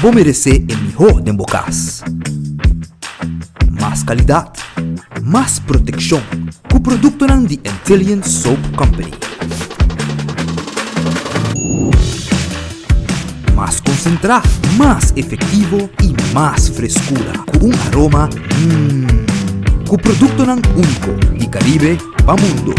Bo meresé e mihó den bo kas. Mas kalidat, mas protekshon ku produktonan di Antillian Soap Company. Mas konsentrá, mas efektivo i mas freskura ku un aroma mmm. Ku produktonan úniko di Karibe pa mundo.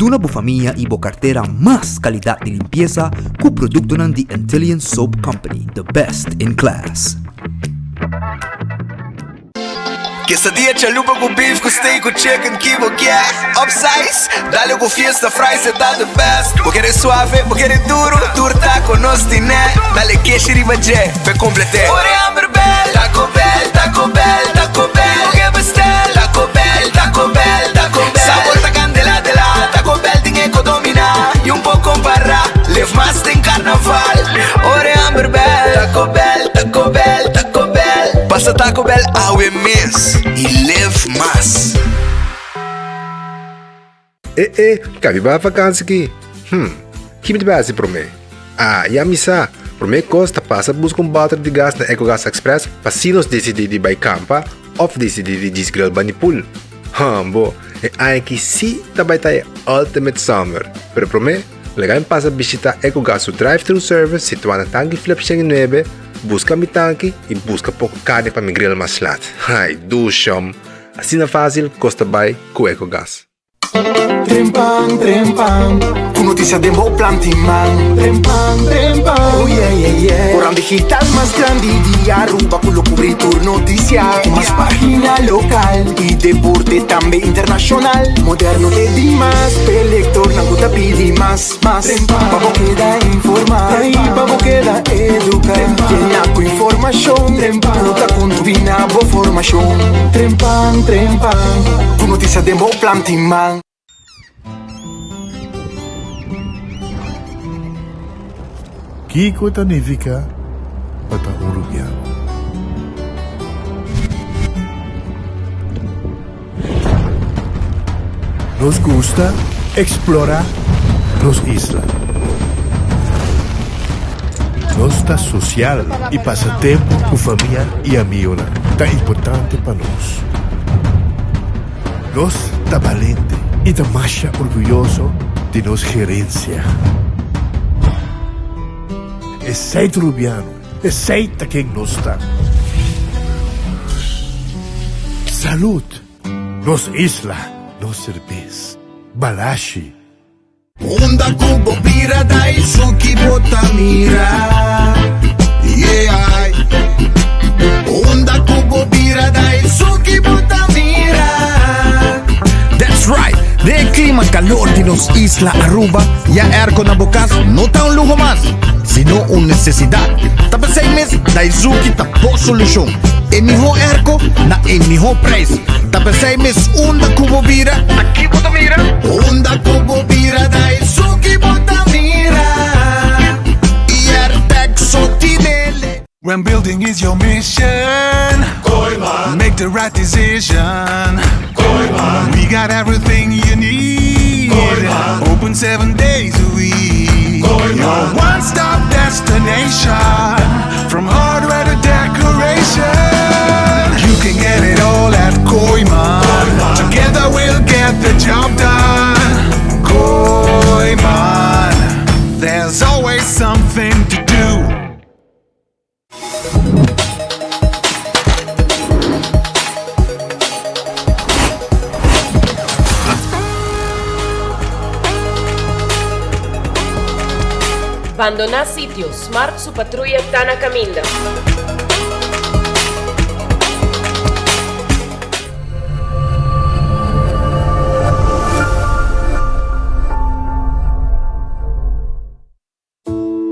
Duna bo famia i bo kartera mas kalidat di limpiesa ku produktonan di Antillian Soap Company, the best in class. Quesadilla chalupa ku beef ku steak ku chicken ki bo kier Upsize, dale ku fiesta fries e ta the best Bo kere suave, bo kere duro, tur taco nos tine Dale keshi riba dje, p'e complete Ora e hamber bel, Taco Bell, Taco Bell, Taco Bell Bo ke bestel, Taco Bell, Taco Bell, Taco Bell Sabor ta candela de la, Taco Bell tin e ko domina Y un por compara, live mas den carnaval Ora e hamber bel, Taco Bell, Taco Bell, Taco Bell Pasa Taco Bell awe mes y live mas. E e, kabi bai vakansi ki? Hm, ki mi ta bai hasi promé? Ah, ya mi sa! Promé kos ta pasa buska un bòter di gas na Ecogas Express pa si nos disidí di bai kampa òf disidí di djis grill bani pool. Hambo, e aña aki sí ta bai ta e ultimate summer! Pero promé, laga mi pasa bishitá Ecogas su drive-thru service situá na Tanki Flip 109, buska mi tanki i buska poko karni pa mi grill mas lat. Ai, dushom! Asina fásil kos ta bai ku Ecogas. Trempan, trempan, ku notisia den bo planti man. Trempan, trempan, oh yeah, yeah, yeah. Koran digital mas grandi di Aruba ku lo kubri tur notisia. Ku mas pagina lokal i deporte tambe internashonal. Moderno te dimas, p'e lektornan ku ta pidi mas, mas. Pa bo keda informa i pa bo keda eduka. Yena ku informashon ku ta kontribuí na bo formashon. Trempan, trempan, ku notisia den bo planti man. Kiko ta nifiká pa ta un rubiano? Nos gusta eksplorá nos isla. Nos ta sosial i pasa tempu ku famia i amionan ta importante pa nos. Nos ta balente i ta masha orguyoso di nos gerensia. Esei ta Rubiano, esei ta ken nos ta. Salud! Nos isla, nos serbes. Balashi. Unda ku bo bira Daisuki bo ta mira Yeah Unda ku bo bira Daisuki bo ta mira That's right! Den e klima kalor di nos isla Aruba, ya airco na bo kas no ta un luho mas, sino un nesesidat. Ta p'esei mes Daizuki ta bo solushon. E mihó airco na e mihó prijs. Ta p'esei mes unda ku bo bira, Aki bo ta mira. Unda ku bo bira Daisuki bo ta mira. Airtec so tinele. When building is your mission Kooyman Make the right decision Kooyman We got everything you need Kooyman Open seven days a week Kooyman Your one-stop destination From hardware to decoration You can get it all at Kooyman Kooyman Together we'll get the job done Kooyman There's always something to do Bandoná sitio, Smart su patruya ta na kaminda.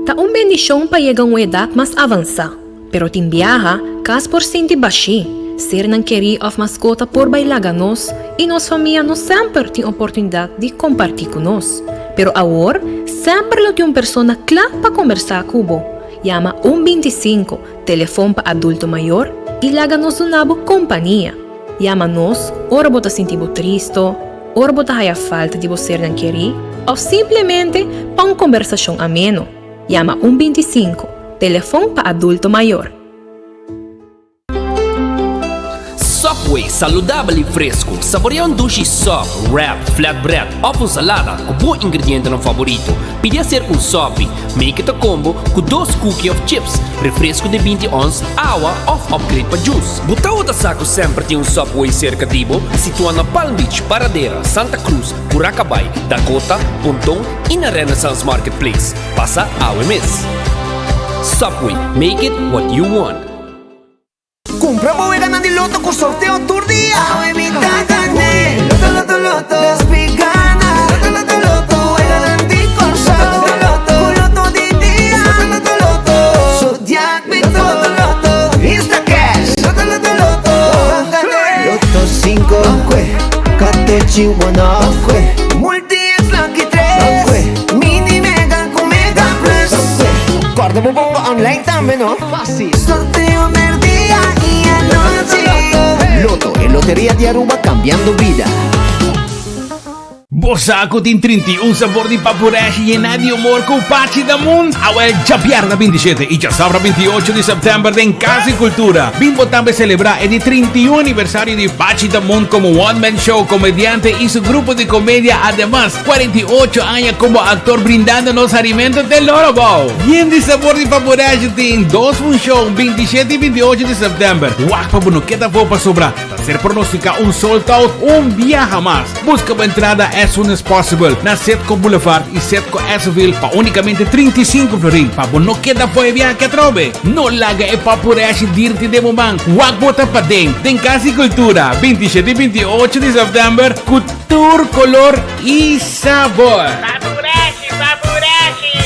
Ta un bendishon pa yega un edat mas avansá, pero tin biaha, kas por sinti bashí, sernan kerí òf maskota por bai laga nos i nos famia no semper tin oportunidat di kompartí ku nos. Pero awor, semper lo tin un persona kla pa kombersá ku bo. Yama un 25, telefon pa adulto mayor, i laga nos duna bo kompania. Yama nos ora bo ta sinti bo tristo, ora bo ta haya falta di bo sernan kerí. òf simplemente pa un kombersashon ameno. Yama un 25, telefon pa adulto mayor. Subway, saludabel y fresco. Saborea un dushi sub, wrap, flatbread of un salada cu bo ingredientenan favorito. Pidi hacer un sopi. Make it a combo cu dos cookie of chips, refresco di 20 ons, awa of upgrade pa juice. Bo tawata sa cu semper tin un Subway cerca di bo? Situa na Palm Beach, Paradera, Santa Cruz, Curacabai, Dakota, Ponton y na Renaissance Marketplace. Pasa awe mes. Subway, make it what you want. Cumpra bo weganan di loto cu sorteo tur dia. Awe mi ta gane. Loto, loto, loto. Nos mi gana. Loto, loto, loto. Weganan di Corsou. Loto, loto, Cu loto di dia. Loto, loto, loto. Zodiac mi Loto, loto, loto. Insta cash. Loto, loto, loto. Gane. Loto 5. Katochi 1. Multi es lucky 3. Mini mega cu mega plus. Corda bo bomba online tambe no. Fácil. Sorteo merdia y anochi. Lotto, e loteria di Aruba cambiando bida. Bo sa cu tin 31 sabor di papureshi yena di humor cu Pachi Damun? Awel djabièrnè 27 y djasabra 28 di september den Cas di Cultura. Bin bo tambe celebra e di 31 aniversario di Pachi Damun como one man show, comediante y su grupo di comedia. Ademas, 48 aña como actor brindando nos harimento te loro bou. Yen di sabor di Paporeshi tin dos funcion 27 y 28 di september. Wak pa bo no keda afo pasobra ta ser pronostica un sold out un biaha mas. Busca bo entrada as soon as possible na Setco Boulevard y Setco Esseville pa unicamente 35 florin pa bo no keda afo e biaha aki atrobe. No laga e Paporeshi dirti den bo man. Wak bo ta paden den Cas di Cultura 27 y 28 di september cu Tur color y sabor. Papurashi, papurashi!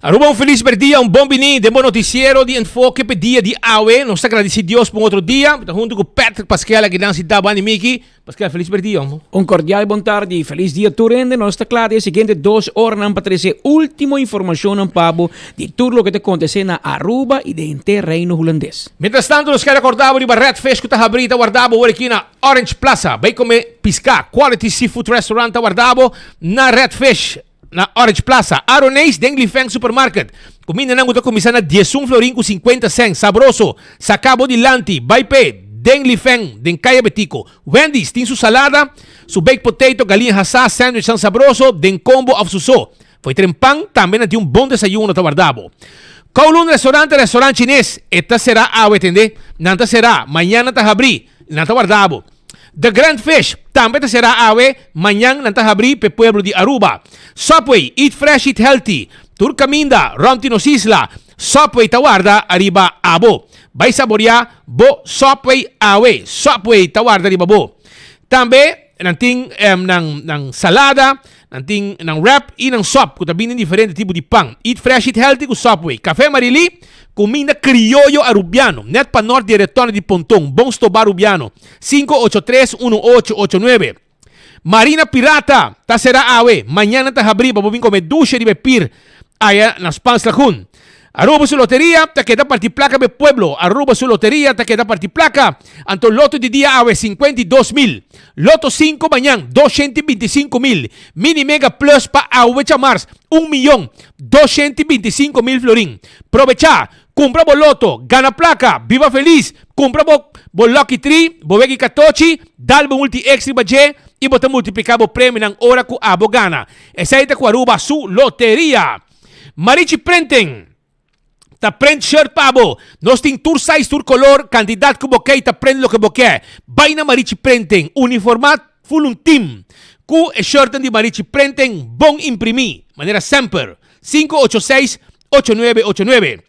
Aruba un feliz berdia, un bon bini den bo noticiero di Enfoke p'e dia di awe. Nos ta gradici Dios pa un otro dia. Mi ta hunto cu Patrick Paskel aki nan sintá banda di Miki. Paskel, feliz berdia, hombo. Un cordial bon tardi, feliz dia tur hende. Nos ta cla den e siguiente dos oranan pa trece ultimo informacionnan pa bo di tur loke ta acontece na Aruba y den henter Reino Hulandes. Mientras tanto nos kier recorda bo riba Red Fish cu ta habri y ta warda bo awor aki na Orange Plaza. Bay come pisca. Quality Seafood Restaurant ta warda bo na Red Fish na Orange Plaza. Aroneis den Lifeng Supermarket. Cumindanan cu ta cuminsa na diesun florin cu 50 cent. Sabroso. Saca bo dilanti. Bay p'e den Lifeng den Caya Betico. Wendy's tin su salada, su baked potato, galiña hasá, sandwichnan sabroso den combo of su so. Fo'i tren pan, tambe nan tin un bon desayuno ta warda bo. Kowloon Restaurant ta restaurant chines. E ta será awe, tende. Nan ta será, mañan nan ta habrí. Nan ta warda bo. The Grand Fish tambe ta será awe, mañan nan ta habrí p'e pueblo di Aruba. Subway, eat fresh, eat healthy. Tur kaminda rònt di nos isla, Subway ta warda ariba abo. Bai saboriá bo Subway awe. Subway ta warda riba bo. Tambe. nan tin nan nan salada, nan tin nan wrap y nan sop cu ta bini den diferente tipo di pan. Eat fresh, eat healthy cu Subway. Café Marily, cuminda crioyo Arubiano, net pa nort di e retorno di Ponton. Bon stoba Arubiano. 583 1889. Marina Pirata ta sera awe, mañana ta habri pa bo bin come dushe riba e pir aya na Spaans Lagoon. Aruba su loteria ta keda parti placa pa e pueblo. Aruba su loteria ta keda parti placa. Anto loto di dia awe 52 mil. Loto 5 mañan 225 mil. Mini Mega Plus pa awe djamars 1.225.000 florin. Probecha, cumpra bo loto, gana placa, biba feliz, cumpra bo, bo Lucky Tree, bo Weki Katochi, dal bo multi extra baje y bo ta multiplica bo premio ora cu abo gana. Esey ta cu Aruba su loteria. Marichi Printing. Ta print shirt pa bo. Nos tin tur size, tur color, cantidad cu bo kier, ta print loke bo kier. Bay na Marichi Printing. Uniforma full un team. Cu e shirt di Marichi Printing bon imprimi. Manera semper. 586-8989.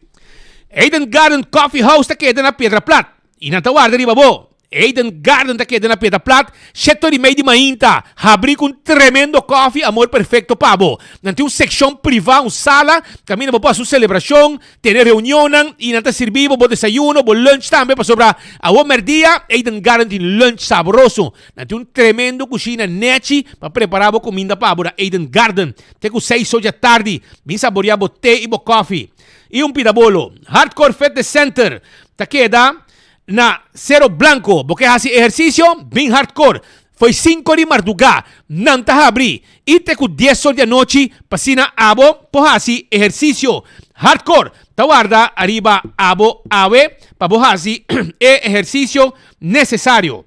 Eden Garden Coffee House ta keda na Piedra Plat. Y nan ta warda riba bo. Eden Garden ta keda na Piedra Plat. 7:30 di mainta. Habri cu un tremendo coffee, amor perfecto pa bo. Nan tin un seccion priva, un sala. Caminda bo pa un celebracion, tene reunion y nan ta sirbi bo desayuno, bo lunch tambe pasobra awo merdia. Eden Garden tin lunch sabroso. Nan tin un tremendo cushina nechi pa prepara bo cuminda pa bo na Eden Garden. Te cu 6 or di atardi. Bin saborea bo te y bo coffee. Y un pida bolo. Hardcore Fitness Center. Ta keda na Cero Blanco. Bo kier haci ehercicio? Bin Hardcore. For 5 di marduga. Nan ta habri. Y te cu 10 or di anochi. Pa asina abo por haci ehercicio. Hardcore. Ta warda ariba abo awe. Pa bo haci e ehercicio necesario.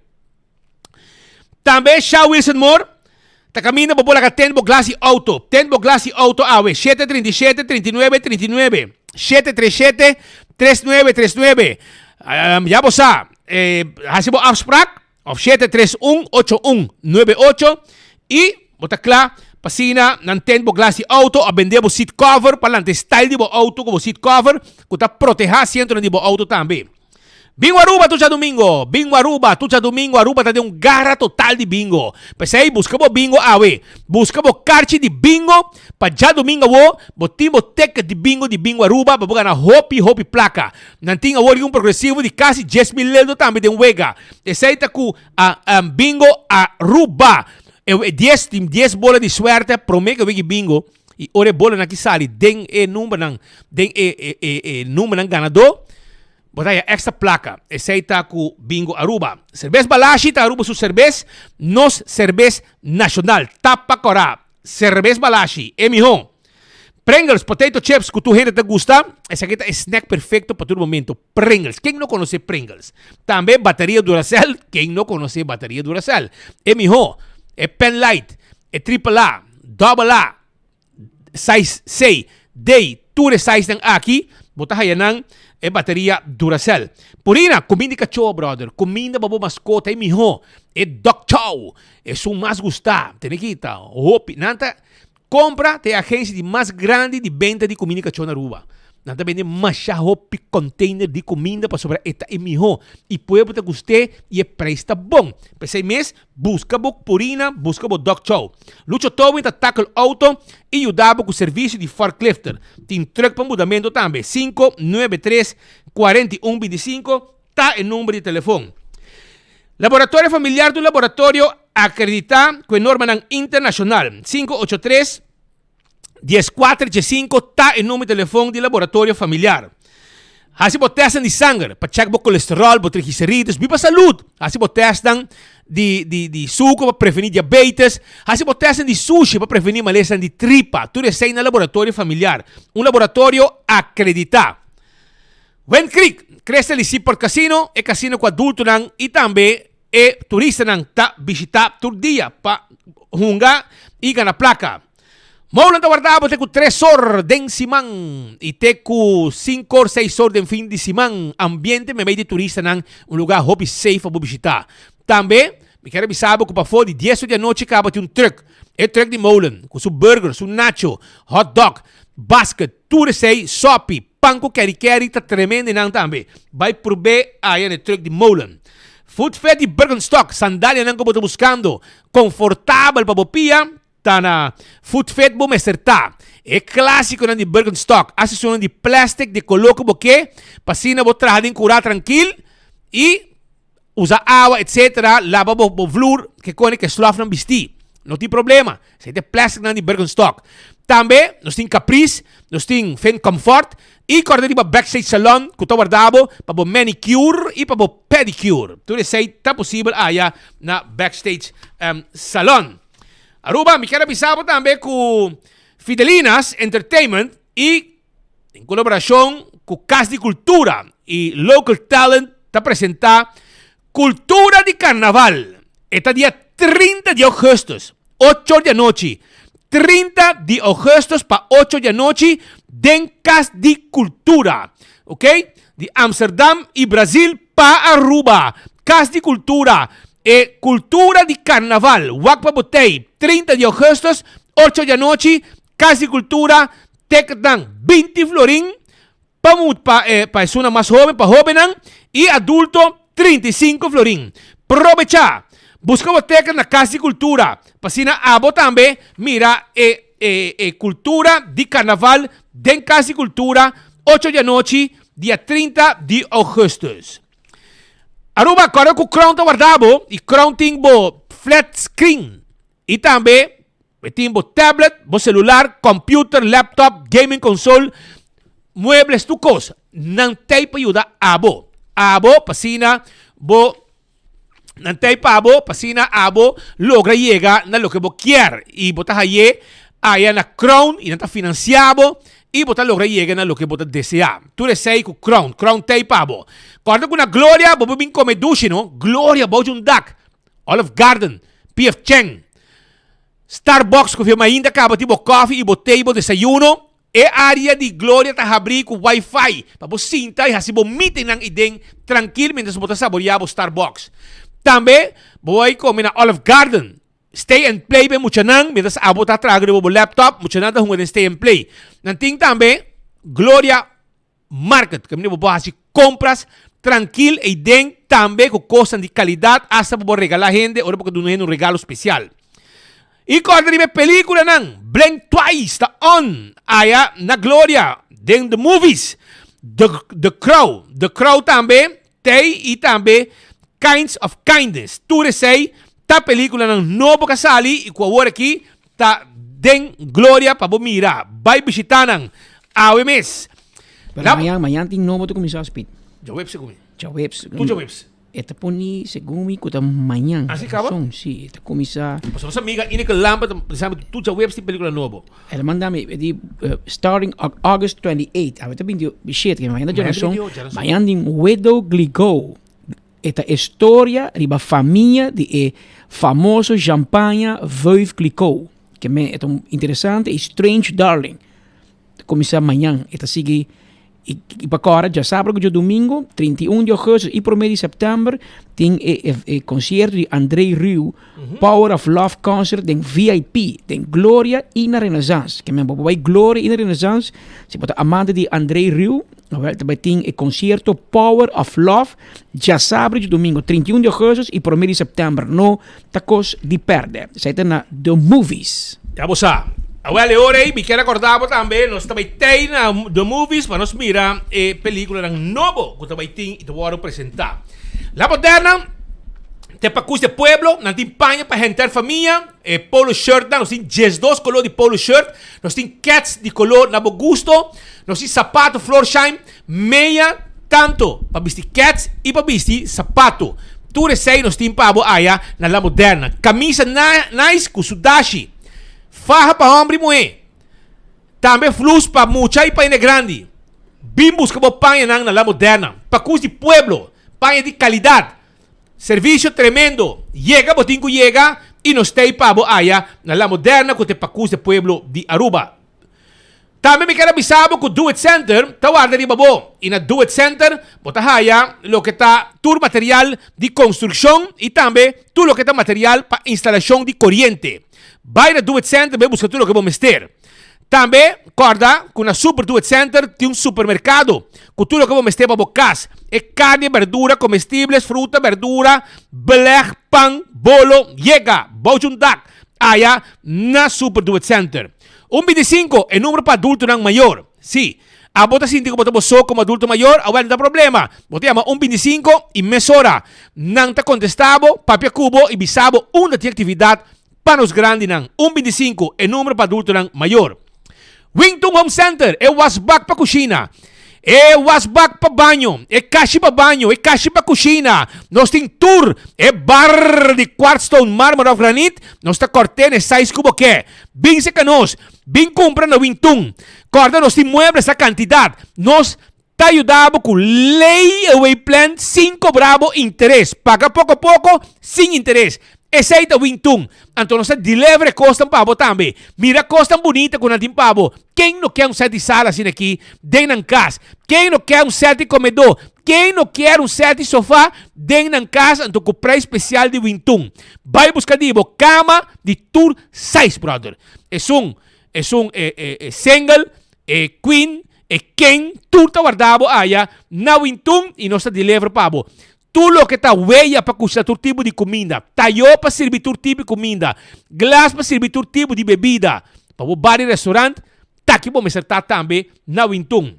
Tambe Shaw Wilson Moore. Ta caminda bo por laga tint bo glas di auto. Tint bo glas di auto awe. 737 39 39. 737 3939. Ya bo sa. Haci bo afspraak. Of 731 8198. Y bo ta cla. Pa asina nan tint bo glas di auto. A bende bo seat cover. Pa lanta style di bo auto cu bo seat cover. Cu ta proteha asiento di bo auto tambe. Bingo Aruba tur djadumingo. Bingo Aruba tur djadumingo. Aruba ta den un gara total di bingo. P'esey busca bo bingo awe. Busca bo carchi di bingo pa djadumingo awo bo tin bo ticket di bingo di Bingo Aruba pa bo gana hopi hopi placa. Nan tin awor un progresivo di casi 10.000 leldo tambe den wega. Esey ta cu a Bingo Aruba. E 10 tin 10 bola di suerte prome cu wega bingo y ora e bolanan aki sali den e numbernan den e e e e numbernan ganador. Bo ta haya extra placa. Esey ta cu Bingo Aruba. Cerbes Balashi ta Aruba su cerbes, nos cerbes nacional. Tapa cora. Cerbes Balashi, e miho. Pringles, potato chips cu tur hende ta gusta. Esaki ta e snack perfecto pa tur momento. Pringles. Ken no conoce Pringles? Tambe bateria Duracell. Ken no conoce bateria Duracell? E miho. E Pen Light. E Triple A. Double A. Size C, D, tur e sizenan aki, bo ta haya nan e bateria Duracell. Purina, cuminda di cacho, brother. Cuminda pa bo mascota e miho. E dog chow, esun mas gusta. Tene kita, hopi. Nan ta compra ta e agencia di mas grandi di benta di cuminda di cacho na Aruba. Nan ta bende masha hopi container di cuminda pasobra e ta e miho. Y pueblo ta gust'é y e prijs ta bon. P'esey mes, Busca bo Purina, busca bo Dog Chow. Lucho Towing ta tackle auto y yuda bo cu servicio di forklifter. Tin truck pa mudamento tambe. 593 41 25 ta e number di telefon. Laboratorio Familiar ta un laboratorio acredita cu e normanan internacional. 583 14 15 ta e number di telefon di Laboratorio Familiar. Haci bo testnan di sanger pa check bo colesterol, bo triglicerides, biba salud. Haci bo testnan di, di, di suco pa preveni diabetes. Haci bo testnan di sushi pa preveni malesanan di tripa. Tur esey na Laboratorio Familiar. Un laboratorio acredita. Wind Creek, Crystal y Seaport Casino, e casino cu adultonan y tambe e turistanan ta bishita tur dia pa hunga y gana placa. Molen ta warda bo te cu 3 or den siman y te cu 5 or, 6 or den fin di siman. Ambiente memey di turistanan, un lugar hopi safe pa bo bishita. Tambe, mi kier avisa bo cu pafo di 10 or di anochi caba tin un truck. E truck di Molen, cu su burger, su nacho, hot dog, basket, tur esey, sopi, pan cu keri keri ta tremendo nan tambe. Bay probe aya na e truck di Molen. Footfit di Birkenstock, sandalianan ku bo ta buskando, konfortabel pa bo pia, ta na Footfit bo mester ta. E klásikonan di Birkenstock, hasi esunnan di plastic di koló ku bo ke, pa asina bo traha den kurá trankil i usa awa etc. Laba bo bo vloer ke kone ke slòfnan bistí. No tin problema. Esei ta e plasticnan di Birkenstock. Tambe nos tin Caprice, nos tin Finn Comfort i kòrda riba Backstage Salon ku ta warda bo pa bo manicure i pa bo pedicure. Tur esei ta posibel aya na Backstage Salon. Aruba, mi kier a bisa bo tambe ku Fidelinas Entertainment i En kolaborashon ku Kas di Kultura i Local Talent ta presentá Kultura di Karnaval. E ta dia 30 di ougùstùs, ocho or di anochi. 30 di ougùstùs pa ocho di anochi den Kas di Kultura. Ok? Di Amsterdam i Brazil pa Aruba. Kas di Kultura. E Kultura di Karnaval. Wak pa bo tei. 30 di ougùstùs, ocho di anochi, Kas di Kultura. Ticketnan 20 florin pa pa eh, pa esunnan mas hoben, pa hobennan y adulto 35 florin. Probecha! Busca bo ticket na Cas di Cultura pa asina abo tambe mira e e e cultura di carnaval den Cas di Cultura ocho di anochi dia 30 di augustus. Aruba, corda cu Crown ta warda bo y Crown tin bo flat screen y tambe E tin bo tablet, bo celular, computer, laptop, gaming console, muebles, tur cos. Nan tey pa yuda abo. Abo pa asina bo nan tey pa abo pa asina abo logra yega na loke bo kier. Y bo ta haye aya na Crown y nan ta financia bo y bo ta logra yega na loke bo ta desea. Tur esey cu Crown. Crown tey pa bo. Corda cu na Gloria bo por bin come dushi no. Gloria bou di un dak. Olive Garden, PF Chang, Starbucks ku firma ainda kaba tin bo kofi i bo te i bo desayuno. E área di Gloria ta habrí ku wifi pa bo sinta i hasi bo meetingnan i den trankil mientras bo ta saboriá bo Starbucks. Tambe bo bai kome na Olive Garden. Stay and play pa e muchanan mientras abo ta traha riba bo laptop, muchanan ta hunga den stay and play. Nan tin tambe Gloria. Market, kaminda bo por hasi kompras trankil eiden tambe ku kosnan di kalidat asta bo por regalá hende ora bo ke duna hende un regalo spesial. I kòrda riba e pelikulanan Blink Twice ta on aya na Gloria den The Movies, The The Crow, The Crow tambe t'ei i tambe Kinds of Kindness. Tur esei ta pelikulanan nobo ku a sali i ku awor aki Ta den gloria pa bo mira. Bai bishita nan awe mes. Pero mañan, mañan tin nobo ta kuminsá speed. Djaweps segun mi. Djaweps. Tur djaweps. E ta poni segun mi ku ta mañan. Asi kaba? Son, si, e ta kuminsá. Pasobra nos amiga Ineke Lampe ta bisa mi tur djaweps tin pelikula nobo. El a manda mi, e di starting August 28, awe ta 27, mañan ta djarason. Mañan tin Widow Gligo. E ta e storia riba famia di e famoso Champagne Veuve Clicquot. Ke men e ta un interesante i Strange Darling. Ta kuminsá mañan. E ta sigui i i pa kòrda djasabra ku djadumingu, 31 di ougùstus i promé di sèptèmber tin e e e konsierto di André Rieu, Power of Love Concert den VIP, den Gloria i na Renaissance. Ke men bo por bai Gloria i na Renaissance si bo ta amante di André Rieu. Awel ta bai tin e concierto Power of Love djasabra y djadomingo 31 di augustus y prome di september. No ta cos di perde. Esai ta na The Movies. Ya bo sa. Awel e ora ei mi kier acorda bo tambe nos ta bai tei na The Movies pa nos mira e peliculanan nobo cu ta bai tin y ta wordo presenta. La Moderna te pa cus de pueblo, nan tin paña pa henter famia. E polo shirtnan, nos tin diesdos koló di polo shirt, nos tin kets di koló na bo gusto, nos tin sapato Florsheim, meya tanto pa bisti kets i pa bisti sapato. Tur esei nos tin pa bo aya na La Moderna. Kamisa nice ku su dashi. Faha pa hòmber i muhé. Tambe flus pa mucha i pa hende grandi. Bin buska bo pañanan na La Moderna. Pakus di pueblo, paña di kalidat. Servicio tremendo. Yega bo tin cu yega y nos tey pa bo aya na La Moderna cu t'e pacus de pueblo di Aruba. Tambe mi kier a bisa bo cu Do It Center ta warda riba bo y na Do It Center bo ta haya loke ta tur material di construccion y tambe tur loke ta material pa instalacion di coriente. Bay na Do It Center bay busca tur loke bo mester. Tambe kòrda ku na Super Do It Center tin un supermerkado ku tur loke bo mester pa bo kas, e karni, berdura, komestibles, fruta, berdura, beleg, pan, bolo, yega bou djun dak aya na Super Do It Center. Un 25 e numero pa adultonan mayor. Si abo ta sinti ku bo ta bo so komo adulto mayor, awel no ta problema. Bo ta yama un 25 i mesora nan ta kontestá bo, papia ku bo i bisa bo unda tin aktividat Pa nos grandinan, un 25 e numero pa adultonan mayor. Wington Home Center, e wasbak pa kushina, e wasbak pa baño, e kashi pa baño, e kashi pa kushina. Nos tin tur e bar di quartzstone, marmer of granit, nos ta kòrt'é na e size ku bo ke. Bin seka nos, bin kumpra na Wington. Kòrda nos tin muebles na kantidat. Nos ta yuda bo ku layaway plan sin kobra bo interes. Paga poko poko sin interes. Esei ta Wingtun. Anto nos ta deliver e kosnan pa bo tambe. Mira kosnan bunita ku nan tin pa bo. Ken no ke un set di sala asina aki den nan kas? Ken no ke un set di komedó? Ken no kier un set di sofa den nan kas anto ku prijs spesial di Wingtun? Bai buska di bo kama di tur size, brother. Esun, esun e e e single, e queen, E ken tur ta warda bo aya na wintun i nos ta deliver pa bo. Tur loke ta weya pa kushina tur tipo di kuminda, tayo pa sirbi tur tipo di kuminda, glas pa sirbi tur tipo di bebida. Pa bo bar i restaurant, taki bo mester ta tambe na wintun.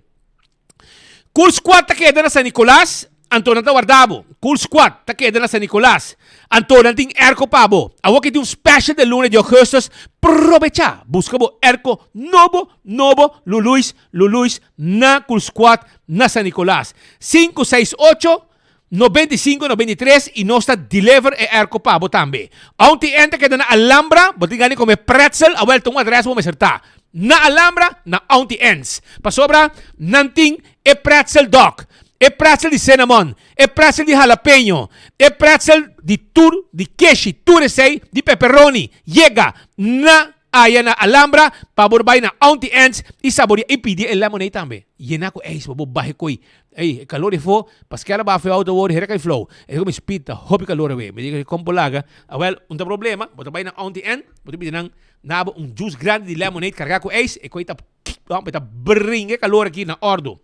Cool Squad ta keda na San Nicolas. Anto nan ta warda bo. Cool Squad ta keda na San Nicolas. Anto nan tin airco pa bo. Awor ki tin un special den luna di augustus, probecha! Busca bo airco nobo, nobo, luluis, luluis na Cool Squad na San Nicolas. 568 95 93 y nos ta deliver e airco pa bo tambe. Auntie Ann ta keda na Alhambra, bo tin gana di come pretzel, awel ta un adres bo mester ta. Na Alhambra, na Auntie Ann's. Pasobra nan tin e pretzel dog, e pretzel di cinnamon, e pretzel di jalapeño, e pretzel di tur, di keshi, tur esei di pepperoni, yega na aya na Alhambra pa bo bai na Auntie Anne's i saboria i pidi e lemonade tambe. Yena ku ijs pa bo bahe koi. Ey, e kalor efo, paske ala bafe auto awor, hera kai flow. E ku mi speed ta hopi kalor awe. Mi di kon por laga. Awel, un ta problema, bo ta bai na Auntie Anne, bo ta pidi nan nabo un juice grandi di lemonade karga ku ijs, e koi ta Hombre, ta bringa e calor aki na ordo.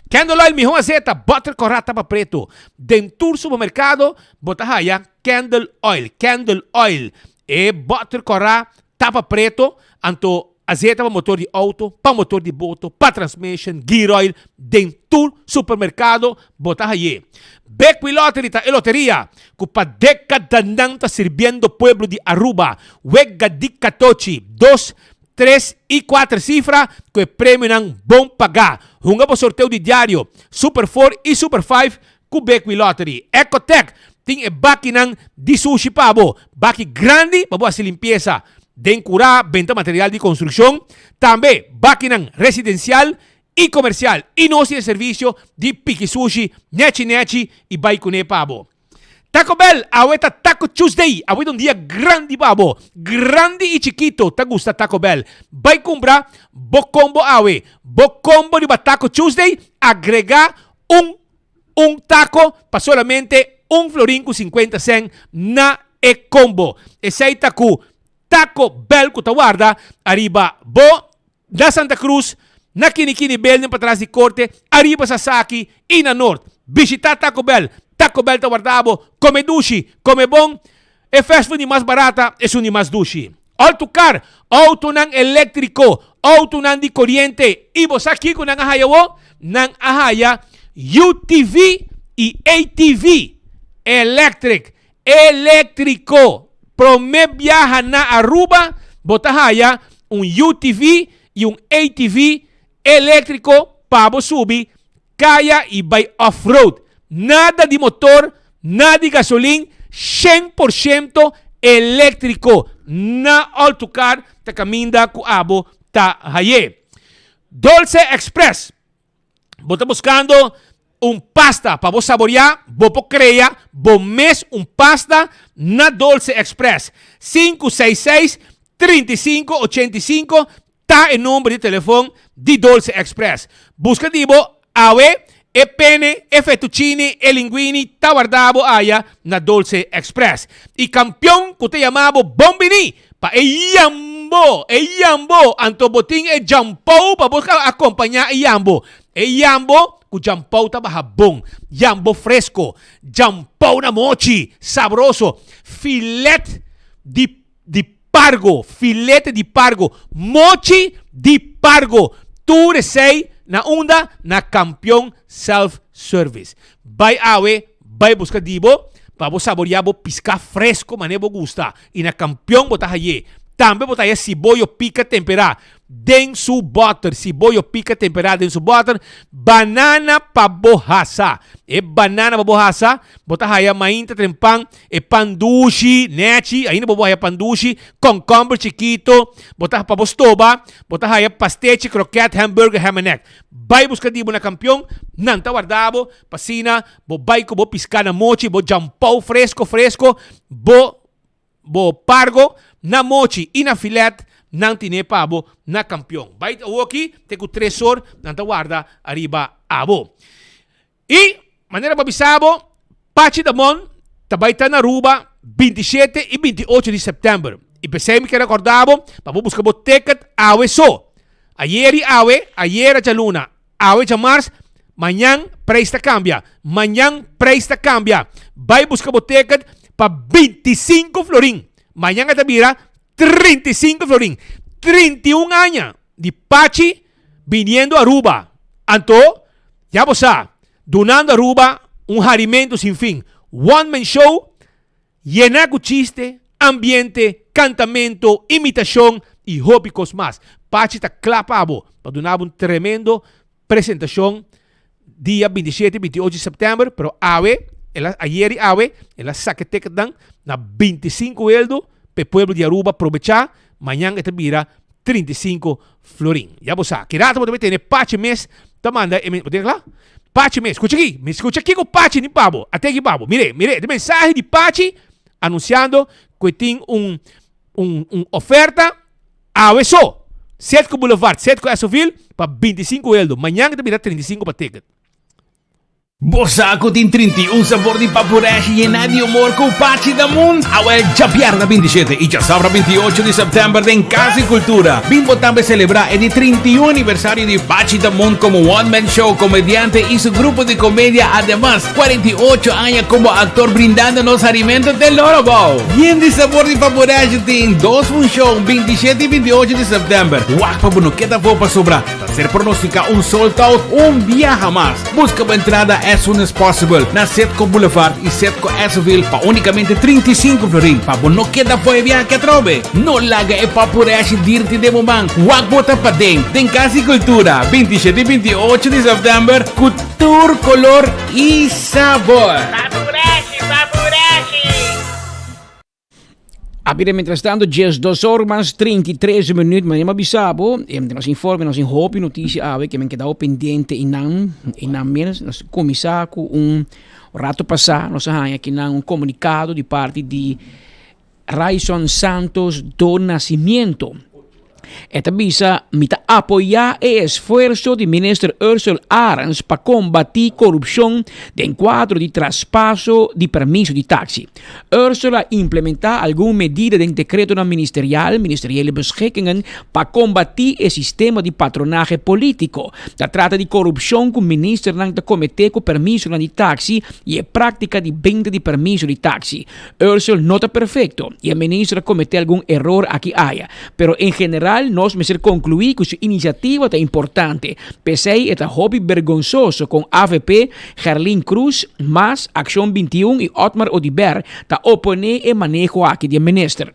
Candle oil miho azeta, butter cora tapa preto. Den tur supermercado bo ta haya candle oil, candle oil. E butter cora tapa preto, anto azeta pa motor di auto, pa motor di boto, pa transmission, gear oil, den tur supermercado bo ta haye. Bekwee Lottery ta e loteria cu pa decadanan ta sirbiendo pueblo di Aruba. Wega di catochi, dos Tres i kuater sifra ku e premionan bon pagá. Hunga bo sorteo di diario Super Four i Super Five ku Bekwee Lottery. Ecotec tin e bakinan di sushi pa bo. Baki grandi pa bo hasi limpiesa den kurá, benta material di konstrukshon. Tambe bakinan residensial i komersial. I nos tin e servisio di piki sushi nechi nechi i bai kuné pa bo. Taco Bell, awe ta Taco Tuesday! Awe ta un dia grandi pa bo. Grandi i chikito ta gusta Taco Bell. Bai kumpra bo combo awe. Bo combo riba Taco Tuesday, agrega un un taco pa solamente un florin ku sinkuenta sèn na e combo. Esei ta ku Taco Bell ku ta warda ariba bo Na Santa Cruz, na Kinikini Building patras di Corte, ariba Sasaki y na Noord. Bishita Taco Bell. Taco Bell ta warda bo. Come dushi, come bon. E fast food di mas barata, esun di mas dushi. Autocar, autonan electrico, autonan di coriente y bo sa kico nan a haya wo? Nan a haya UTV y ATV electric. Eléktriko. Promé biaha na Aruba bo ta haya un UTV i un ATV eléktriko pa bo subi kaya i bai off-road. Nada di motor, nada di gasolin, 100% eléktriko. Na Altocar ta kaminda ku abo ta hay'é. Dolce Express. Bo ta buskando un pasta pa bo saboriá? Bo por krea bo mes un pasta na Dolce Express. 566 35 85 ta e number di telefon di Dolce Express. Buska di bo awe e pene, e fettuccine, e linguini ta warda bo aya na Dolce Express. I kampion ku ta yama bo bon bini pa e yam. yambo, e yambo, anto bo tin e jampou pa bo akompañá e yambo. E yambo ku jampou ta baha bon. Yambo fresko, jampou na mochi, sabroso, filet di di pargo, filete di pargo, mochi di pargo. Tur esei na unda? Na Kampion Self Service. Bai awe, bai buska di bo pa bo saboreá bo piská fresko manera bo gusta. I na Kampion bo ta haye. Tambe bo ta haya siboyo pika temperá den su bòter, siboyo pika temperá den su bòter, banana pa bo hasa. E banana pa bo hasa, bo ta haya mainta trempan E pan dushi, nechi, ainda bo por haya pan dushi, concomber chikito, bo ta pa bo stoba, bo ta haya pastechi, kroket, hamburger, ham and egg. Bai buska di bo na Kampion, nan ta warda bo, pa asina bo bai ku bo piská na mochi, bo jampou fresko fresko, bo bo pargo na mochi i na filet, nan tine pa bo na Kampion. Bai awoki te ku tres or nan ta warda ariba abo. I, manera bo a bisa bo, Pachi Damon ta bai ta na Aruba 27 i 28 di sèptèmber. I p'esei mi ke rekòrdá bo pa bo buska bo ticket awe so. Ayer i awe, ayera djaluna, awe djamars, mañan preis ta kambia. Mañan preis ta kambia. Bai buska bo ticket pa 25 florin. Mañan e ta bira 35 florin. 31 aña di Pachi biniendo Aruba. Anto, ya bo sa, dunando Aruba un harimento sin fin. One man show yena cu chiste, ambiente, cantamento, imitacion y hopi cos mas. Pachi ta cla pa bo pa duna bo un tremendo presentacion dia 27 y 28 di september, pero awe, el a, ayer y awe, el a saca e ticketnan na 25 eldo pa e pueblo di Aruba probecha, mañan e ta bira 35 florin. Ya bo sa, ki rato bo ta bay tene Pachi mes ta manda e, bo tene kla? Pachi mes, scucha aki, mi scucha kico Pachi ni pa bo, ate aki pa bo, mire, mire, e mensahe di Pachi anunciando cu e tin un, un, un oferta awe so, Setco Boulevard, Setco Essoville, pa 25 eldo, mañan ta bira 35 pa ticket. Bo sa ku tin 31 sabor di papureshi yená di humor ku Pachi Damun? Awel djabièrnè 27 i djasabra 28 di sèptèmber den Kas di Kultura. Bin bo tambe selebrá e di 31 aniversario di Pachi Damun komo one man show, komediante i su grupo di komedia. Ademas, 48 aña komo aktor brindando nos harimento te loro bou. Yen di sabor di papureshi tin dos funshon 27 i 28 di sèptèmber. Wak pa bo no keda afó pasobra ta ser pronosticá un sold out un biaha mas. Busca bo entrada as soon as possible na Setco Boulevard y Setco Essoville pa unicamente 35 florin pa bo no keda for e viahe atrobe. No laga e papureshi dirti den bo man. Wak bo ta paden den Cas di Cultura 27 y 28 di september cu tur color y sabor. Papureshi, papureshi! A bira mientras tanto 12 or mas 33 minuut, maar ma bisa bo, em nos informe, nos hopi noticia awe que men quedado pendiente y nan, y nan menos, nos comisa cu un rato pasá, nos a haña ki nan un comunicado di parti di Ryson Santos do Nascimento. E ta bisa, Mi ta apoyá e esfuerso di Minister Ursell Arends pa kombatí korupshon den kuadro di traspaso di permiso di taksi. Ursell a implementá algun medida den dekretonan ministerial, ministeriële beschikkingen, pa kombatí e sistema di patronahe polítiko. Ta trata di korupshon ku ministernan ta kometé ku permisonan di taksi i e práktika di benta di permiso di taksi. Ursell no ta perfecto y e minister a comete algun error aki aya, pero en general nos mester conclui cu su iniciativa ta importante. P'esey e ta hopi bergonsoso con avp, Gerlin Croes, mas, Accion 21 y Otmar Oduber ta opone e maneho aki di e minister.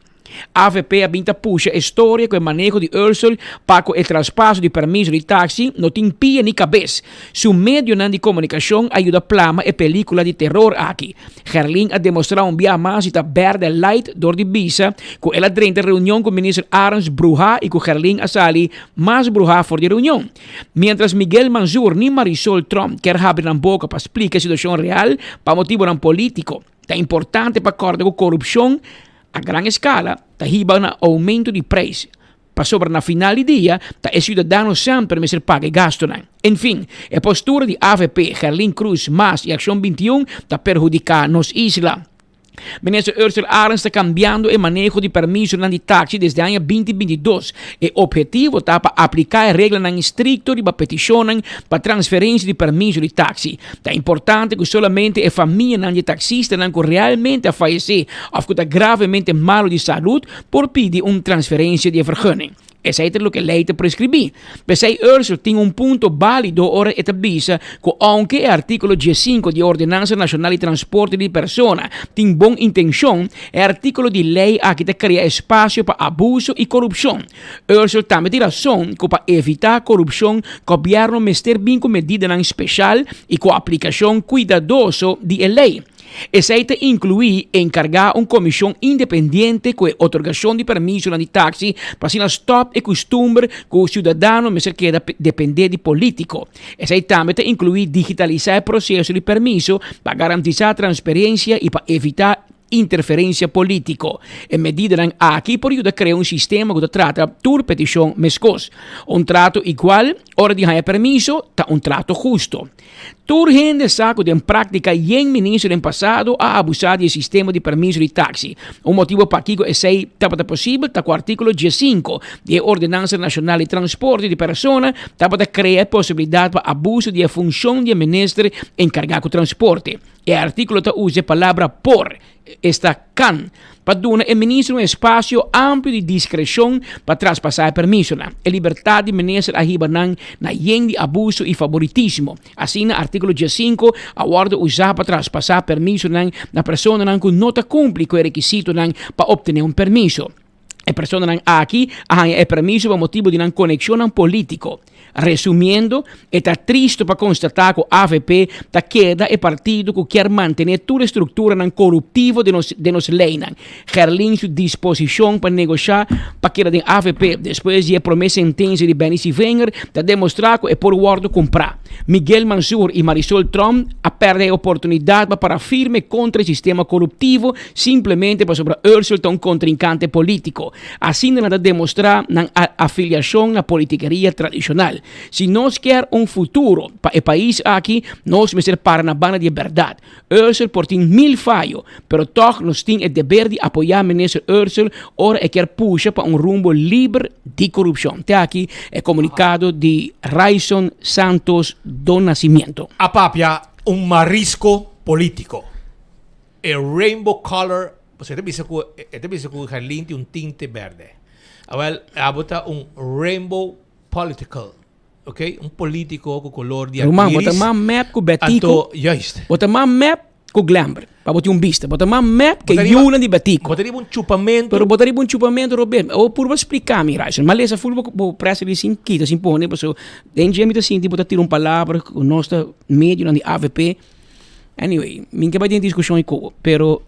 Avp a bin ta pusha e storia cu e maneho di Ursell pa cu e traspaso di permiso di taxi no tin pia ni cabes. Su medionan di comunicacion a yuda plama e pelicula di teror aki. Gerlin a demostra un bia mas di ta berde light dor di bisa cu el a drenta reunion cu Minister Arends bruha y cu Gerlin a sali mas bruha for di reunion. Mientras Miguel Mansur ni Marisol Tromp kier habri nan boca pa splica e situacion real pa motibonan politico. Ta importante pa corda cu corupcion a gran escala ta hiba na aumento di prijs, pasobra na final di dia ta e ciudadano semper mester paga e gastonan. En fin, e postura di avp, Gerlin Croes, mas y Accion 21 ta perhudica nos isla. Minister Ursell Arends ta cambiando e maneho di permisonan di taxi desde aña binti bintidos. E obhetivo ta pa aplica e reglanan estricto riba peticionnan pa transferencia di permiso di taxi. Ta importante cu solamente e famianan di e taxistanan cu realmente a fayece of cu ta gravemente malo di salud por pidi un transferencia di e vergunning. Esei ta loke lei ta preskribí. P'esei Ursel tin un punto bálido ora e ta bisa ku ounke e artíkulo diesinku di e Ordenansa Nashonal di Transporte di Persona tin bon intenshon, e artíkulo di lei aki ta krea espasio pa abuso i korupshon. Ursel tambe tin rason ku pa evitá korupshon gobièrnu mester bin ku medidanan speshal i ku aplikashon kuidadoso di e lei. Esei ta inkluí enkargá un komishon independiente ku e otorgashon di permisonan di taksi pa asina stòp e kustumber ku siudadano mester keda dependé di polítiko. Esei tambe ta inkluí digitalisá e proseso di permiso pa garantisá transperensia i pa evitá interferensia polítiko. E medidanan aki por yuda krea un sistema ku ta trata tur petishon meskos. Un trato igual ora di haña permiso ta un trato husto. Tur hende sa ku den práktika yen minister den pasado a abusá di e sistema di permiso di taksi. Un motibu pakiko esei tabata posibel ta ku artíkulo diesinko di e Ordenansa Nashonal di Transporte di Persona tabata krea e posibilidat pa abuso di e funshon di e minister enkargá ku transporte. E artíkulo ta usa e palabra por. Esta kan pa duna e minister un espasio amplio di diskreshon pa traspasá e permisonan. E libertat di minister a hiba nan na yen di abuso i faboritismo. Asina, artíkulo diesinku a wòrdu usá pa traspasá permisonan na personanan ku no ta kumpli ku e rekisitonan pa optené un permiso. E personanan aki a haña e permiso pa motibu di nan konekshonnan polítiko. Resumiendo, e ta tristu pa konstatá ku avp ta keda e partido ku kier mantené tur e strukturanan koruptivo den nos den nos leinan. Gerlin su disposishon pa negoshá pa keda den avp despues di e promé sentensia di Benny Sievinger ta demostrá ku e por wòrdu kumprá. Miguel Mansur i Marisol Tromp a pèrdè e oportunidat pa para firme kontra e sistema koruptivo Simplemente pasobra Ursel ta un kontrinkante polítiko. Asina nan ta demostrá nan afiliashon na politikeria tradishonal. Si nos kier un futuro pa e pais aki, nos mester para na banda di e bèrdat. Ursel por tin mil fayo, pero tòg nos tin e deber di apoyá Minister Ursel ora e kier pusha pa un rumbo liber di korupshon. Te aki e komunikado di Ryson Santos do Nascimento. A papia un marisco politico. E rainbow color, pasobra e ta bisa ku e ta bisa ku Gerlin tin un tinte berde. Awel, abo ta un rainbow political, ok? Un politico ku color di Ruman, bo ta arcoiris. mas mep ku Betico. Anto, juist. Bo ta mas mep ku Glenbert. Pa bo tin un bista. Bo ta mas mep ke Bo ta riba- yunan di Betico. Bo ta riba un chupamento. Pero bo ta riba un chupamento, Robert. Abo purba splika mi, Ryson. M'a lesa ful bo bo press release sin kita, sin pone, pasobra den dje mi ta sinti bo ta tira un palabra ku nos ta medionan di avp. Anyway, mi ke bai den diskushon i kobo, pero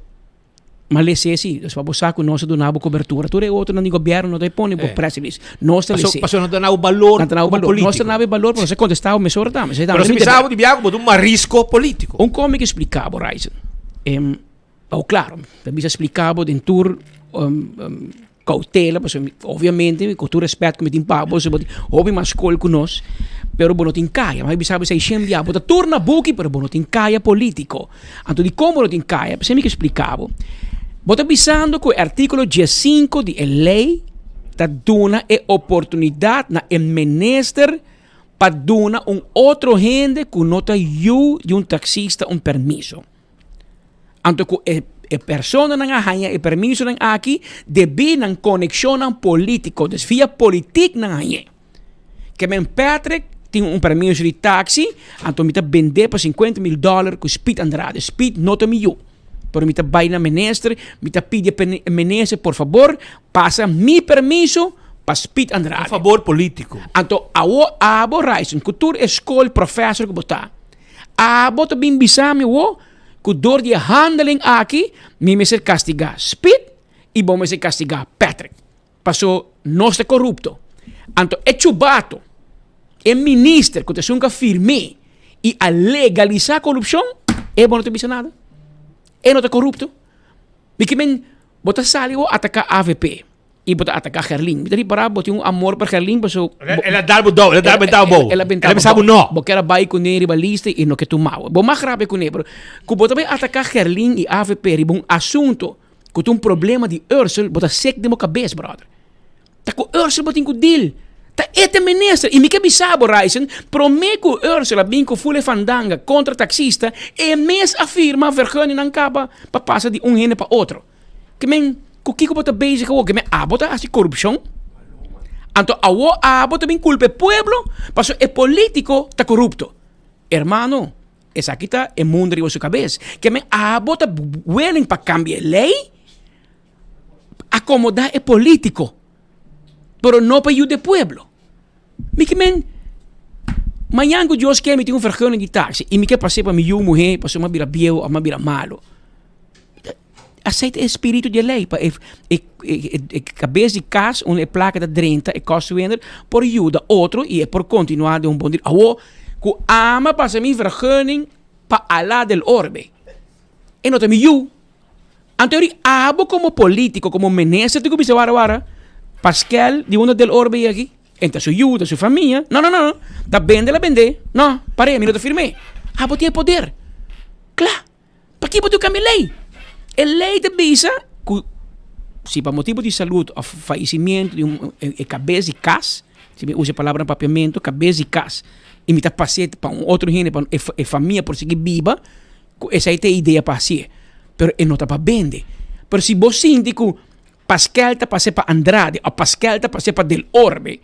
ma lese si, dus pa bo sa ku nos a duna bo kobertura. Tur e otronan di gobièrnu no ta e pone bo press release. Nos ta lese. Pasobra no ta duna bo balor No ta duna bo komo balor. Nos ta polítiko. duna bo e balor, pero nos a kontestá bo mesora tambe. Esei Pero tambe si mi mi sa deber. bo di biaha ku bo ta un marisco polítiko. Un kon mi ke splika bo, Ryson? Bo klaro, mi ta bisa splika bo den tur Cautela, pasobra mi obviamente cu tur respet cu mi tin pa bo, bo tin hopi mas scol cu nos, pero bo no tin caya. Mi a bisa bo esey shen bia, bo ta tur na buki, pero bo no tin caya politico. Anto dicon bo no tin caya? P'esey mi ke splica bo. Bo ta bisando cu e articulo diescinco di e ley ta duna e oportunidad na e minister pa duna un otro hende cu no ta yu di un taxista un permiso. Anto ku e e personanan a haña e permisonan aki debí nan konekshonnan polítiko, dus via politik nan hañ'é. Ke men Patrick tin un permiso di taksi, anto mi ta bend'é pa sinkuenta mil dòler ku Speed Andrade. Speed no ta mi yu, pero mi ta bai na minister, mi ta pidi e minister por fabor pasa mi permiso pa Speed Andrade. Un fabor polítiko. Anto awo abo Ryson ku tur e skol professor ku bo ta, Abo ta bin bisa mi wo ku dor di e handeling aki mi mester kastigá Speed i bo mester kastigá Patrick. Paso nos ta korupto. Anto e chubato, e minister ku ta esun ku a firm'é i a legalisá korupshon, e bo no ta bisa nada. E no ta korupto. Mi ke men bo ta sali bo ataká avp. I bo ta ataká Gerlin. Mi ta ripará bo tin un amor pa Gerlin paso. El a dal bo dou, el a dal bentá bo. El a bentá bo. El a bisa bo no. Bo kier a bai kuné riba lista i no ke tuma bo. Bo mag rabia kuné pero ku bo ta bai ataká Gerlin i avp riba un asunto ku ta un problema di Ursel bo ta sek den bo kabes brother. Ta ku Ursel bo tin ku deal. Ta e ta minister i mi ke bisa bo Ryson promé ku Ursel a bin ku ful e fandanga kontra taksista e mes a firma vergunning nan kaba pa pasa di un hende pa otro. Ke men, ku kiko bo ta bezig awor? Ke men abo ta hasi korupshon? Anto awor abo ta bin kulpa e pueblo pasobra e politiko ta korupto. Hermano, esaki ta e mundo riba su kabes. Ke men abo ta willing pa kambia e lei, akomoda e politiko, pero no pa yuda e pueblo. Mi ke men, mañan ku Dios ke mi tin un vergunning di taxi i mi ke pas'é pa mi yu muhé pasobra mi a bira bieu òf mi a bira malu. Aceita e spiritu di e lei pa e e kabes di kas unda e plaka ta drenta e kòstwinner por yuda otro i e por kontinuá den un bon dir. Awor ku ama pasa mi vergunning pa Alá del Orbe e no ta mi yu. Anto eri abo komo politiko komo minister tin ku bisa wara wara Paskel di unda del Orbe aki e ta su yu ta su famia no no no ta bende el a bende no par'e mi no ta firm'é abo tin e poder kla. Pakiko bo tin ku kambia lei? E lei ta bisa ku si pa motibu di salud òf fayesimiento di un e kabes di kas, si mi usa e palabra na papiamentu, kabes di kas, i mi ta pas'é pa un otro hende pa e famia por sigui biba, ku esei ta e idea pa hasié. Pero e no ta pa bende. Pero si bo sinti ku Paskel ta pas'é pa Andrade òf Paskel ta pas'é pa Del Orbe,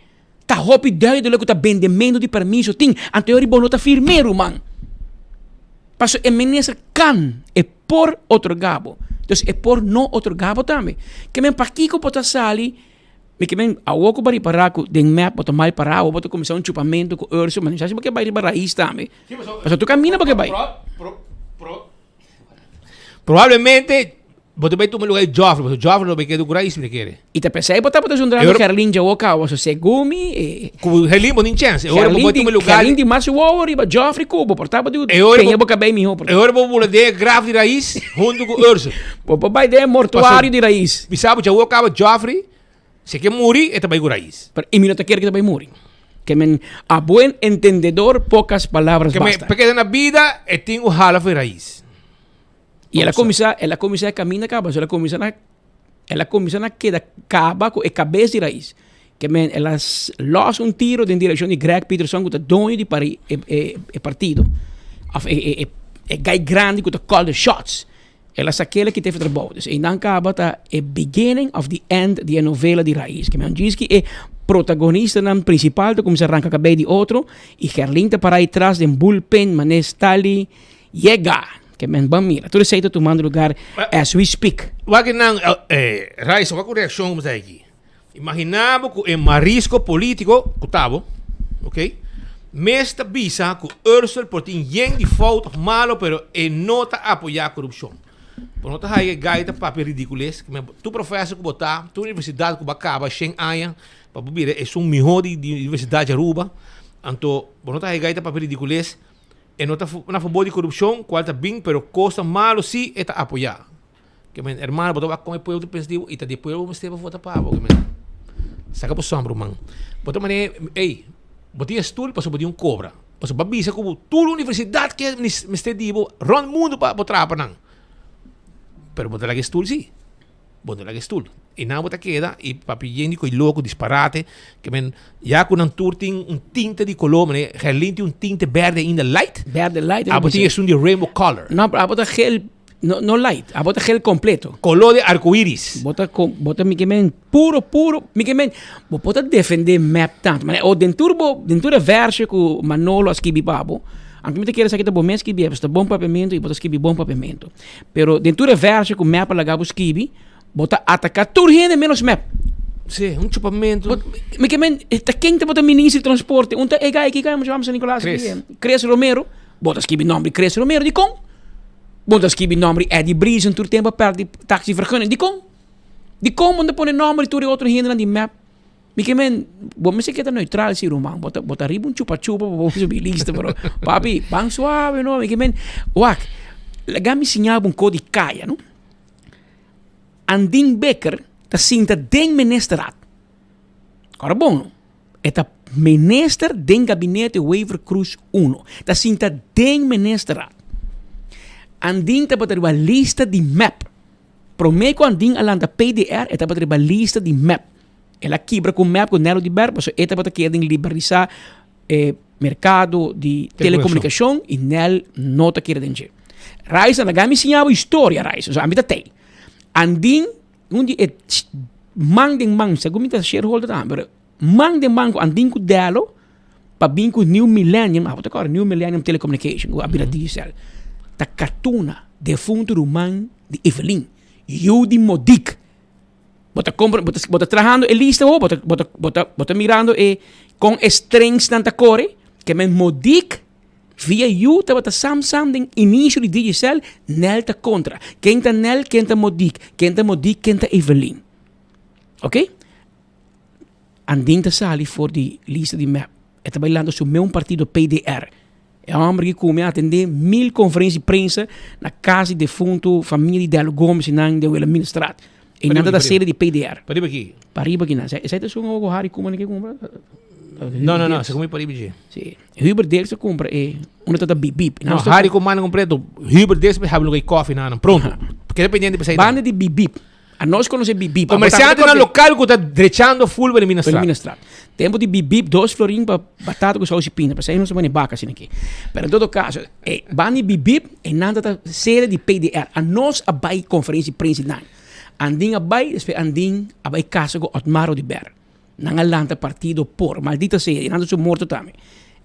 Ta hopi duidelijk ku ta bendementu di permiso tin, anto e ora bo no ta firm'é ruman. Paso e minister kan, e por otorgá bo. Dus e por no otorgá bo tambe. Ke men pakiko bo ta sali, mi ke men awor ku bo a ripará ku den mep bo ta mal pará, awor bo ta kuminsá un chupamentu ku Urso, ma mi sa si bo ke bai riba rais tambe. Paso tur kaminda bo ke bai. Probablemente bo ta bai tuma lugar di Joffrey, pasobra Joffrey lo bai keda ku rais mi ta kere. I ta pensai bo tabata zundrando Gerlin djawo kawa, so segun mi e. Ku Gerlin bo tin chèns, e ora bo bai tuma lugar. Gerlin tin mas wowo riba Joffrey ku bo, por tabata di peña bo kabei mihó. E ora bo bula den e graf di rais huntu ku Urso. Bo por bai den e mortuario di rais. Mi sa bo djawo kawa Joffrey, si e ke muri e ta bai ku rais. Pero i mi no ta kere ku e ta bai muri. Ke men a buen entendedor pocas palabras bastan. Ke men pa na bida e tin ku hala for e rais. I el a kuminsá, el a kuminsá e kaminda kaba, so el a kuminsá na, el a kuminsá na keda kaba ku e kabes di rais. Ke men el a lòs un tiro den direkshon di Greg Peterson ku ta doño di pari e e e partido òf e e e gai grandi ku ta call the shots. El a sak'el a kit'é for trabou. Dus einan kaba ta e beginning of the end di e novela di Raiz. Ke men djis ki e protagonistanan prinsipal ta kuminsá ranka kabei di otro i Gerlin ta pará atrás den bullpen manera Stanley Yega! Ke men ban mira. Tur esei ta tumando lugar as we speak. Wak nan, Raiz, wak un reakshon ku mi ta aki. Imaginá bo ku e marisco polítiko ku ta bo, ok, mes ta bisa ku Ursel por tin yen di fout òf malo pero e no ta apoyá korupshon. Bo no ta haya e gai ta papia ridikules. Tur profèser ku bo ta, tur universidat ku bo a kaba shen aña pa bo bira esun mihó di universidat di Aruba, anto bo no ta haya e gai ta papia ridikules. E no ta na fabor di korupshon kual ta bin pero kos ta malo si e ta apoyá. Ke men, hermano, bo ta wak kon e pueblo ta pensa di bo, i ta di e pueblo bo mester pa vota pa bo. Ke men, saka bo sombra, ruman. Bo ta manera, ey, bo tin e stul pasobra bo tin un kobra. Pasobra bo a bisa ku bo tur universidat ke mester di bo rònt mundu pa bo traha pa nan. Pero bo ta laga e stul si. Bo no laga e stul. I nan bo ta keda i papia yen di koi loko, disparate. Ke men, ya ku nan tur tin un tinte di koló, manera Gerlin tin un tinte berde ainda light. Berde light. Abo tin esun di rainbow color. No, abo ta gel. No, no light. Abo ta gel completo. Color di arcoiris. Bo ta, bo ta mi ke men puro, puro. Mi ke men, bo por ta defende mep tanto. Ma o den tur bo, den tur e verso ku Manolo a skibi pa bo, anke mi ta kere sa ki ta bo mes skibi, ta bon papiamento i bo ta skibi bon papiamento. Pero den tur e verso ku mep a laga bo skibi, bo ta ataka tur hende menos mep. Sí, un chupamento. Bo, mi ke men, ta ken ta bota ministro di transporte? Un ta e guy ki kaya San Nicolas? Chris. Chris Romero. Bo ta skibi nomber di Chris Romero, dikon? Bo ta skibi nomber di Eddie Briesen tur tempo a pèrdè taxi vergunning. Dikon? Dikon bo no ta pone nomber di tur e otro hendenan di mep? Mi ke men, bo mester keda neutral si ruman. Bo ta bo ta riba un chupa chupa pa bo subi lista pero papi ban suave no. Mi ke men, wak, laga mi siña bo un ko di kaya no. Andin Bikker. ta sinta den ministerraad. Ora bon, e ta minister den gabinete Wever Croes uno. Ta sinta den ministerraad. Andin tabata riba lista di mep. Prome ku Andin a lanta PDR e tabata riba lista di mep. El a kibra ku mep ku Nelo di Ber pasobra e tabata kere den liberalisá e merkado di telekomunikashon i Nel no ta kere den dje. Raisa, laga mi siña bo historia Raisa, so ami ta tei. Andin un di e man den man, segun mi ta shareholder tambe, pero man den man ku Andin ku Dello pa bin ku New Millennium, abo ta kòrda New Millennium Telecommunication ku a bira Digicel, ta Katuna, defuntu ruman di Evelyn, yu di Modik. Bo ta kompra, bo ta bo ta trahando e lista ho, bo ta bo ta bo ta bo ta mirando e kon e stringsnan ta kore, ke men Modik via yu tabata sam sam den inisio di Digicel, Nel ta kontra. Ken ta Nel, ken ta Modik, ken ta Modik, ken ta Evelyn. Ok? Andin ta sali for di lista di mep. E ta bai lanta su meun partido PDR. E homber ki ku mi a atende mil konferensia di prensa na kas di defuntu famia di Dello Gomes i nan den Wilhelminastraat. E nan ta da sede di PDR. Pariba aki? Pariba aki nan. Esei ta esun ku Harry Koeman ke kumpra? No, no, no. Segun mi pariba dje. Si. Hubert Dirks a kumpra e unda ta ta bip bip. No, Harry Koeman a kumpra e. Hubert Dirks a habi koffie na nan. Pronto. Keda pendiente pa esei. Banda di bip bip. A nos conoce Bip Bip. Comerciantenan local cu ta drechando full Wilhelminastraat. Wilhelminastraat. Tempo di Bip Bip, dos florin pa batata cu saus y pinda. Pasai nos ta pone baca asina aki. Pero en todo caso, e ban di Bip Bip, e nan ta ta sede di PDR. A nos a bay conferencia di prensa nan. Andin a bay, despues Andin a bay casa cu Otmar Oduber. Nan a lanta partido por. Maldita sea, y nan ta su morto tambe.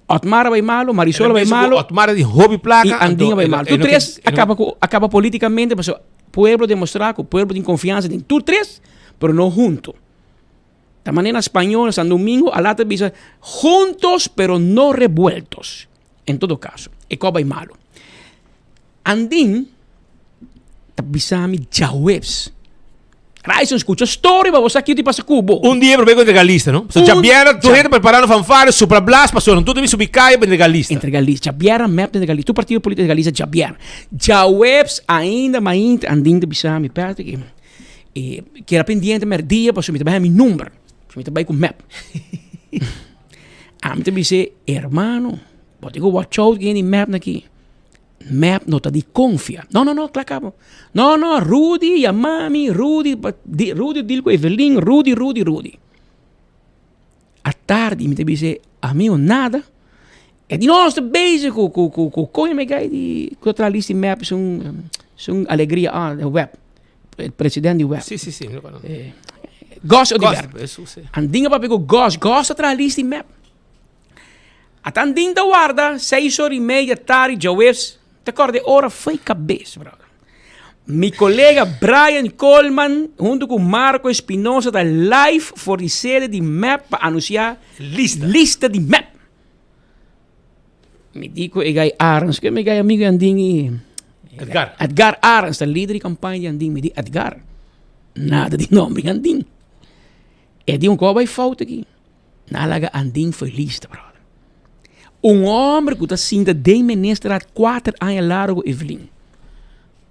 Otmar a bay malo, Marisol a bay malo. Otmar a di hopi placa. Y Andin a bay malo. Tur tres a caba cu, a caba politicamente pasobra pueblo demostra cu pueblo tin confiansa den tur tres, pero no hunto. Ta manera na spañol, na San Domingo, a later bisa juntos pero no revueltos. En todo caso, e cos bay malo. Andin ta bisa mi djaweps. Ryson, scucha story pa bo sa kiko ti pasa ku bo. Un dia promé ku entrega lista, no? So djabièrnè tur hende preparando fanfare, supra blas pasobra nan tur ta bin subi kaya pa entrega lista. Entrega lista. Djabièrnè mep ta entrega lista. Tur partido polítiko entrega lista djabièrnè. Djaweps ainda mainta Andin ta bisa mi, Patrick, e keda pendiente mèrdia pasobra mi ta bai haña mi number. Mi ta bai ku mep. Ami ta bis'é, hermano, bo tin ku watch out ku hende di mep na aki. Mep no ta di konfia. No, no, no, kla kabo. No, no, Rudy yama mi, Rudy, Rudy deal ku Evelyn, Rudy, Rudy, Rudy. Atardi mi ta bis'é, amigo, nada. E di, no, nos ta bezig ku, ku, ku, ku, kon e guy di, ku ta traha lista di mep, esun, esun alegria, ah, web, president di web. Si, si, si. Gos Oduber. Andin a papia ku Gos, Gos ta traha lista di mep. Atan din ta warda seis ora y media tardi djaweps ta corda e ora foi cabes brother. Mi colega Brian Koolman hunto cu Marco Espinosa ta live for di sede di mep pa anuncia lista, lista di mep. Mi di cu e guy Arends, cu mi guy amigo Andin y Edgar. Edgar Arends ta lider di campaña di Andin. Mi di Edgar, nada di nomber di Andin. E di un cos bay fout aki. Nan laga Andin feliz ta brother. Un homber cu ta sinta den ministerat cuater aña largo Evelyn.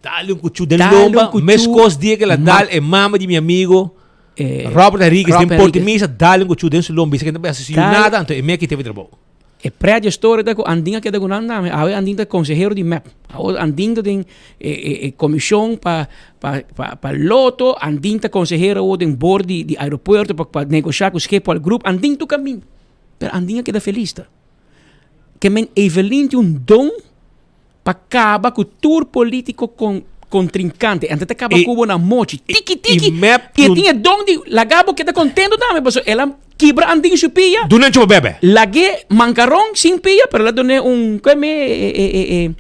Dale un cuchu den lomba, mescos dia que la dal e mama di mi amigo eh, Robert Henriquez den Portimisa, dale un cuchu den su lomba, bisa que no hace nada, anto e me quita mi trabou. E pret di e storia ta ku Andin a keda ku nan dame. Awe Andin ta konsehero di mep. Awe Andin ta den e e e komishon pa pa pa pa loto. Andin ta konsehero awo den board di di aeropuerto pa pa negoshá ku Schiphol Group. Andin tur kamin. Pero Andin a keda felis ta. Ke men Evelyn tin un don pa kaba ku tur politiko kon kontrinkante. Anto ta kaba ku bo na mochi. Tiki tiki. I mep I e tin e don di laga bo keda kontento tambe pasobra el a kibra Andin su pia. Dun'e chupa bebe. Lag'e mankaron sin pia pero el a dun'e un kome e e e e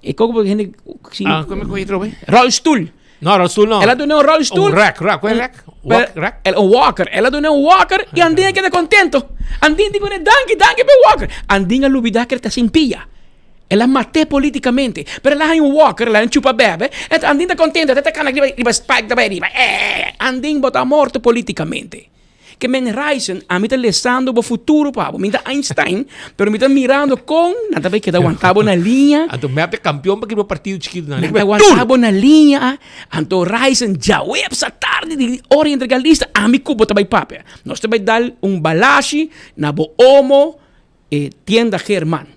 e koko bo hende sin Ah, kome koe trobe? Rolstoel. No, rolstoel no. El a dun'e un rolstoel. Un rek, rek, kue rek? Walk, rek? El un walker. El a dun'e un walker i Andin a keda kontento. Andin di kune danki, danki p'e walker. Andin a lubida ku el ta sin pia. El a mat'é políticamente, pero el a haña un walker, el a haña chupa bebe, en Andin ta contento, ta ta cana riba, riba spike ta bay riba, eh, Andin bo ta morto políticamente. Ke men Ryson, ami ta lesando bo futuro pa bo. Mi ta Einstein, pero mi ta mirando kon nan ta bai keda wanta bo na liña. Anto mep ta kampion pa kiba partido chikitu nan. Nan ta wanta bo na liña. Anto Ryson djaweps atardi di ora di entrega lista, ami ku bo ta bai papia. Nos ta bai dal un balashi na bo omo e tienda German.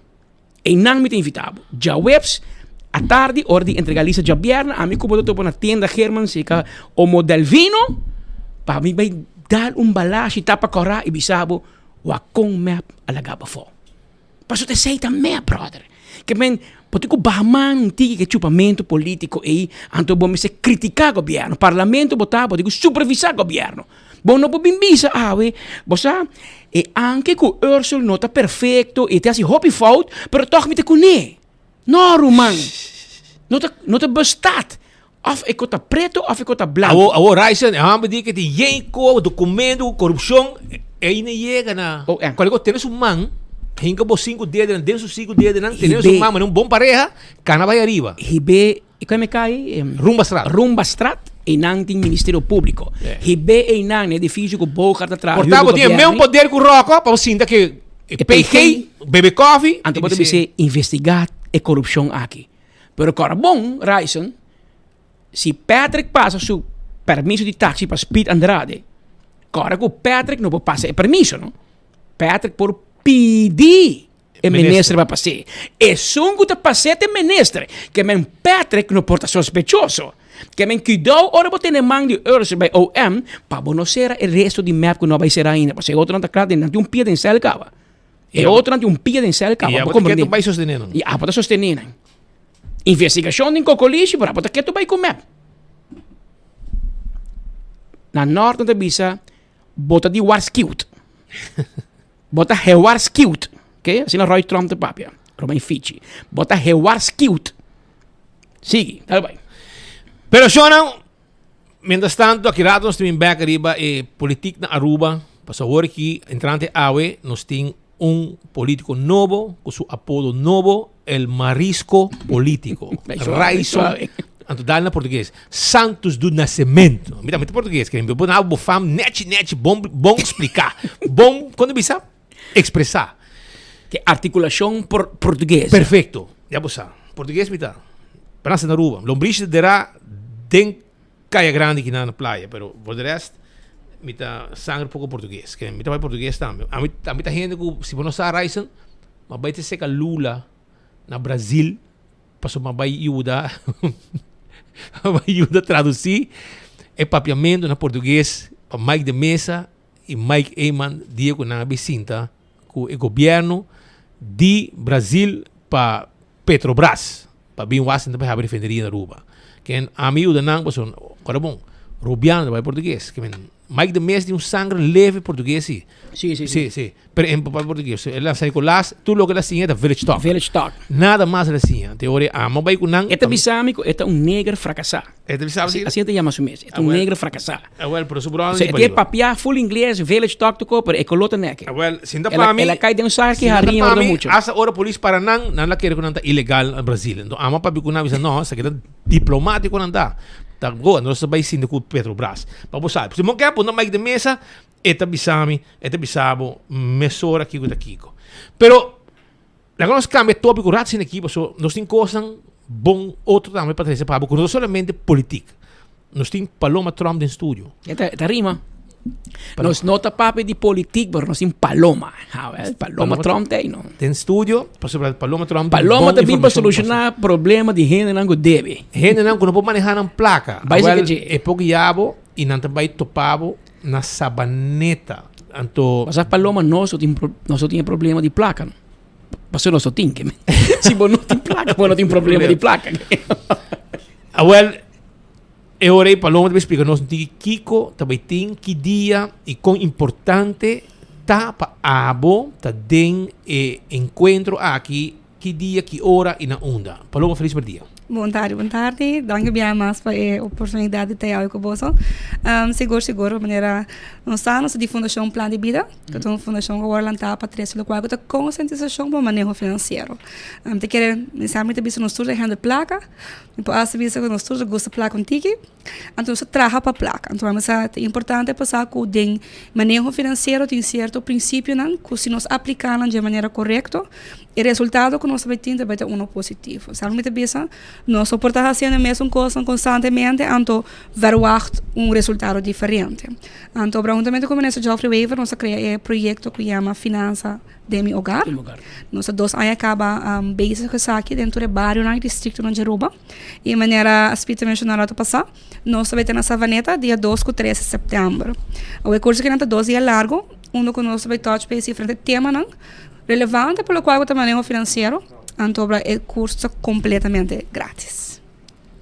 Einan mi ta invitá bo. Djaweps atardi, ora di entrega lista djabièrnè, ami ku bo ta topa na tienda German seka Omo Delvino pa mi bai dal un balashi tapa kòrá i bisa bo wak kon mep a laga bo afó. Pasobra ta esei ta mep, bròder. Ke men bo tin ku baha man un tiki ku e chupamentu polítiko ei, anto bo mester kritiká gobièrnu. Parlamento bo ta, bo tin ku supervisá gobièrnu. Bo no por bin bisa awe, bo sa, e anke ku Ursel no ta perfekto, e ta hasi hopi fout, pero tòg mi ta kuné. No, ruman. No ta, no ta bestaat. Òf e ko ta preto òf e ko ta blanko. Awo, awo Ryson, e hòmber di ke tin yen ko, dokumento ku korupshon, ei no yega na. Oh, eh. Kualke kos tene su man, hinka bo sinku dedenan den su sinku dedenan, tene su man manera un bon pareha, kana bai ariba. Hib'é E kue me kai? Rumbastraat. Rumbastraat, einan tin Ministerio Públiko. Hib'é einan na edifisio ku Bogart ta traha Por ta bo tin e meun poder ku Rocco pa bo sinta ke e PG, bebe kòfi. Anto bo ta bis'é investigá e korupshon aki. Pero kòrda bon, Ryson, si Patrick pasa su permiso di taxi pa Speed Andrade, kòrda ku Patrick no por pasa e permiso no. Patrick por pidi. E minister pa pas'é. Esun ku ta pas'é ta e minister. Ke men Patrick no por ta sospechoso. Ke men kuidou ora bo tene man di Ursel bai OM pa bo no sera e resto di mep ku no a bai sera ainda. Pasobra e otronan ta kla den nan tin un pia den sèl kaba. E otronan tin un pia den sèl kaba. I abo ta ketu bai sostené nan. I abo ta sostené nan. Investigashon den kokolishi pero abo ta ketu bai ku mep. Na nòrt nan ta bisa bo ta di warskiwt. Bo ta gewaarschuwd. Oké, asina Roy Tromp ta papia. Romein Fichi. Bo ta gewaarschuwd. Sigui, dale bai. Pero shownan, mientras tanto, aki rato nos tin bek ariba e politiek na Aruba. Pasobra awor aki, entrante awe, nos tin un politico nobo, cu su apodo nobo, el marisco politico. Ryson, anto dal na portugues, Santos do Nascimento. Mi tambe ta portugues, que mi bo bo fam nechi nechi bon bon explica. Bon, cuando bisa? Expresa. Que articulacion por portugues. Perfecto. Ya bo sa. Portugues mi ta. Pa nace na Aruba. Lombrish dera den Caya Grande ki na na playa, pero por de rest mi ta sangre poco portugues. Que mi ta bai portugues tambe. Ami ami ta hende cu si bo no sa Ryson, ma bai te seca Lula na Brazil pasobra ma bai yuda ma bai yuda traduci e papiamento na portugues pa Mike de Meza y Mike Eman dia cu nan a bin sinta cu e gobierno di Brazil pa Petrobras pa bin Washington pa habri refineria na Aruba. Ken ami yuda nan pasobra ora bon Rubiano ta bai portugues. Ke men Mike de Meza tin un sangre leve portugues si. Si, si, si. Si, si. Pero en papá portugues. El a San Nicolas, tur loke el a siña ta village talk. Village talk. Nada mas el a siña. Te ora e ama bai ku nan. E ta bisa mi ku e ta un neger frakasá. E ta bisa Así, así e ta yama su mes. E ta un neger frakasá. Awel, pero su bròder di pariba. E papia full ingles, village talk toko, pero e koló ta neke. Awel, sinta pa mi. El a kai den un saki hariña ora mucho. Hasta ora polis para nan, nan la kere ku nan ta ilegal na Brazil. Enton ama papia ku nan bisa no, esaki ta diplomatiko nan ta. Ta go, nos ta bai sinta ku Petrobras. Pa bo sabi. Si bo ke pone Mike de mesa, e ta bisa mi, e ta bisa bo mesora kiko ta kiko. Pero laga nos kambia topiko rat sin aki paso nos tin kosnan bon otro tambe pa trese pa bo ku no ta solamente politik. Nos tin Paloma Tromp den studio. E ta, e ta rima. Nos no ta papia di politik, pero nos tin Paloma. Ah, wel, Paloma Tromp ta ei, no? Den studio, pasobra Paloma Tromp tin Paloma bon ta bin pa informashon solushoná problema di hendenan ku debe. Hendenan ku no por manehá nan plaka. Bai Awel, seke dje. e por guia bo i nan ta bai topa bo na Sabaneta. Anto. Pasá Paloma nos no tin nos no tin e problema di plaka no. Pasobra nos no tin ke men. Si bo no tin plaka bo no tin problema di plaka. Awel e ora ei Paloma ta bai splika nos un tiki kiko ta bai tin, ki dia i kon importante ta pa abo ta den e enkuentro aki, ki dia, ki ora i na unda. Paloma felis merdia. Bon tardi, bon tardi. Danki bia mas pa e oportunidad di ta awe cu boso. Sigur, sigur, manera nos sa, nos ta di Fundacion Plan di Bida, cu ta un fundacion cu a worde lanta pa trece locual cu ta concientisacion pa maneho financiero. Mi ta kere, mi sa mi ta bisa nos tur ta hende placa, mi por hasta bisa cu nos tur ta gusta placa un tiki. Anto nos ta traha pa placa. Anto mi sa ta importante pa sa cu den maneho financiero tin cierto principionan cu si nos aplica nan dje manera corecto, e resultado cu nos ta bay tin ta bay ta uno positivo. Sa mi ta bisa? Nos no por ta haciendo e mesun cosnan constantemente anto verwacht un resultado diferente. Anto obra huntamente cu Minister Geoffrey Wever nos a crea e proyecto cu yama Finansa den mi hogar. Nos ta dos aña caba bezig cu esaki den tur e barionan y districtonan di Aruba. Y manera Aspita menciona rato pasa, nos ta bay ta na Savaneta dia dos cu tres di september. Awe e curso akinan ta dos dia largo, unda cu nos ta bay touch base diferente temanan relevante pa locual cu ta maneho financiero, anto obra e curso ta completamente gratis.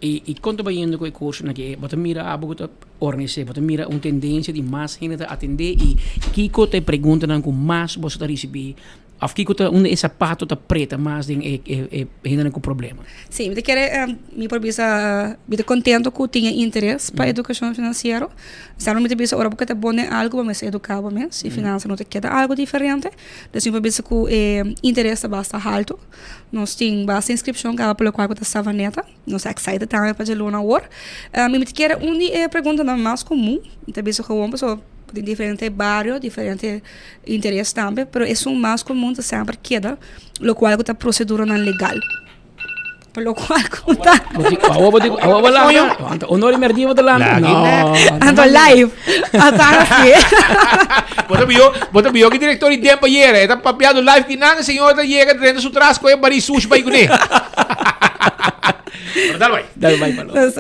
Y y con ta bayendo cu e cursonan aki? Bo ta mira abo cu ta organise, bo ta mira un tendencia di mas hende ta atende y kico ta e preguntanan cu mas boso ta ricibi Of kiko ta unda e sapato ta preta mas den e e e hendenan ku problema? Sí, mi ta kere mi por bisa mi ta kontento ku tin e interes pa edukashon finansiero. Esaki mi ta bisa ora bo ke ta bon den algu bo mester eduká bo mes i finansa no ta keda algu diferente. Dus mi por bisa ku e interes ta basta haltu. Nos tin basta inskripshon kaba pa lokual ku ta Savaneta. Nos ta excited tambe pa dje luna awor. Mi ta kere un di e preguntanan mas komun, mi ta bisa gewoon pasobra den diferente bario, diferente interes tambe, pero esun mas komun ta semper keda lokual ku ta proseduranan legal. Pa lokual ku ta. Awo bo di, awo bo lanta. Honor y merdia bo ta lanta. No. Anto live. Ata hasi. Bo ta biyo, bo ta biyo ki director di Dempa yera. E ta papiando live kinan, señor ta yega drenta su tras koe bari sushi bai kuné. Pero dal bai. Dal bai Paloma. Dus,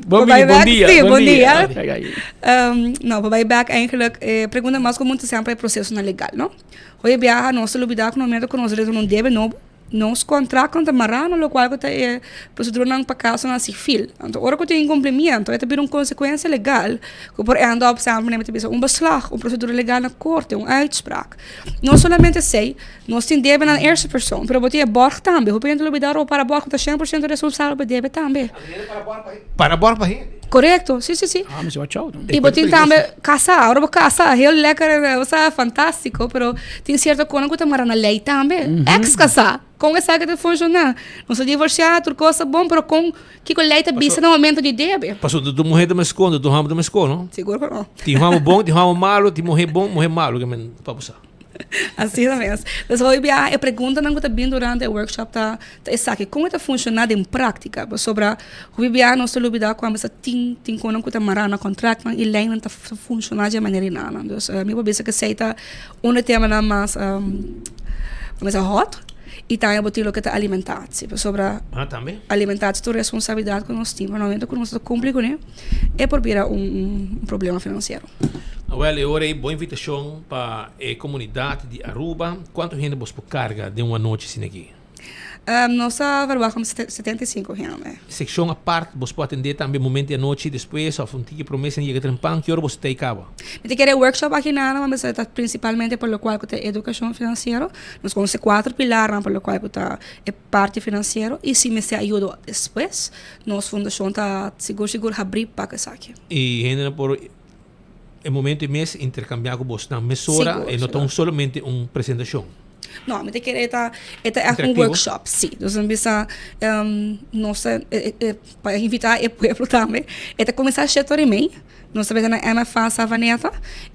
Bon pa bai bini, bon back, dia, sí, bon bon dia. dia. No, pa bai back eigenlijk e pregunta mas komun ta semper e prosesonan legal, no? Hopi biaha nos ta lubida ku na momento ku nos drenta un debe nobo, nos kontraktnan ta mará na lokual ku ta e proseduranan pa kasonan sivil. Anto ora ku tin inkumplimiento e ta bira un konsekuensia legal ku por end up semper mi ta bisa un beslag, un prosedura legal na korte, un uitspraak. No solamente esei, Nos tin debe na eerste persoon, pero bo tin e borg tambe. Hopi hende lo bida ro para borg, bo ta shen por shento responsabel pa debe tambe. Para borg pa hende? Korekto, si, si, si. Ah, mi si wachou dan. I bo tin tambe kasa, ora bo kasa, heel lekker, osea, fantastiko, pero tin sierto konan ku ta mara na lei tambe. Ex kasa, kon esaki ta funshoná? Nos a divorsiá, tur kos ta bon, pero kon, kiko lei ta bisa na momento di debe? Pasobra tur muher ta meskon, tur hòmber ta meskon, no? Sigur ku no. Tin hòmber bon, tin hòmber malu, tin muher bon, muher malu, ke men pa bo sa. Asina mes. Dus hopi biaha e preguntanan ku ta bin durante e workshop ta ta esaki, kon e ta funshoná den práktika? Pasobra hopi biaha nos ta lubidá ku ambes ta tin tin konan ku ta mará na kontraktnan i leinan ta funshoná dje manera einan. Dus mi por bisa ku esei ta un di e temanan mas mas hòt i tambe bo tin loke ta alimentatie. Pasobra alimentatie ta un responsabilidat ku nos tin, pero na momento ku nos no ta kumpli kuné e por bira un problema finansiero. Awel, e ora ei bo invitashon pa e komunidat di Aruba. Kuantu hende bos por karga den un anochi asina aki? Nos ta verwagt om 75 hende. Sekshon apart bos por atendé tambe momento di anochi despues òf un tiki promé sin yega trempan? Ki ora bos ta ei kaba? Mi ta kere workshop aki nada, ma mester ta prinsipalmente pa lokual ku ta edukashon finansiero. Nos konosé kuater pilarnan pa lokual ku ta e parti finansiero i si mester ayuda despues nos fundashon ta sigur sigur habrí pa esaki. I hendenan por e momento ei mes interkambiá ku bosnan mesora, e no ta un solamente un presentashon. No, mi ta kere e ta e ta ègt un workshop, sí. Dus mi bisa nos ta pa invitá e pueblo tambe, e ta kuminsá shete ora i mei, nos ta bini na MFA Savaneta,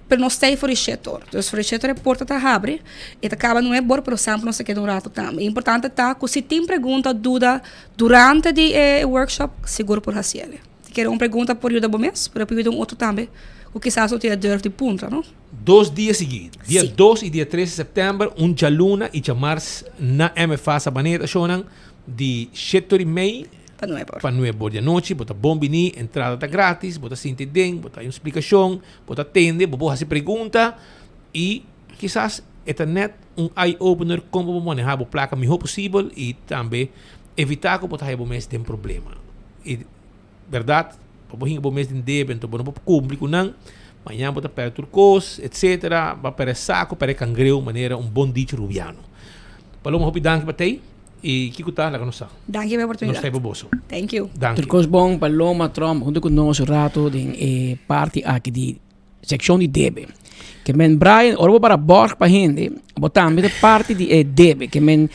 pero nos ta ei for di shete ora. Dus for di shete ora e porta ta habri, e ta kaba nuebe ora, pero semper nos ta keda un rato tambe. Importante ta ku si tin pregunta, duda durante di e workshop, sigur por hasiel. Si kere un pregunta por yuda bo mes, pero por yuda un otro tambe ku kisas no tin e durf di puntra, no? Dos dia sigui, dia dos i dia tres di sèptèmber, un djaluna i djamars na MFA Sabaneta shownan di shete ora i mei Pa nuebe or. pa nuebe or di anochi. Bo ta bon bini, entrada ta gratis, bo ta sinti den, bo ta haña un splikashon, bo ta tende, bo por hasi pregunta i kisas e ta nèt un eye opener kon bo por manehá bo plaka mihó posibel i tambe evitá ku bo ta haña bo mes den problema. I bèrdat, pa bo hinka bo mes den debe, anto bo no por kumpli ku nan, mañana bo ta pèrdè tur kos, etsetera, bo a pèrdè saku, pèrdè kangreu, manera un bon dicho rubiano. Paloma, hopi danki pa tei. I kiko ta laga nos sa. Danki pa e oportunidat. Nos ta ei pa boso. Thank you. Danki. Tur kos bon, Paloma Tromp hunto ku nos un rato den e parti aki di sekshon di debe. Ke men Brian, ora bo para bòrg pa hende, bo tambe ta parti di e debe. Ke men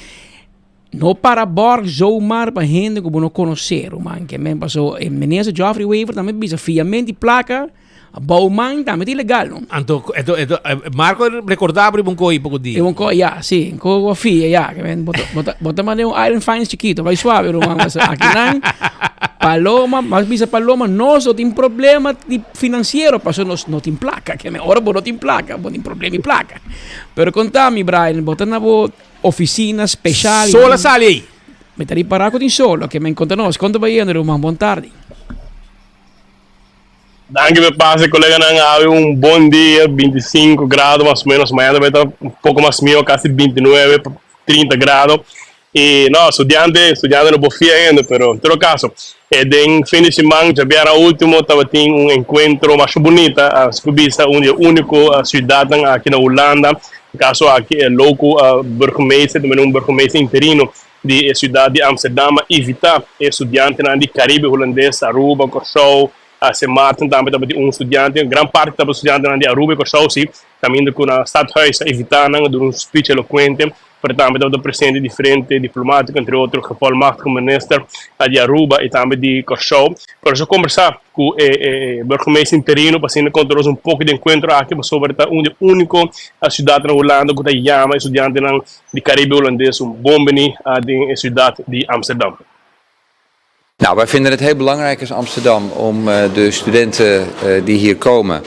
no para bòrg zomaar pa hende ku bo no konosé, ruman. Ke men paso e minister Geoffrey Wever tambe bisa fiamento di plaka bou man tambe ta ilegal, no? Anto, eto, eto, Marco recordaba riba un coi poco dia. Riba un coi, ya, si. Un coi cu fia, ya. Ke men, bo ta, bo ta, bo ta manda un iron fines chikito, bai suave, ruman. Paso akinan, Paloma, mas bisa Paloma, nos no tin problema di financiero, paso nos no tin placa. Ke men, ora bo no tin placa, bo tin problema di placa. Pero conta mi, Brian, bo ta na bo oficina special. Sol a sali ei. Mi ta ripara cu tin sol. Oke, men conta nos, con ta bay yendo, ruman? Bon tardi. Danki pe pase coleganan awe un bon dia 25 grado mas o menos mañana ta bay ta un poco mas miho casi 29 pa 30 grado y no studiante studiante no por fia hende pero en todo caso e den fin di siman djabièrnè ultimo tabatin un encuentro masha bunita así cu bisa un di e unico ciudadnan aki na Hulanda e caso aki e loco burgemeester tambe un burgemeester interino di e siudat di Amsterdam a invitá e studiantenan di Karibe Hulandes, Aruba, Kòrsou, Sint Maarten tambe tabatin un studiante, gran parti tabata studiantenan di Aruba i Kòrsou si, kaminda ku na Stadhuis a invitá nan a duna un speech elokuente, pero tambe tabata presente diferente diplomátiko, entre otro gevolmachtige minister di Aruba i tambe di Kòrsou. Pero nos a kombersá ku e burgemeester interino pa asina konta nos un poko di enkuentro aki pasobra ta un di e úniko siudatnan na Hulanda ku ta yama e studiantenan di Caribe Holandes un bon bini den e ciudad di Amsterdam. Nou, wij vinden het heel belangrijk als Amsterdam om de studenten die hier komen,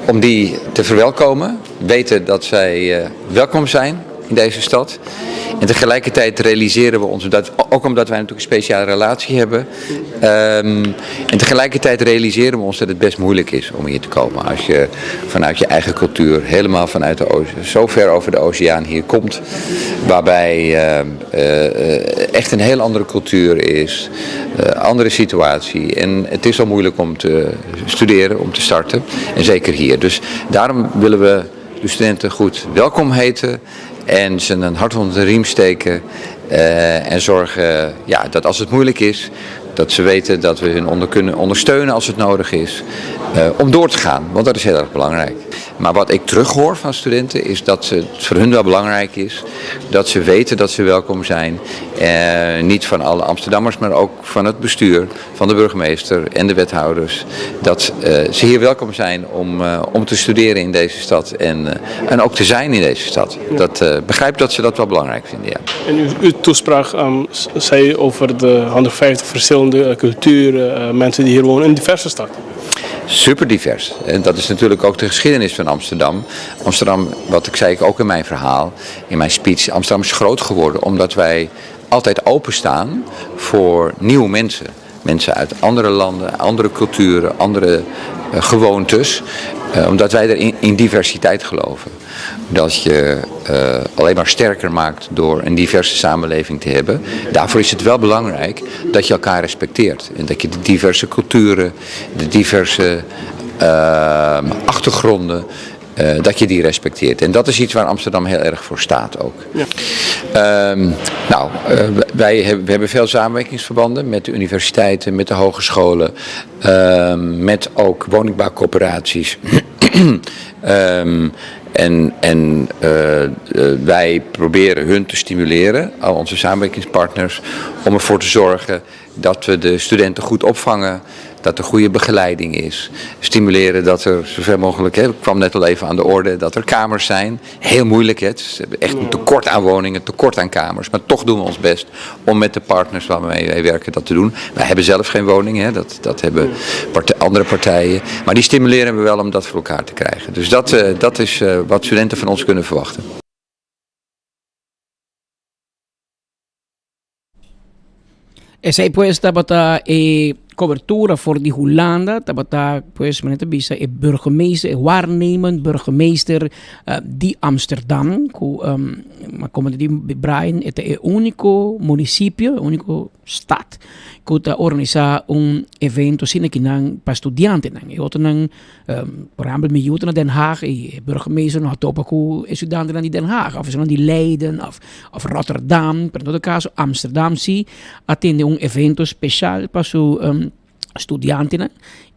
om die te verwelkomen. Weten dat zij welkom zijn in deze stad. En tegelijkertijd realiseren we ons dat, ook omdat wij natuurlijk een speciale relatie hebben. Um, en tegelijkertijd realiseren we ons dat het best moeilijk is om hier te komen. Als je vanuit je eigen cultuur, helemaal vanuit de zo ver over de oceaan hier komt. Waarbij uh, uh, echt een heel andere cultuur is, uh, andere situatie. En het is al moeilijk om te studeren, om te starten. En zeker hier. Dus daarom willen we de studenten goed welkom heten en ze een hart onder de riem steken. Uh, en zorgen ja, dat als het moeilijk is, dat ze weten dat we hun onder kunnen ondersteunen als het nodig is. Uh, om door te gaan, want dat is heel erg belangrijk. Maar wat ik terughoor van studenten is dat het voor hun wel belangrijk is dat ze weten dat ze welkom zijn. Eh, niet van alle Amsterdammers, maar ook van het bestuur, van de burgemeester en de wethouders. Dat uh, ze hier welkom zijn om, uh, om te studeren in deze stad en, uh, en ook te zijn in deze stad. Ja. Dat, begrijp dat ze dat wel belangrijk vinden, ja. En uw, uw toespraak um, zei over de 150 verschillende culturen, mensen die hier wonen in diverse stad. Super divers. En dat is natuurlijk ook de geschiedenis van Amsterdam. Amsterdam, wat ik zei ook in mijn verhaal, in mijn speech, Amsterdam is groot geworden omdat wij altijd openstaan voor nieuwe mensen. Mensen uit andere landen, andere culturen, andere uh, gewoontes. Uh, omdat wij er in, in diversiteit geloven. Dat je uh, alleen maar sterker maakt door een diverse samenleving te hebben. Daarvoor is het wel belangrijk dat je elkaar respecteert. En dat je de diverse culturen, de diverse uh, achtergronden, uh, dat je die respecteert. En dat is iets waar Amsterdam heel erg voor staat ook. Ja. Um, nou, uh, wij hebben, we hebben veel samenwerkingsverbanden met de universiteiten, met de hogescholen, uh, met ook woningbouwcorporaties. um, en en uh, wij proberen hun te stimuleren, al onze samenwerkingspartners, om ervoor te zorgen dat we de studenten goed opvangen, dat er goede begeleiding is. Stimuleren dat er zoveel mogelijk, hè, ik kwam net al even aan de orde, dat er kamers zijn. Heel moeilijk, hè. Het is echt een tekort aan woningen, tekort aan kamers. Maar toch doen we ons best om met de partners waarmee wij werken dat te doen. Wij hebben zelf geen woning, hè. Dat, dat hebben part andere partijen. Maar die stimuleren we wel om dat voor elkaar te krijgen. Dus dat, uh, dat is uh, wat studenten van ons kunnen verwachten. Esei pues tabata e. cobertura for di Hulanda tabata pues manera ta bisa e burgemeester, e waarnemend burgemeester di Amsterdam cu como ta di Brian e ta e unico municipio, e unico stad cu ta organisa un evento asina kinan pa studiantenan. E otronan Por ehempel, mi yu ta na Den Haag y e burgemeester no a topa cu e studiantenan di Den Haag of esunnan di Leiden of of Rotterdam, pero en todo caso Amsterdam si a tende un evento special pa su studiantenan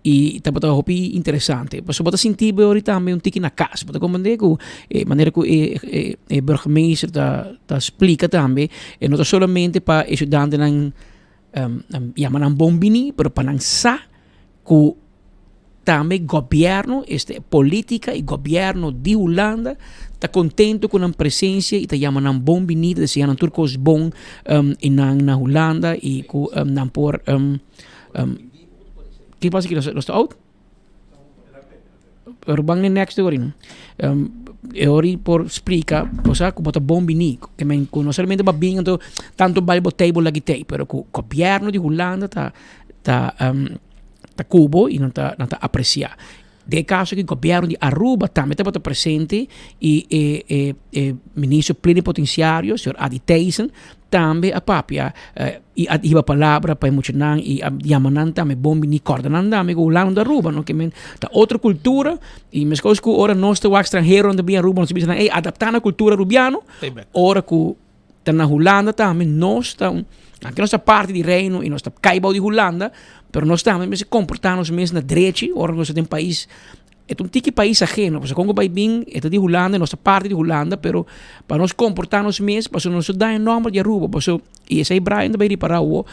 y tabata hopi interesante. Pasobra bo ta sinti bo ahorita tambe un tiki na cas, bo ta comprende cu e manera cu e e e burgemeester ta ta splica tambe e no ta solamente pa e studiantenan yama nan bon bini, pero pa nan sa cu tambe gobierno, este politica y gobierno di Hulanda ta contento cu nan presencia y ta yama nan bon bini, ta desea nan tur cos bon y nan na Hulanda y cu nan por Ki pasa aki? Nos ta out? Pero ban e next ori. E ori por splica, cosa cu bo ta bon bini. Ke men cu no solamente bo a bin anto tanto bai bo table laki tey, pero cu gobierno di Hulanda ta ta ta cu bo y nan ta nan ta aprecia. Den e caso aki gobierno di Aruba tambe tabata presente y e e e ministro plenipotenciario, señor Adi Thijssen, tambe a papia y a hiba palabra pa e muchanan y a yama nan tambe bon bini corda nan tambe cu Hulanda ta Aruba no ke men ta otro cultura y mescos cu ora nos ta wak stranheronan ta bin Aruba nos ta bisa nan ey adapta na cultura Arubiano ora cu ta na Hulanda tambe nos ta un aunke nos ta parti di reino y nos ta cay bao di Hulanda pero nos tambe mester comporta nos mes na drechi ora nos ta den pais E ta un tiki pais ajeno, pasobra kon ku bai bin e ta di Hulanda, nos ta parti di Hulanda, pero pa nos komportá nos mes, pasobra nos ta daña nòmber di Aruba, pasobra i esei Brian ta bai ripará awor,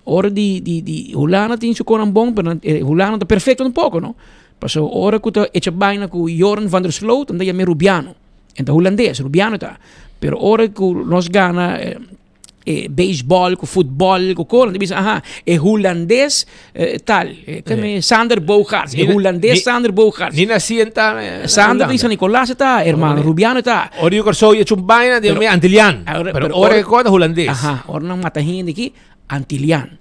ora di di di Hulanda tin su konan bon, pero Hulanda no ta perfekto tampoko no, pasobra ora ku ta echa baina ku Joran van der Sloot nan ta yam'é Rubiano, e ta hulandes, Rubiano ta, pero ora ku nos gana e beisbòl ku futbòl ku kos, nan ta bisa aha e hulandes tal, keme Sander Bogaerts, e hulandes Sander Bogaerts. Ni nasí en ta Sander di San Nicolas e ta, hermano, Rubiano e ta. Ora yu Kòrsou e chun baina di mi Antilian, pero ora e kos ta hulandes. Aha, ora nan mata hende aki, Antilian.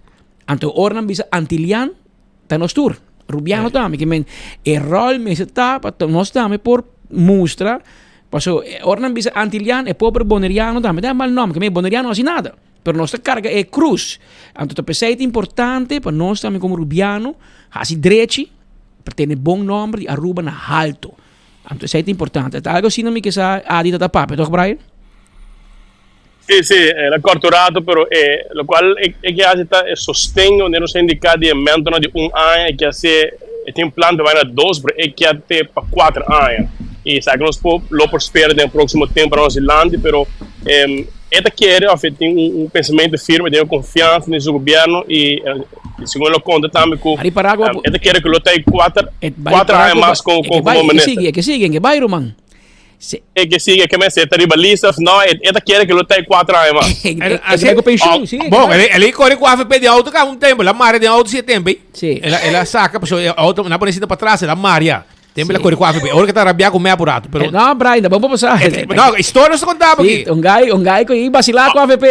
Anto ora nan bisa Antilian, ta nos tur, Rubiano tambe, ke men e ròl mester ta pa nos tambe por mustra Paso ora nan bisa Antilian e pober Boneriano tambe ta mal nomber, ke Boneriano no hasi nada, pero nos ta karga e krus. Anto ta p'esei ta importante pa nos tambe komo Rubiano hasi drechi pa tene bon nomber di Aruba na halto. Anto esei ta importante. Ta algo asina mi ke sa Adi ta ta papia, toch Brian? Sí, sí, el a kòrta un rato, pero e lokual e ke hasi ta e sosten wanneer nos a indiká di e mentornan di un aña, e ke hasi e tin plan pa bai na dos, pero e ke te pa kuater aña. I esaki nos por lo por spera den e próksimo tempu na nos dilanti, pero e ta kere òf e tin un pensamentu firme, e tin un konfiansa den su gobièrnu i segun e lo konta tambe ku e ta kere ku lo ta e kuater kuater aña mas komo minister. E ke sigui, e ke bai ruman. E ke sigui, e ke mester ta riba lista of no, e ta kere ke lo ta e kuater aña mas. E ke bai ku penshun, si. Bon, el a kore ku AFP den auto ka un tempo, el a mara den auto si e tempo ei. Si. El a, el a saka, pasobra e auto nan a pone sinta patras, el a maria. Tempo el a kore ku AFP. Ora ke ta rabia ku me apurato, pero. No, Brian, ta bon pa pasá. No, historia nos ta konta bo aki. Si, un gai, un gai ku i basilá ku AFP.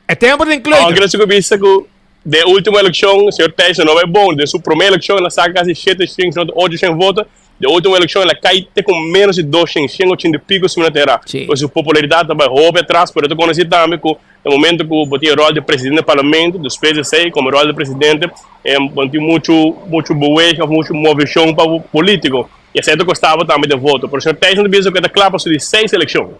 E tempo den kleuter. Aunke nos ku bisa ku den ultimo elekshon señor Thijssen no bai bon, den su prome elekshon el a saka kasi shete shen, si no ta ocho shen voto, den ultimo elekshon el a kai te ku menos di dos shen, shen ochenta i piko si mi no ta erá. Pues su popularidat ta bai hopi atras, pero e ta konosí tambe ku na momento ku bo tin e ròl di presidente di parlamento, despues di esei komo ròl di presidente bo no tin muchu muchu beweging òf muchu moveshon pa bo polítiko i esei ta kosta bo tambe den voto. Pero señor Thijssen ta bisa ku e ta kla pa su di seis elekshon.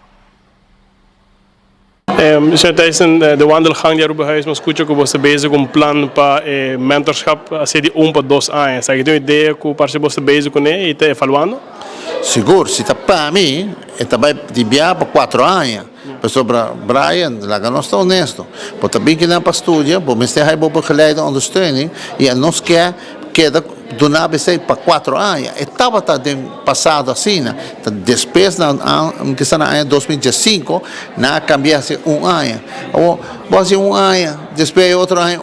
Señor Thijssen, de wandelgang di Arubahuis, mi skucha ku bo sta bezig ku un plan pa e mentorschap hasié di un pa dos aña. Esaki ta un idea ku parse bo sta bezig kuné i ta evaluando? Sigur, si ta pa mi, e ta bai di bia pa kuatro aña. Pasobra, Brian, laga nos ta honesto, bo ta bin kinan pa studia, bo mester hay bo begeleide ondersteuning i a nos ke keda duna bo esei pa kuatro aña. E tabata den pasado asina, ta despues na kisa na aña 2015 nan a kambia hasi un aña. Awor bo hasi un aña, despues e otro aña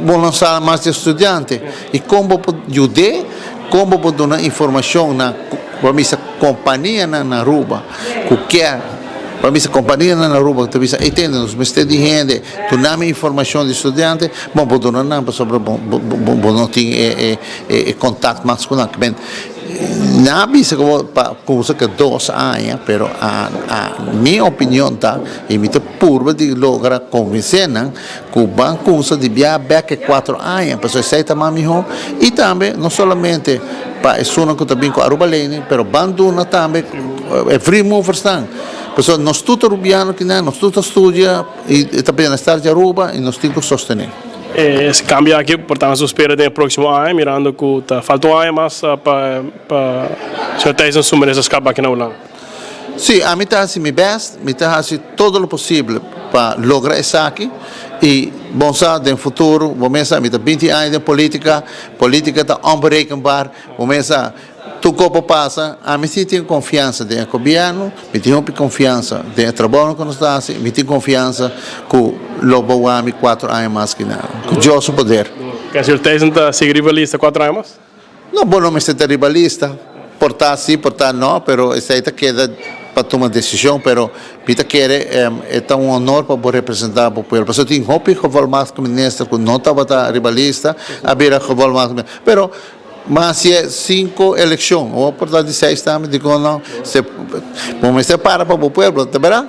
bo no sa mas di studiante. I kon bo por yud'é, kon bo por duna informashon na bo a bisa kompanianan na Aruba ku kier. Pa bisa kompanianan na Aruba ku ta bisa, ey tende nos mester di hende, duna mi informashon di studiante, bon bo duna nan pasobra bo bo no tin e e kontakt mas ku nan. Kimen nan a bisa ku bo pa kusa ke dos aña, pero a a mi opinion ta i mi ta purba di logra konvensé nan ku ban kusa di bia bek e kuatro aña pasobra esei ta mas mihó i tambe no solamente pa esunnan ku ta bin ku Aruba Lening pero ban duna tambe e free moversnan pasobra nos tur ta rubiano kinan nos tur ta studia i ta bienestar di Aruba i nos tin ku sostené. E kambio aki por ta nos spera den e próksimo aña mirando ku ta falta un aña mas pa pa señor Thijssen su ministerskap aki na Hulanda. Sí, ami ta hasi mi best, mi ta hasi todo lo posible pa logra esaki y bon sa den futuro, bo mes sa mi ta binti aña den politica, politica ta onberekenbaar, bo mes sa tur cos por pasa, ami si tin confiansa den e gobierno, mi tin hopi confiansa den e trabounan cu nos ta hasi, mi tin confiansa cu lo bo wak mi cuatro aña mas ki nada, cu Dios su poder. Señor Thijssen ta sigui riba lista cuatro aña mas? No, bo no mester ta riba lista. Por ta si, por ta no, pero esei ta keda pa tuma desishon. Pero mi ta kere e ta un honor pa bo representá bo pueblo. Pasobra tin hopi gevolmachtige minister ku no tabata riba lista, a bira gevolmachtige minister. Pero mas si e sinku elekshon, o por ta di seis tambe, dikon no? Bo mester para pa bo pueblo, ta berdad?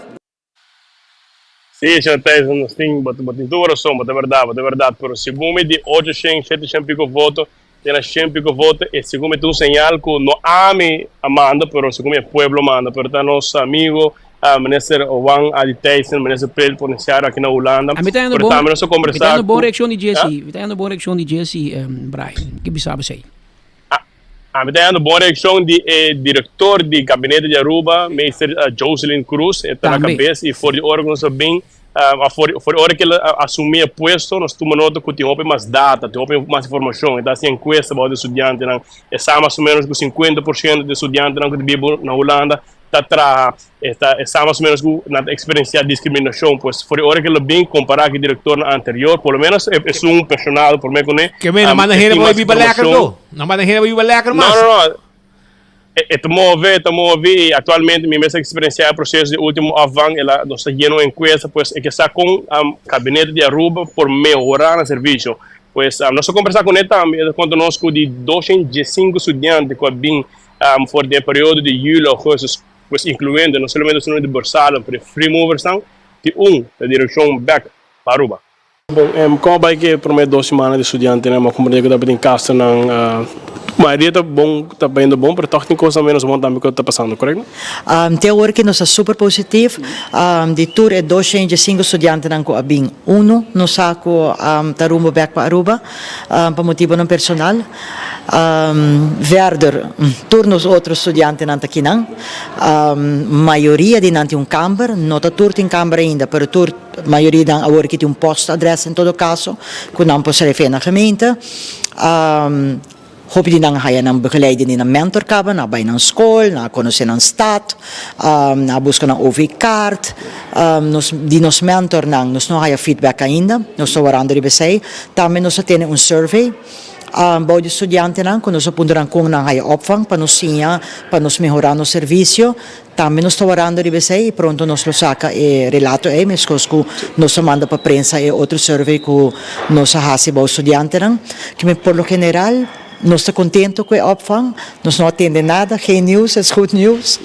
Sí, señor Tyson, nos tin, bo, bo tin tur razón, bo ta verdad, bo ta verdad, pero segun mi di ocho shen, shete shen pico voto, te na shen pico voto, e segun mi ta un señal cu no ami a manda, pero segun mi e pueblo manda, pero ta nos amigo, ah, minister Juan Adi Tyson, minister plenipotenciario aki na Hulanda, A mi ta pero bon, tambe nos a mi ta conversa bon cu, reaccion di ah? Jesse, mi ta bon reaccion di Jesse, um, Brian, ki bisa esey? Ami ta haya bon reaccion di e director di gabinete di Aruba, meester Joselyn Cruz. E ta na Tambe. cabes y for di ora cu nos a bin, a for di ora cu el a asumi e puesto, nos tuma nota cu tin hopi mas data, tin hopi mas informacion. E ta haci encuesta bao di estudiantenan. E sa mas o menos cu 50% di estudiantenan cu ta biba na Hulanda ta traha. E ta e sa mas o menos ku nan ta eksperensiá diskriminashon. Pues for di ora ke lo bin kompará ku e direktornan anterior, por lo menos e esun personal por me kuné, Ke men, nan manda e hende tin pa mas biba lekker informashon. to. Nan manda hende pa biba lekker No, mas. no, no. E e ta move, e ta move i aktualmente mi mes a eksperensiá e proseso di último opvang. El a nos ta yena un enkuesta, pues e ke sa kon kabinete di Aruba por mehorá nan servisio. Pues nos a kombersá kuné tambe, e ta konta nos ku di 215 studiante ku a bin for di e periodo di juli, augustus, Pues incluyendo no solamente esunnan di Borsalen pero e free moversnan di un ta direccion bek pa Aruba. Bon, como bay cu e prome dos simana di studiantenan bo a comprende cu tabatin casonan, mayoria ta bon, ta bayendo bon, pero toch tin cosnan menos bon tambe cu ta pasando, corecto? Te awor ki nos ta super positief, di tur e 205 studiantenan cu a bin, uno no sa cu ta rumbo bek pa Aruba pa motibonan personal. Verder, tur nos otro studiantenan ta kinan. Mayoria di nan tin un kamber, no ta tur tin kamber ainda, pero tur mayoria di nan awor aki tin un postadres en todo kaso, ku nan por srefe na gemeente. Hopi di nan a haya nan begeleiding di nan mentor kaba, nan a bai nan skol, nan a konosé nan stad, nan a buska nan OV-kaart. Nos di nos mentornan nos no haya feedback ainda, nos ta warando riba esei. Tambe nos a tene un survey. Bou di studiantenan ku nos a puntra nan kon nan haya opvang pa nos siña pa nos mehorá nos servisio. Tambe nos ta warando riba esei i pronto nos lo saka e relato ei meskos ku nos a manda pa prensa e otro survey ku nos a hasi bou studiantenan. Kimen por lo general nos ta kontento ku e opvang, nos no a tende nada, geen nieuws is goed nieuws.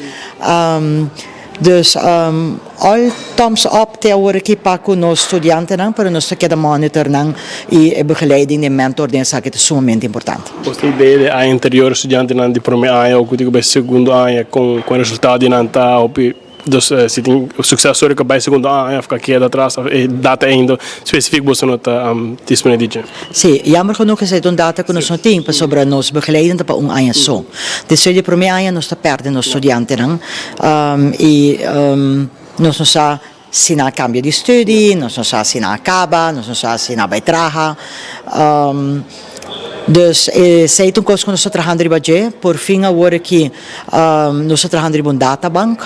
Dus all thumbs up te awor aki pa cu nos studiantenan, pero nos ta keda monitor nan y e begeleiding di e mentor den esaki ta sumamente importante. Nos tin idea di aña anterior studiantenan di prome aña o cu tin cu bay segundo aña con con e resultado di nan ta hopi dus si tin succes story cu bay segundo aña of cu a keda atras e data ainda specific boso no ta dispone di dje. Sí, jammer genoeg esei ta un data cu nos no tin pasobra nos begeleiding ta pa un aña so. Despues di e prome aña nos ta perde nos studiantenan y nos no sa si nan a cambia di studie, nos no sa si nan a caba, nos no sa si nan a bay traha. Dus esei ta un cos cu nos ta trahando riba dje. Por fin awor aki nos ta trahando riba un databank.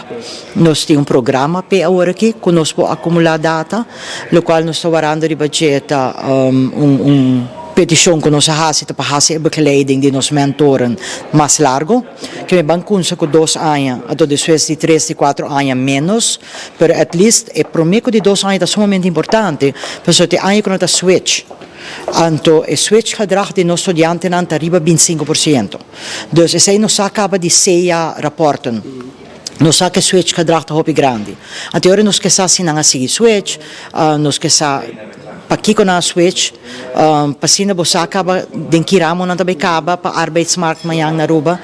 Nos tin un programa p'e awor aki cu nos por acumula data, locual nos ta warando riba dje ta un. peticion cu nos a haci ta pa haci e begeleiding di nos mentoren mas largo, ke mi ban cunsa cu dos aña, anto despues di tres di cuatro aña menos, pero at least e prome cu di dos aña ta sumamente importante, pasobra ta e aña cu nan ta switch, anto e switch gedrag di nos studiantenan ta riba 25%, dus esey nos sa caba di seya raporten. Nos sa ku e switch gedrag ta hopi grandi. Anto e ora nos ke sa si nan a sigui switch, nos ke sa pakiko nan a switch, pa asina bo sa kaba den ki ramo nan ta bai kaba pa arbeidsmarkt mañan na Aruba.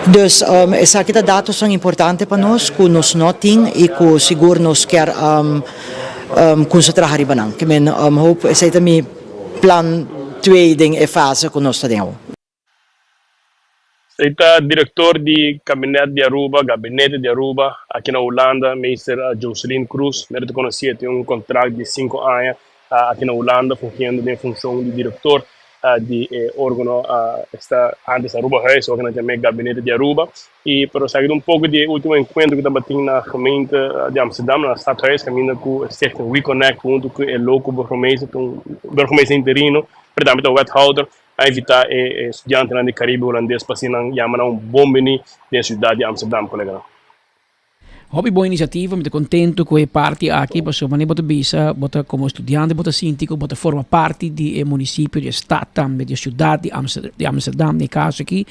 Dus esaki ta datosnan importante pa nos ku nos no tin i ku sigur nos kier kunsa traha riba nan. Ke men hoop esei ta mi plan twee den e fase ku nos ta den awo. Esey ta director di Kabinet di Aruba, Gabinete di Aruba, aki na Hulanda, Meester Joseline Croes. Mero ta conoci, e tin un contract di cinco aña aki na Hulanda, fungiendo den funcion di director di e organo, esta antes Arubahuis, awor nan yam'e Gabinete di Aruba. Y pero esaki ta un poco di e ultimo encuentro cu tabatin na gemeente di Amsterdam, na Stadhuis, caminda cu Stichting WeConnect hunto cu e loco burgemeester, un burgemeester interino, pero tambe ta wethouder, A invitá e studiantenan di Karibe Hulandes pa asina nan yama nan un bon bini den siudat di Amsterdam, koleganan. Hopi bon inisiativa, mi ta kontentu ku e parti aki pasobra manera bo ta bisa bo ta komo studiante bo ta sinti ku bo ta forma parti di e munisipio, di e stat tambe, di e siudat di di Amsterdam den e kaso aki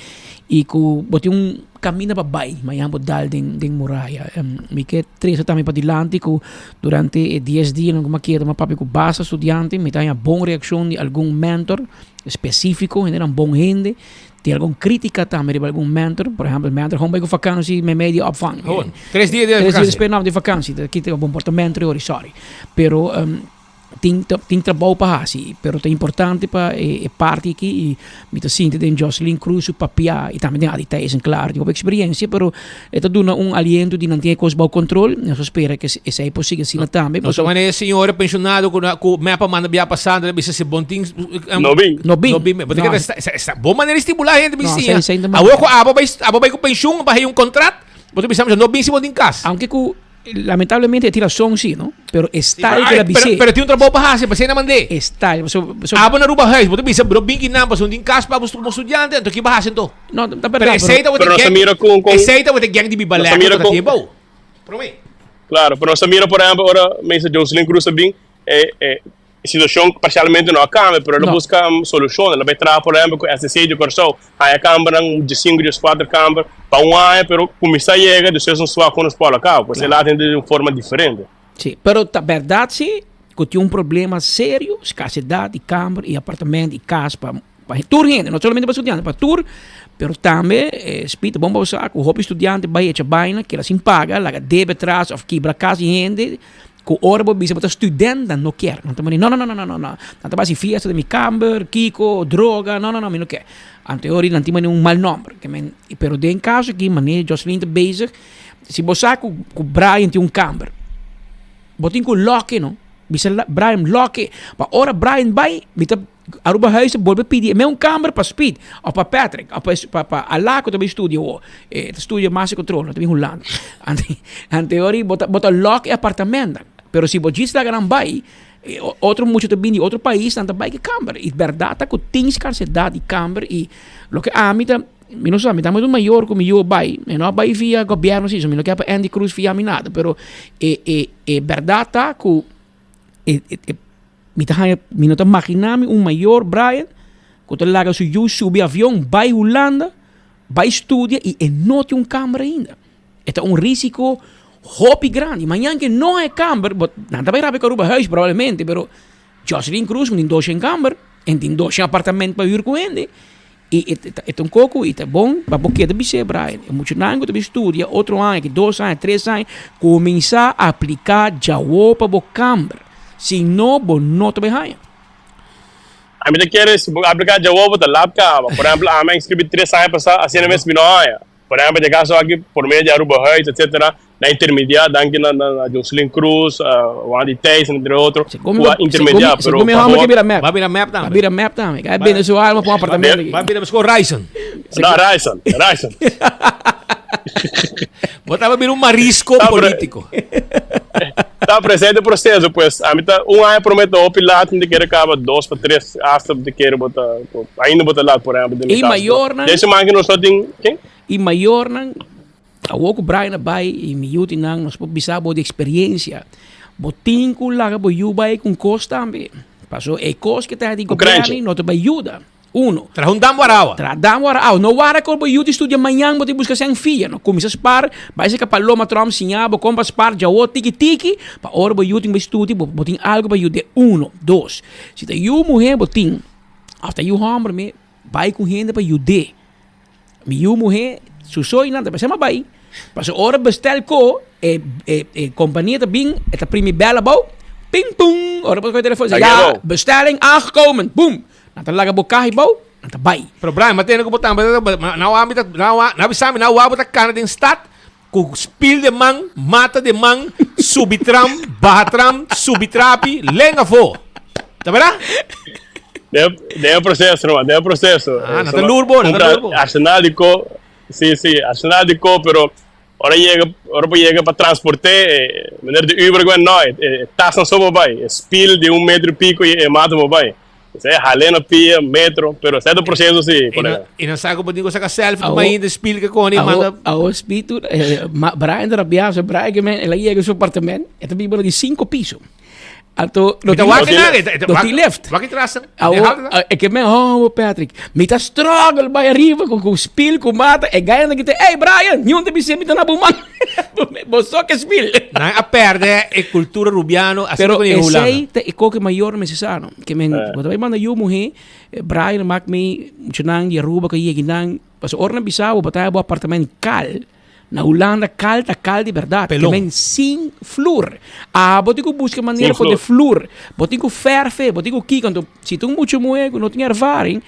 i ku bo tin un kaminda pa bai mañana bo dal den den muraya. Mi ke trese tambe padilanti ku durante e dies dianan ku mi a keda mi a papia ku basta studiante, mi ta haña bon reakshon di algun mentor spesífiko, hendenan bon hende, tin algun krítika tambe riba algun mentor, por ehèmpel mentor gewoon bai ku fakansi meimei di opvang. Gewoon, tres dia di Tres dia despues nan di fakansi, ta kita bo komportamento riba sorry. Pero Tin tin trabou pa hasi, pero ta importante pa e e parti aki i mi ta sinti den Jocelyn Cruz su papia i tambe den Adi Thijssen klaro tin hopi eksperiencia pero e ta duna un aliento di nan tin e kos bou kontrol, nos ta spera ke esei por sigui asina tambe Nos ta pasobra. wende e señora pensionado ku ku mep a manda bia pasando ta bisa si bon tin No bin. No bin. No bin. Bo ta No. kere esta esta bon manera di stimula hende No, bisiña. esei esei ta Awor ku abo bai abo bai ku penshun pa hei un kontrat bo ta bisa no bin si bo tin kas. Aunke ku Lamentablemente e tin rason si, no? Pero e style que la bisé. Pero, pero tin un trabou pa hasi, pasei na mandé. E style, so, so, Abo na Aruba huis, bo ta bisa bro bin kinan pasobra tin kas pa bo como studiante, anto ki bo hasi anto? No, ta berdad, Pero esei ta Pero nos ta mira con, con Esei ta wete gang di biba Nos ta lekker mira ku ta con tin bou. Promé. Claro, pero nos ta mira por ehempel ora meester Jocelyn Cruz a bin, e e situacion parcialmente no a cambia, pero el a No. busca solucion. El a bay traha por ehempel cu SDC di Corsou, haya cambernan, diescinco, diescuatro camber pa un aña, pero cuminsa yega, despues nos wak con nos por a cabo. Pues el a atende di un forma diferente. Sí, pero ta berdad sí cu tin un problema serio, scarsedad di camber y apartamento y cas pa pa tur hende, no solamente pa studiante, pa tur, pero tambe eh, Speed, bon pa bo sa cu hopi studiante bay echa baina, keda sin paga, laga debe tras of kibra cas di hende, Ku ora bo bisa bo ta student nan no kier. Nan ta manda no no no no no no no. Nan ta bai hasi fiesta den mi kamber, kiko, droga, no no no mi no kier. Anto e ora nan tin manda un mal nomber. Ke men, pero den kaso aki manera Jocelyn ta bezig, si bo sa ku ku Brian tin un kamber, bo tin ku lock e no. Bisa Brian lock e, pa ora Brian bai mi ta Aruba Huis ta bolbe pidi e meun kamber pa Speed of pa Patrick of pa pa pa Ala ku ta bin studia awor. E ta studia master control, no ta bin Hulanda. Ante ante ori bo ta bo ta lock e apartamentan. Pero si bo djis laga nan bai, e otro mucha ta bin di otro pais, nan ta bai ku e kamber. I bèrdat ta ku tin skarsedat di kamber i loke ami ta mi no sa, mi ta un mayor ku mi yu a bai, mi no a bai via gobièrnu si, so mi no ke pa Andy Cruz fia mi nada, pero e e e bèrdat ta ku e e Mi ta haña, mi no ta maginá mi un mayor, Brian, ku ta laga su yu subi avion bai Hulanda, bai studia i e no tin un kamber ainda. E ta un risiko hopi grandi. Mañan ke no haña kamber, bo, nan ta bai rabia ku Aruba Huis probablemente, pero Jocelyn Cruz ku tin doshen kamber en tin doshen apartament pa hür ku hende. I e ta e ta un koko i ta bon pa bo keda bis'é, Brian, e muchanan ku ta bin studia otro aña, ki dos aña, tres aña, kuminsá apliká djawo pa bo kamber. Si no, bo no ta bai haña. Ami ta kere si bo apliká djawo bo ta lat kaba. Por ehèmpel, ami a inskribí tres aña pasá, asina mes mi no haña. Por ehèmpel, den kaso aki por medio di Aruba Huis, etcétera, na intermediá, danki na na Jocelyn Cruz, Wandy Thijs, entre otro, ku a intermediá, pero Segun mi hòmber ke bira mep. Ba bira mep tambe. Ba bira mep tambe. Kai bende su alma pa un apartamento aki. Ba bira meskos Ryson. No, Ryson, Ryson. Bo tabata bira un marisco No, pero político. Ta presente proceso pues ami ta un aña prome ta hopi laat mi ta kere kaba dos pa tres hasta mi ta kere bo ta ainda bo ta laat por ehempel den mi I caso. mayornan Den siman ki nos no tin ken? I mayornan awor ku Brian a bai i mi yu tin nan nos por bisa bo di experiencia bo tin ku laga bo yu bai ku un kos tambe paso e kos ke ta di Un krenchi. gobierno no ta bai yuda. Uno. Traha un dam wara awa. Traha dam wara awa. No wara ku bo yu di studia mañan bo tin buska sèn fia. No kuminsá spar, bai seka Paloma Trump siña bo kon pa spar djawo tiki tiki pa ora bo yu tin bai studia bo bo tin algu pa yud'é. Uno. Dos. Si ta yu muhé bo tin òf ta yu hòmber mi bai ku hende pa yud'é. Mi yu muhé su soinan ta pensá ma bai. Pasobra ora bestèl ko e e e kompania ta bin e ta primi bèl abou ping pung ora bo ta kohe telefòn ya bestelling aangekomen boem. Nan ta laga bo kaha bou, nan ta bai. Pero Brian, ma tene ku bo tambe na wak mi ta na wak na bisa mi na wak bo ta kana den stad ku spil den man, mata den man, subi tram, baha tram, subi trapi, len afó. Ta berdad? Den den e proceso ruman, den e proceso. Ah, nan ta lur bo, nan ta lur bo. Arsenal di ko, si si, arsenal di ko, pero ora yega, ora bo yega pa transporte, meneer di Uber gwen no, e tasnan so bo bai, e spil di un metro y pico y e mata bo bai. Esei hal'é na pia, metro, pero esei ta proceso si, colega. I nan sa ku bo tin ku saka selfie ku mainta spil ke koni manda. Awo spitu, Brian ta rabiá, so Brian ke men, el a yega su apartement, e ta biba na di sinku piso. Anto, no tin lift, no tin lift. Wak e tras, Awo, e ke men, oh Patrick, mi ta struggle bai ariba ku ku spil ku mata, e gaya nan kita, ey Brian, niun ta bisa mi ta na bo man. Bo so ke spil. Nan a perde e cultura rubiano asina Pero con e Hulanda. esey ta e koke mayor mester sa no. Ke men, bo ta bai manda yu muhe, Brian mak mi muchanan di Aruba ku a yega nan, pasobra ora nan bisa bo, bo ta haya bo apartament kal. Na Hulanda kal ta kal di berdad. Pelon. Ke men sin flur. Abo tin ku buska manera Sin pa de flur. flur. Bo tin ku ferfe, bo tin ku kiko. Anto si ta un mucha muhe ku no tin ervaring,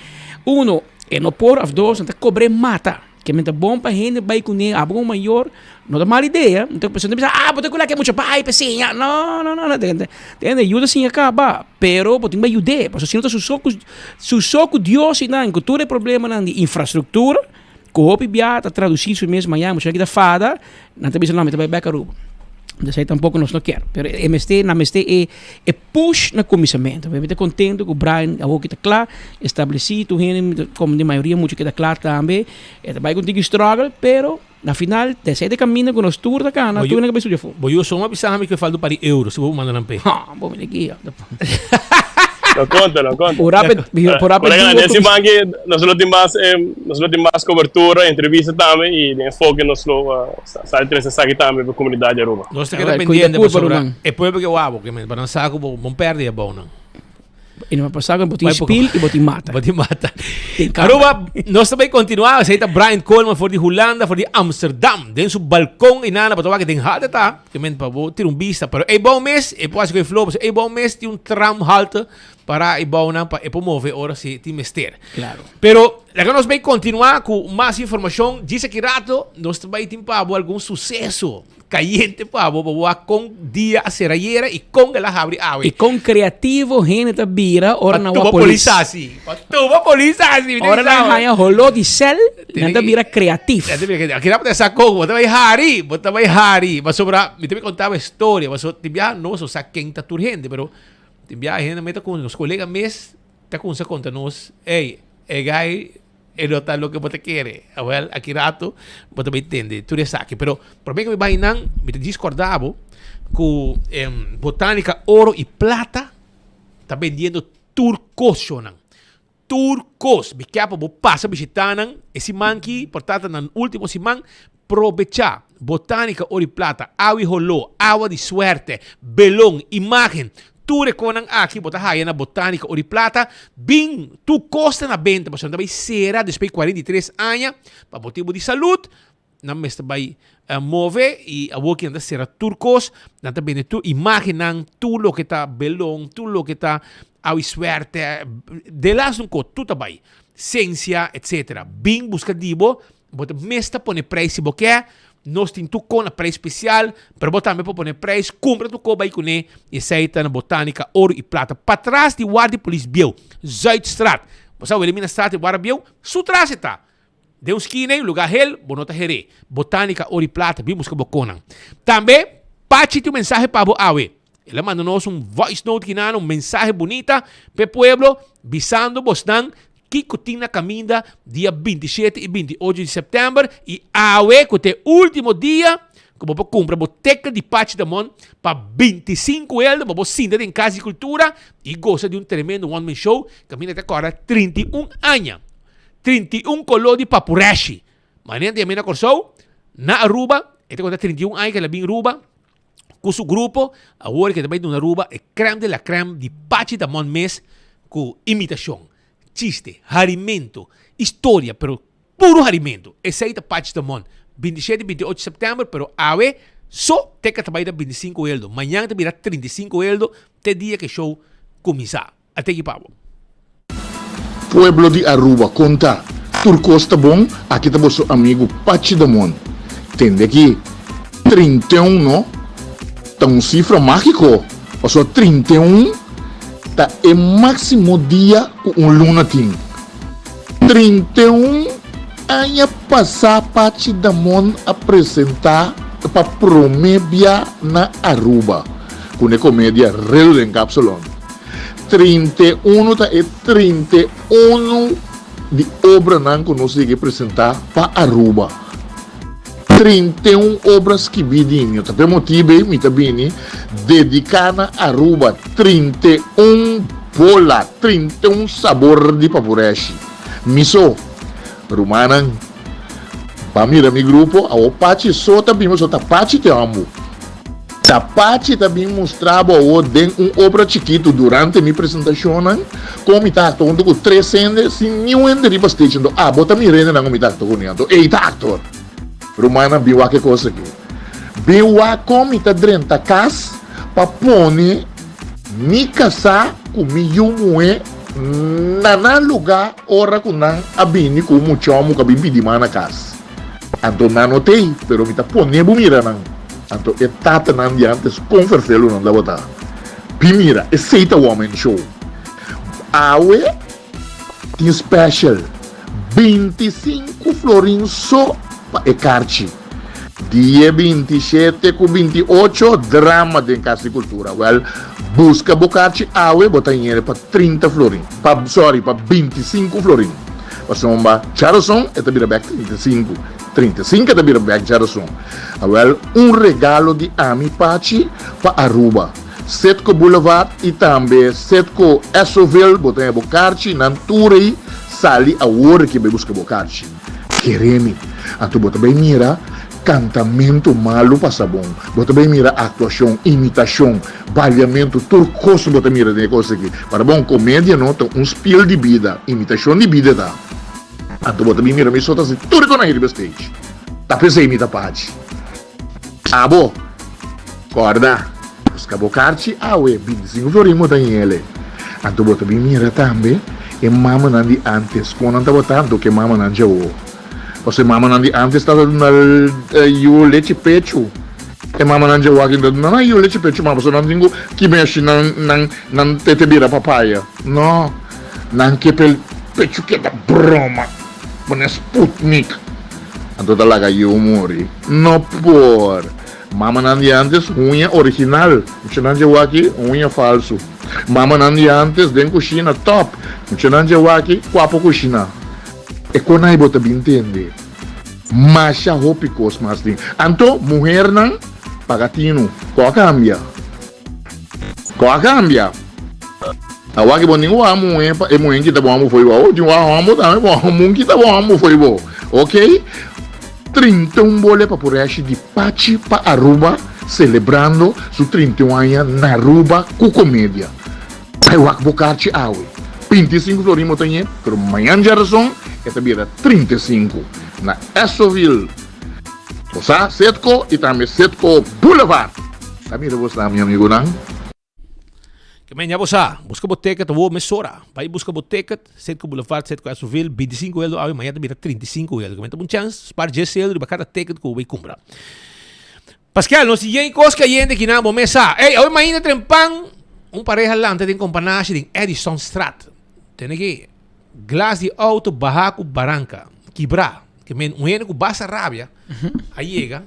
uno, e no por of dos, nan ta kobr'é mata. Ke men ta bon pa hende bai kuné. Abo komo mayor no ta mal idea. Anto pasobra nan ta bisa, ah bo ta kula ke mucha bai pa siña. No, no, no, no. Tende, yuda siña kaba. Pero bo tin bai yud'é. Pasobra si no ta su so ku su so ku Dios i nan ku tur e problemanan di infrastruktura. Ku hopi bia ta tradusí su mes mañana muchanan ki ta fada, nan ta bisa no mi ta bai bek Aruba. Entonces ei tampoco nos no kier. Pero e mester, nan mester e e push na kuminsamentu. Mi ta kontento ku Brian awor ki ta kla, establesí tur hende komo di mayoria mucha keda kla tambe. E ta bai ku un tiki struggle, pero na final ta esei ta e kaminda ku nos tur ta kana, tur hende ka bai studia afó. Bo yu soma bisa mi ku e falta un par di euro si bo manda nan p'e. Ha, bo mira aki. No conta, no conta. Por rapid, por rapid. Colega, nesse banque nós não tem mais, nós não tem mais cobertura, entrevista também e enfoque nós lo sai três aqui também para a comunidade de Aruba. Nós te queda pendiente para sobre e pueblo que wabo que men, para não saco bom perde a bom não. E não vai passar com botin spil e botin mata. Botin mata. Aruba, nós também continuar, aceita Brian Coleman voor die Holanda, voor die Amsterdam. Den su balkon e nana, para que den halte ta. Ke men pa bo tira un bista, pero ei bou mes, e por hasi ku e flow, pasobra ei bou mes tin un tramhalte para e bounan pa e por move ora si tin mester. Claro. Pero laga nos bay continua ku mas informashon. Djis aki rato nos ta bay tin pa bo algun suseso kayente pa bo, pa bo wak kon dia a sera ayera i kon el a habri awe. I kon kreativo hende ta bira ora Pa nan tuba wak polis. polis hasi. Pa tuba polis hasi. Mi ta Ora nan bisa. haña holó di sèl, Nan ta bira kreatif. Nan ta bira kreatif. Akira bo ta sa kon, bo ta bai hari, bo ta bai hari. Pasobra mi ta bai konta bo e storia, pasobra tin biaha nos no sa ken ta tur hende, pero tin biaha hende meta ku nos kolega mes ta kumsa konta nos, ey, e guy e no ta loke bo ta kere. Awel, aki rato bo ta bai tende tur esaki. Pero prome ku mi bai nan, mi ta djis kòrda bo ku Botanica Oro y Plata ta bendiendo tur kos, shownan. Tur kos. Mi ke pa bo pasa bishitá nan e siman ki, por ta ta nan último siman. Probechá. Botánika Oro i Plata, Awi Holó, Awa di Suerte, Belon, Imágen. Tur e konan aki bo ta haya na Botánika Oro i Plata. Bin, tur kos ta na benta pasobra nan ta bai sera despues di 43 aña pa motibu di salud. Nan mester bai move i awor ki nan ta sera tur kos, nan ta bende tur imágennan, tur loke ta belon, tur loke ta awi suerte, delas un kos, tur ta bai. Sensia, etcetera. Bin buska di bo, bo ta mes ta pone preis si bo ke, nos tin tur kos na preis spesial, pero bo tambe por pone preis, kumpra tur kos bai kuné, i esei ta na Botánika Oro i Plata, patras di Warda di Polis Bieu, Zuidstraat. Bo sa Wilhelminastraat i Warda Bieu? Su tras e ta. Den un skina ei, un lugá hel, bo no ta heré. Botánika, oro i plata, bin buska bo konan. Tambe. Pachi tin un mensahe pa bo awe. El a manda nos un voice note kinan, un mensahe bunita p'e pueblo, bisando bosnan kiko tin na kaminda dia 27 i 28 di sèptèmber i awe ku ta e último dia ku bo por kumpra bo teken di Pachi Damon pa 25 eldo pa bo sinta den Kas di Kultura i gosa di un tremendo one man show kaminda ta kòrda 31 aña, 31 koló di papureshi. Manera di a mira Kòrsou, na Aruba, e ta konta 31 aña ku el a bin Aruba ku su grupo, awor ke ta bai duna Aruba e crème de la crème di Pachi Damon mes ku imitashon, chiste, harimento, historia, pero puro harimento. Esei ta Pachi Damon, 27 i 28 sèptèmber, pero awe so teka ta bai ta 25 eldo, mañan ta bira 35 eldo te dia ku e show kuminsá. A teki pa bo. Pueblo di Aruba conta tur cos ta bon aki ta boso amigo Pachi Damon tende aki 31 no ta un cifra magico pasobra 31 ta e maximo dia cu un luna tin 31 aña pasa Pachi Damon a presenta pa prome bia na Aruba cu ne comedia Redo den Kapsalon. 31 ta e 31 di obranan ku nos yega presentá pa Aruba. 31 obra skibí di mi. Ta p'e motibu ei mi ta bini dediká na Aruba 31 bola, 31 sabor di papureshi. Mi so, rumannan, ban mira mi grupo, awor Pachi so ta bini, pasobra ta Pachi te hòmbu. Tapachi ta bin mustra bo awor den un obra chikitu durante mi presentashonnan kon mi ta aktua huntu ku tres hende sin niun hende riba stage anto abo ta mira hendenan ku mi ta aktua kuné anto ey ta aktor. Rumannan bin wak e kos aki. Bin wak kon mi ta drenta kas pa pone mi kasá ku mi yu muhé na nan lugá ora ku nan a bini ku un muchòmu ku a bin pidi man na kas. Anto nan no t'ei, pero mi ta pone bo mira nan. Anto e tatanan di antes kon ferfelu nan tabata. Bin mira, esei ta woman show. Awe tin special, 25 florin so pa e karchi. Dia 27 ku 28 drama den Kas di Kultura. Wèl, buska bo karchi awe, bo ta yere pa 30 florin. Pa, sorry, pa 25 florin. Pasobra djarason e ta bira bek 35. 35 e ta bira bek djarason. Awel, un regalo di ami Pachi pa Aruba. Citgo Boulevard y tambe Citgo Essoville bo ta haña bo karchi, nan tur ei sali awor aki bai buska bo karchi. Kere mi. Anto bo ta bai mira kantamento malu pasa bon, bo ta bai mira aktuashon, imitashon, baliamentu, tur kos bo ta mira den e kos aki. Para bon, komedia no ta un spiel di bida, imitashon di bida ta. Anto bo ta bin mira mi so ta hasi tur e konai riba stage. Ta p'esei mi ta pachi. Abo, kòrda, buska bo karchi awe, 25 florin bo ta yele. Anto bo ta bin mira tambe e mamanan di ántes, kon nan tabata anto ku e mamanan djawo. Pasobra e mamanan di ántes tabata duna yu lechi pechu. E mamanan djawo aki no ta duna nan yu lechi pechu mas, pasobra nan tin ku kimeshi nan nan nan tete bira papaya. No, nan ke pa e pechu keda broma. Pone Sputnik. Anto ta laga yu muri. No por. Mamanan di antes huña original. Muchanan dje waki huña falsu. Mamanan di antes den kushina top. Muchanan dje waki kuapo kushina. E konai bo ta bin tende. Masha hopi kos mas tin. Anto muhernan paga tinu. Ko a kambia? Ko a kambia? Awor ki bo tin wak muhé pa e muhé kita bo hamber fo'i bo. Awor tin wak homber tambe bo homber kita bo hamber fo'i bo. Ok. 31 bole pa por reshi di Pachi pa Aruba celebrando su 31 aña na Aruba cu comedia. Bay wak bo karchi awe. 25 florin bo ta ñe, pero mañan djarason e ta bira 35 na Essoville. Bo sa Citgo y tambe Citgo Boulevard. Ta mira bos nan mi amigonan. Ke men ya bo sa, buska bo ticket awor mesora. Bai buska bo ticket, Citgo Boulevard, Citgo Essoville, 25 euro awe, mañana ta bira 35 euro. Ke men ta un chance, spar 10 euro riba kada ticket ku bo bai kumpra. Pascal, nos tin yen kos kayente ki nan bo mes sa. Ey, awe mainta trempan, un pareha lanta den Kompanashi den Edisonstraat. Tene ki glas di auto baha ku baranka, kibra. Ke men un hende ku basta rabia a yega.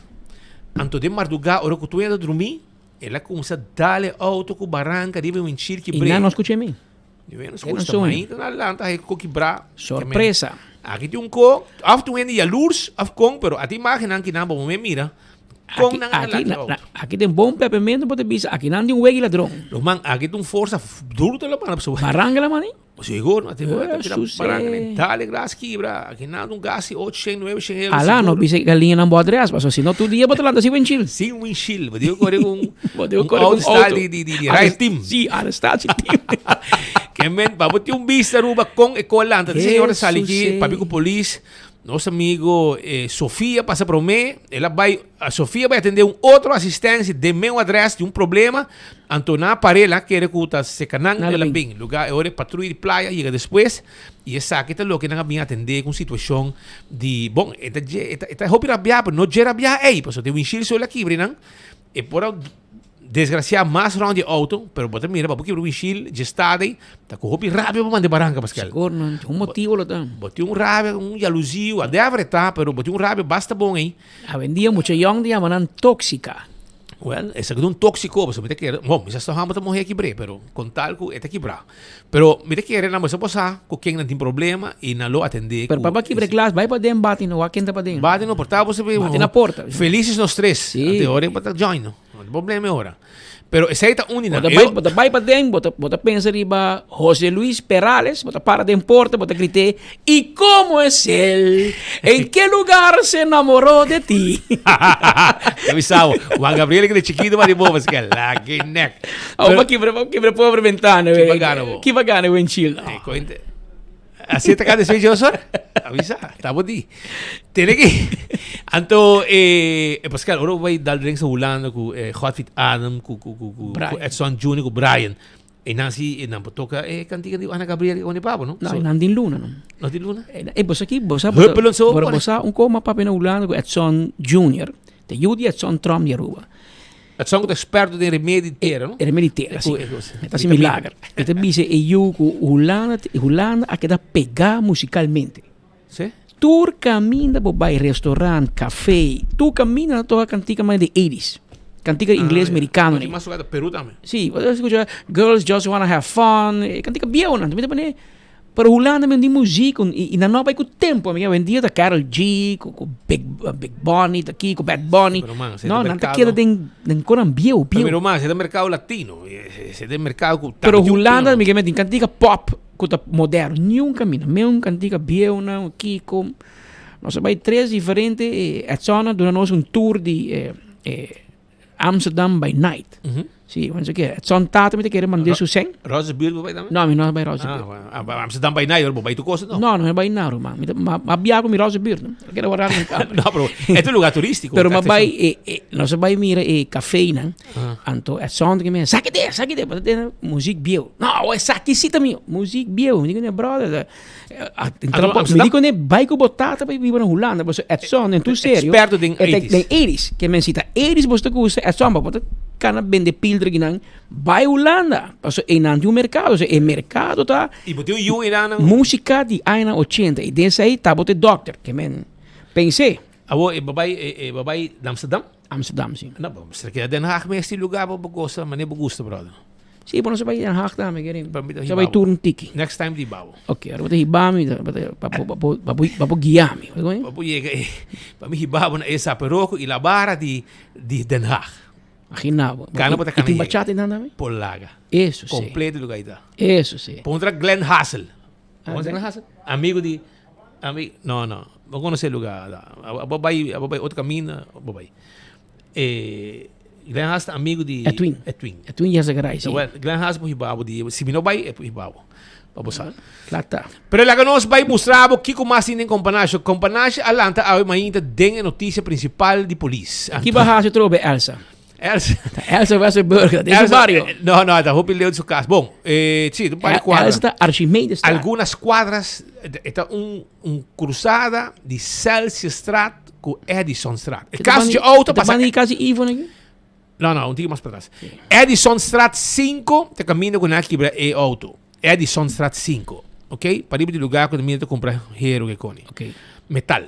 Anto den mardugá ora ku tur hende ta drumí, el a kuminsá dal e outo ku baranka riba e winchil I kibr'é. nan no skucha mi. Ni wen no E skucha, no ta soña. mainta nan a lanta haña ku kibrá. Sorpresa. Aki tin un ko, òf tin un hende yalurs òf kon, pero ati imágennan ki nan bo mome mira kon Aki, nan a aki, lanta na, e outo. na, aki den bon pepemento bo ta bisa, aki nan tin un wegi ladron. Ruman, aki tin un forsa duru ta la manda pasobra. Baranka la manda? Sigur, no tin Jesus, baranka eh. den dale glas kibra, aki nan un gas di 800, 900 euro. Ala, no sigur. bisa galiñanan bo adres, pasobra si no tur dia bo ta lanta sin windshield. Sin windshield, bo digo kore ku un Bo digo un kore ku auto un style auto. di di di di rice team. Si, arrestatie team. Ke men, pa bo tin un bista Aruba kon e kos lanta. Di señor a sali Jesus, aki, eh. papia ku polis. Nos amigo eh, Sofia pasa promé, el a bai, Sofia bai atendé un otro asistencia den meu adres di un problema, anto nan a par'é, el a kere ku ta seka nan, Nan el a bin. bin. Lugar e ora e patruya di playa yega despues, i esaki ta loke nan a bin atendé ku un situashon di, bon, e ta dje, e ta, e ta hopi rabiá, pero no dje rabiá ei, pasobra den winshil so el a kibra nan, e por a Desgraciá mas rond di auto, pero bo ta mira pa bo kibra windshield dje sta dei, ta ku hopi rabia bo manda e baranka Pascal. Sigur no, tin un motibo lo ta. Bo tin un rabia, un jaluzie, whatever e ta, pero bo tin un rabia basta bon ei. Awendia mucha yong ta yama nan tóxica. Well, esaki ta un tóxico, pasobra mi ta kere, bon, mi sa sta hòmber ta muhé kibr'é, pero kon tal ku e ta kibrá. Pero mi ta kere nan bo sa por sa ku ken nan tin problema i nan lo atendé Pero ku pa bo kibra e glas, bai paden bati no, wak ken ta paden. Bati no por ta bo sa Bati na porta. Felices nos tres. Sí. Ante ora e bo ta join no. No tin problema e ora. Pero esei ta un di nan. Bo ta bai, bo ta bai paden, bo ta, bo ta pensa riba José Luis Perales, bo ta para den porta, bo ta grité, ¿Y cómo es él? ¿En qué lugar se enamoró de ti? Ya bisa bo, Juan Gabriel que de chiquito ba di bo, pues que la que nek. Oh, pa kibra, pa kibra pobre ventana, Ki wey. bagana bo. Ki bagana, windshield. Eh, cointe. Así te cada switch osor. Avisa, ta bo di. Tiene que Anto eh, eh Pascal, ora bai dal drinks na Hulanda ku eh, Godfried Adam, ku ku ku ku, Brian. ku Edson Junior, ku Brian. E nan si e nan por toca e cantica di Ana Gabriel e Oni Pabo, no? No, so, nan din luna, no. No din luna? E bosa ki, bosa Huppelen zo. Bosa, bosa un koma papia na Hulanda ku Edson Junior. Te yu di Edson Trump di Aruba. Edson ku ta experto den remedi di tera, no? E remedi di tera, si. E ta hasi milager. E ta bisa e yu ku Hulanda, Hulanda a keda pegá musicalmente. Si? Tur kaminda bo bai, restaurant, café, tur kaminda nan toka kantika manera di eighties. Kantika ingles merikano. Mas toka Peru tambe. Si, bo ta skucha Girls Just Wanna Have Fun, e kantika bieu nan. Ta pone Pero Hulanda men tin muziek y nan no a bay cu tempo amiga. Awendia ta Karol G cu cu Big Big Bunny ta aki cu Bad Bunny. Pero man, No, nan ta keda den den conan bieu bieu. Pero man, esey ta mercado latino. Esey ta mercado cu Pero Hulanda amiga men tin cantica pop cu ta moderno. Niun camina. Men un cantica bieu nan un kiko. Nos a bay tres diferente Edson a duna nos un tour di Amsterdam by night. Si, want ze kere. Edson tata mi ta kere mand'é su sèn. Rozenbuurt bo bai tambe? No, mi no a bai Rozenbuurt. Ah, ah, Amsterdam by night, bo bai tur cosa no? No, no bai nada, ruman. Mi ta, ma, ma bia ku mi Rozenbuurt, no. Mi kere wara mi kamer. No, pero e ta un lugar turístico. Pero ma bai, e, e, nos a bai mira e cafénan. Anto Edson ta keme, saki de, saki de. Bo ta tene muziek bieu. No, esaki si ta mi muziek bieu. Mi di ku ne, brother, Mi di ku ne bai ku bo tata pa biba na Hulanda pasobra Edson en tur serio Experto den e ta eighties. den eighties ke men si ta eighties bo ta gusta Edson bo ta kana bende pildra kinan bai Hulanda pasobra einan tin un merkado e merkado ta I bo tin un yu einan musika di añanan ochenta i den esei ta bo ta e dokter ke men pens'é. Awor e bo bai e bo bai na Amsterdam? Amsterdam si. No bo mester keda Den Haag mes tin lugar pa bo gosa manera bo gusta brother. Si, bo no sa bai Den Haag tambe, kere. Pa mi ta Sa bai hiba tur bo. un tiki. Next time di hiba bo. Ok, ora bo ta hiba mi, pa pa pa pa bo pa bo guia mi. Pa bo yega e, pa mi hiba bo na e Zaperoco y la barra di di Den Haag. Imagina bo. Gana bo ta I kana tin yega. bachata einan tambe? Polaga. Eso si. Completo lugar ei ta. Eso si. Puntra Glenn Hassel. Ah, Conoce Glenn Glenn Hassel? Amigo di, ami, no, no. Bo conoce e lugar. Abo bai, abo bai otro camino, bo bai. E Glenn Haas ta amigo di Edwin. Edwin. Edwin Yarzagaray, si. Well, Glenn Haas por hiba bo di, si mi no bai, e por hiba bo. Pa bo sa. Kla ta. Pero laga nos bai mustra bo kiko mas tin den Companashe. Companashe a lanta awe mainta den e notisia principal di polis. Ki ba hasi trobe Elsa? Elsa. Ta Elsa Westerburg, den su bario. No, no, ta hopi leu di su cas. Bon, eh, si, un par di cuadra. Elsa ta Archimedes straat. Algunas cuadras, e ta un, un cruzada di Celsiusstraat cu Edisonstraat. E cas dje auto pasa. Ta banda di cas di Ivon aki? No, no, un tiki mas patras. Edisonstraat 5 ta caminda cu nan a kibra e auto. Edisonstraat 5, ok? Pariba di lugar cu mi ta cumpra hero ke coni. Ok. Metal.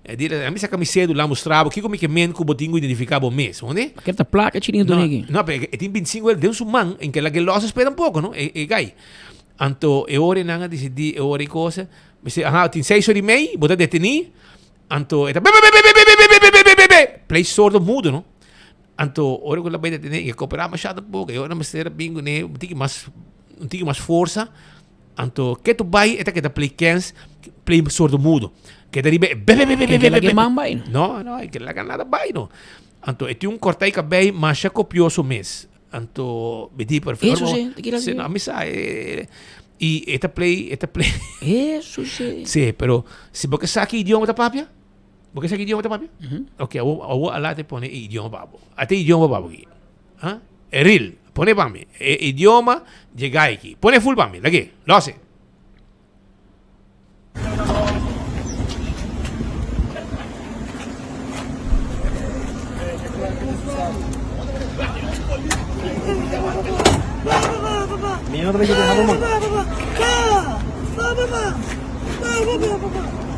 E di, a mi saca mi cédula mustra bo kiko mi ke men ku bo tin ku identifica bo mes, hondi? Ma ker ta placa chirin No, dun aki. no, pero e tin 25 euro den su man, en ke la ke los espera un poco, no? E, e gai. Anto e ora nan a decidi, e ora e cosa, mi si, aha, tin 6 ora y mei, bo ta deteni, anto e ta be be be be be be be be be be be be, play sordo mudo, no? Anto ora ku el a bai deteni, e cooperá masha tampoco, e ora mester a bin kuné un tiki mas, un tiki mas forsa, Anto ke tu bai e ta keda play kens, play sordo mudo. Keda riba e be be be be be E ke be laga be. e man bai no. No, no, e ke laga nada bai no. Anto e tin un korta e kabei masha kopioso mes. Anto mi di pero Eso si, te kila Si, no, mi sa e i e ta play, e ta play. Eso si. Si, pero si bo ke sa ki idioma ta papia, bo ke sa ki idioma ta papia? Ok, awo awo Ala te pone e idioma pa bo. Ate idioma pa bo aki. Ha? E ril, pone pa mi. E idioma dje gai aki. Pone full pa mi, lag'é. Lose.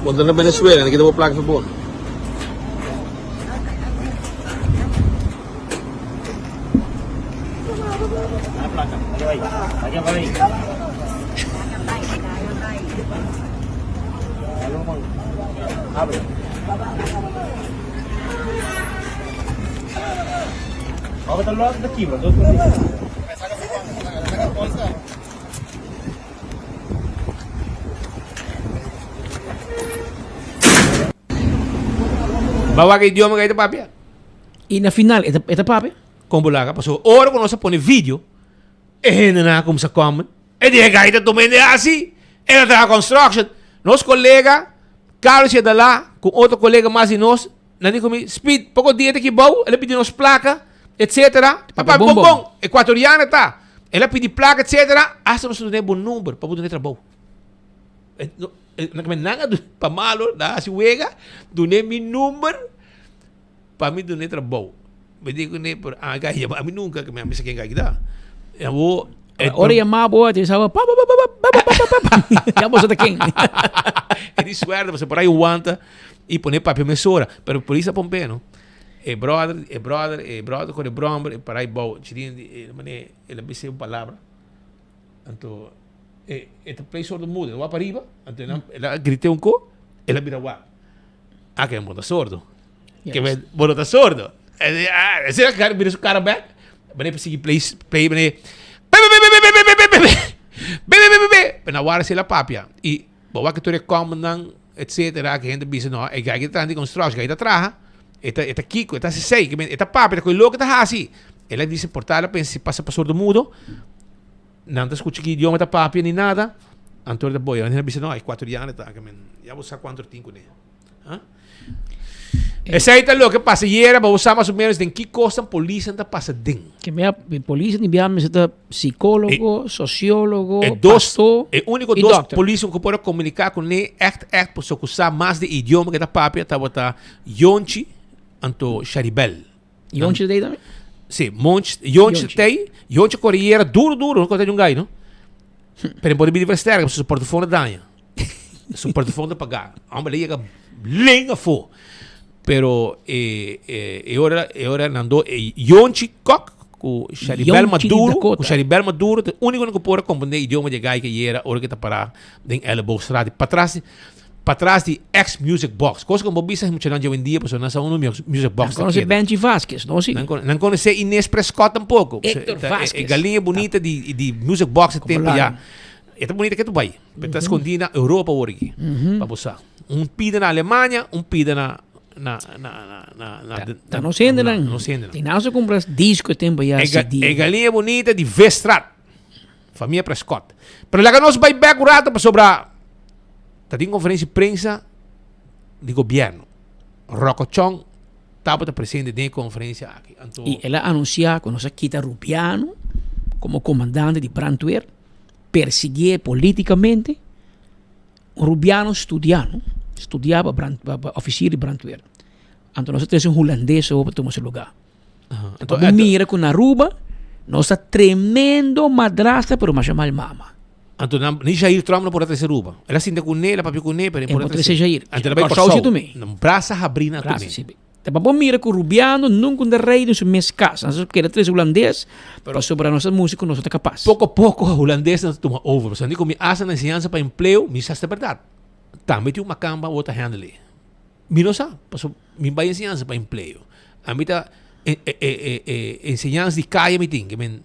Bo ta na Venezuela, nan kita bo plaka for bo. Ba wak idioma ku e ta papia? I na final e ta e ta papia? Kon bo laga? Pasobra ora ku nos a pone video, e hendenan a kumsa comment. E di e gai ta tuma hende hasi, e ta traha construction. Nos kolega Carlos Yedalá ku otro kolega mas di nos, nan di ku mi, Speed, poko dia ta aki bou, el a pidi nos plaka, etcetera. Papia Papia bon bon bon. bon, ekuatoriano e ta. El a pidi plaka, etcetera, hasta nos a dun'é bo number pa bo dun'é trabou. Nan a pa malo, nan a hasi wega, dun'é mi number. Pa mi dun'é trabou. Mi di kuné, pero a gai yama ami nunka, ke mi a misa ken gai ta. E awor, e Ora yama bo, e ta bisa bo, pa pa pa pa pa pa pa pa pa. Ya bo sa ta ken. E di suerte, pasobra por ahí wanta i pone papia mesora. Pero polis a pomp'é, no. E brother, e brother, e brother ku e bromber, e para ahí bou. Chidin di, e manera, el a bis'é un palabra. Anto, e, e ta play sordo mudo. El a wak pariba, anto el a grit'é un ko, el a bira wak. Ah, ke bo ta sordo. Ke men, bo no ta sordo. Ah, ese era cara, mira su cara back. Bane persegui play, play, bane. Be, be, be, be, be, be, be, be, be. Be, be, be, be, be. Pero na wara se la papia. I, bo wak tur e comment nan, etcetera, ke hende bisa, no, e gai ke ta traha di construction, gai ta traha. E ta, e ta kiko, e ta sesei, ke men, e ta papia, ta koe loke ta hasi. El a dice, por tal a pensa si pasa pa sordo mudo, nan ta skucha ki idioma ta papia ni nada. Anto el ta boya, nan a bisa, no, ecuatoriano ta, ke men, ya bo sa kuantu tin kuné. Ah? Esei ta loke pasa yera, bo sa mas o menos den ki kosnan polisnan ta pasa den. Ke mea polis ni bia mester ta psicólogo, sociólogo, E dos, pastor e único i dos dokter. polis ku por a komuniká kuné ègt ègt pasobra ku sa mas di idioma ku e ta papia tabata Yonchi anto Sharibel. Yonchi ta tei tambe? Si, Monch, Yonchi ta tei. Yonchi kore yera duro duro, no konta di un gai no. Pero e por bini versterka pasobra su portofon a daña. Su portofon ta pagá. Hombre, le llega len afó. Pero e, e, e ora, e ora nan do, e Yonchi Kok ku Sharibel Yonchi di Maduro, ku Dakota. Sharibel Maduro, te único ku por comprende idioma di gai ke yera ora ke ta pará den Elleboogstraat. Patras, patras di ex Music Box. Cosa ku bo bisa muchanan dje hoy en dia, pasobra nan sa unu Music Box Nan ta konoce keda. Benji Vasquez, no si? Nan, nan konoce Inés Prescott tampoco. Hector Ta, e, e Vasquez. galiña bonita di, di Music Box e Como tempo ya. laga. E ta bonita ke tu bai. Pe ta skondí na Europa awor aki. Pa bo sa. Un pida na Alemania, un pida na na na na na na Ta nos hendenan. Nos hendenan. Tin nan so kumpra disco e tempo ya E ga- CD. e galiña bonita di Vestraat. Famia Prescott. Pero laga nos bai bek un rato pasobra ta tin conferencia di prensa di gobierno. Rocco Chong tabata presente den e conferencia aki. Anto I el a anuncia ku nos a kita Rubiano komo komandante di brandweer. Persiguié políticamente, un rubiano studiá, no? Studiá pa brand, pa, pa ofisier di brandweer. Anto nos a trese un hulandes awor pa tuma su lugá. Anto, Pa bo mira ku na Aruba nos ta tremendo madrastra pero masha mal mama. Anto nan, ni Jair Tromp no por a trece Aruba. El a sinta cu ne, el a papia cu ne, pero e por a trece Jair. Anto el a bay Kòrsou Kòrsou. si tumé. Nan brasa habrí nan a Brasa tumé. si. Ta pa bo mira cu Rubiano nunca un ta rey den su mes cas. Nan kere trece Hulandes pasobra nos ta musico nos no ta capas. Poco poco Hulandesnan ta tuma over. Pasobra ni cu mi hasta na enseñansa pa empleo, mi sa esta berdad. Tambe tin un macamba bo ta handle. Mi no sa, pasobra mi bay enseñansa pa empleo. Ami ta enseñansa di caya mi tin, ke men.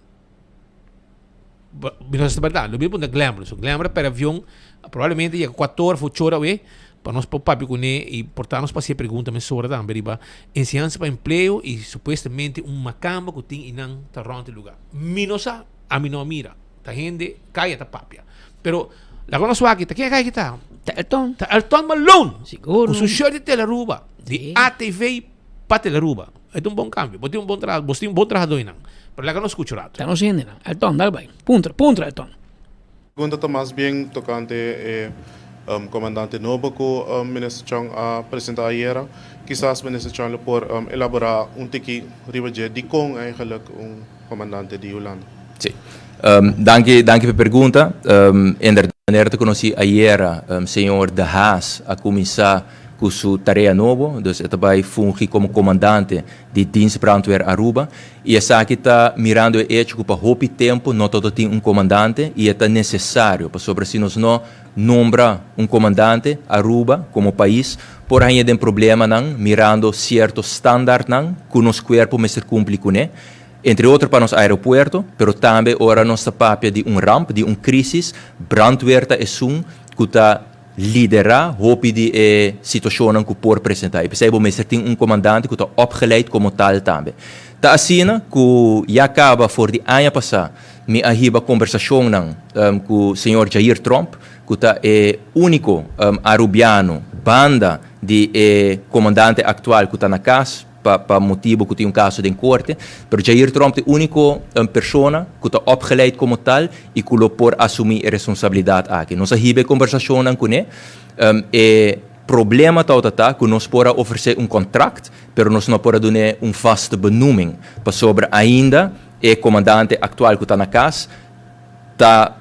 Mi no sa si ta berdad, lo mi punta Glenbrook. So Glenbrook a perde avion probablemente yega cuator of ocho ora awe pa nos por papia cune y por ta nos por haci e pregunta mesora tambe riba enseñansa pa empleo y supuestamente un macamba cu tin y nan ta rond e lugar. Mi no sa, ami no a mira. Ta hende caya ta papia. Pero laga nos wak, ta ken a caya kita? Ta Elton. Ta Elton Malone. Sigur. Cu su shirt di Telaruba, di ATV pa Telaruba. E ta un bon cambio. Bo tin un bon traha, bo tin un bon trahadó einan. Pero laga nos scucha un rato. Ta nos hendenan. Elton, dal bai. Puntra, puntra Elton. Pregunta ta mas bien tocante e comandante nobo cu Minister Chong a presenta ayera. Kisas Minister Chong lo por elabora un tiki riba dje dicon eigenlijk un comandante di Hulanda. Sí. Danki, danki pa e pregunta. Inderdaad, manera ta conoci ayera, señor De Haas a cuminsa cu su tarea nobo, dus e ta bay fungi como comandante di Dienst Brandweer Aruba y esaki ta mirando e hecho cu pa hopi tempo no ta tin un comandante y e ta necesario pasobra si nos no nombra un comandante Aruba como pais por haña den problemanan mirando cierto standaardnan cu nos cuerpo mester cumpli cune entre otro pa nos aeropuerto pero tambe ora nos ta papia di un ramp di un crisis brandweer ta esun cu ta Liderá hopi di e situashonnan ku por presentá. I p'esei bo mester tin un komandante ku ta opgeleid komo tal tambe. Ta asina ku ya kaba for di aña pasá mi a hiba kombersashonnan ku señor Jair Tromp, ku ta e úniko Arubiano banda di e komandante aktual ku ta na kas, pa pa motibo cu tin un caso den corte, pero Jair Tromp ta e unico persona cu ta opgeleid como tal y cu lo por asumi e responsabilidad aki. Nos a hiba e conversacionnan cune, e problema tawata ta cu nos por a ofrece un contract, pero nos no por a dun'e un vaste benoeming, pasobra ainda e comandante actual cu ta na cas ta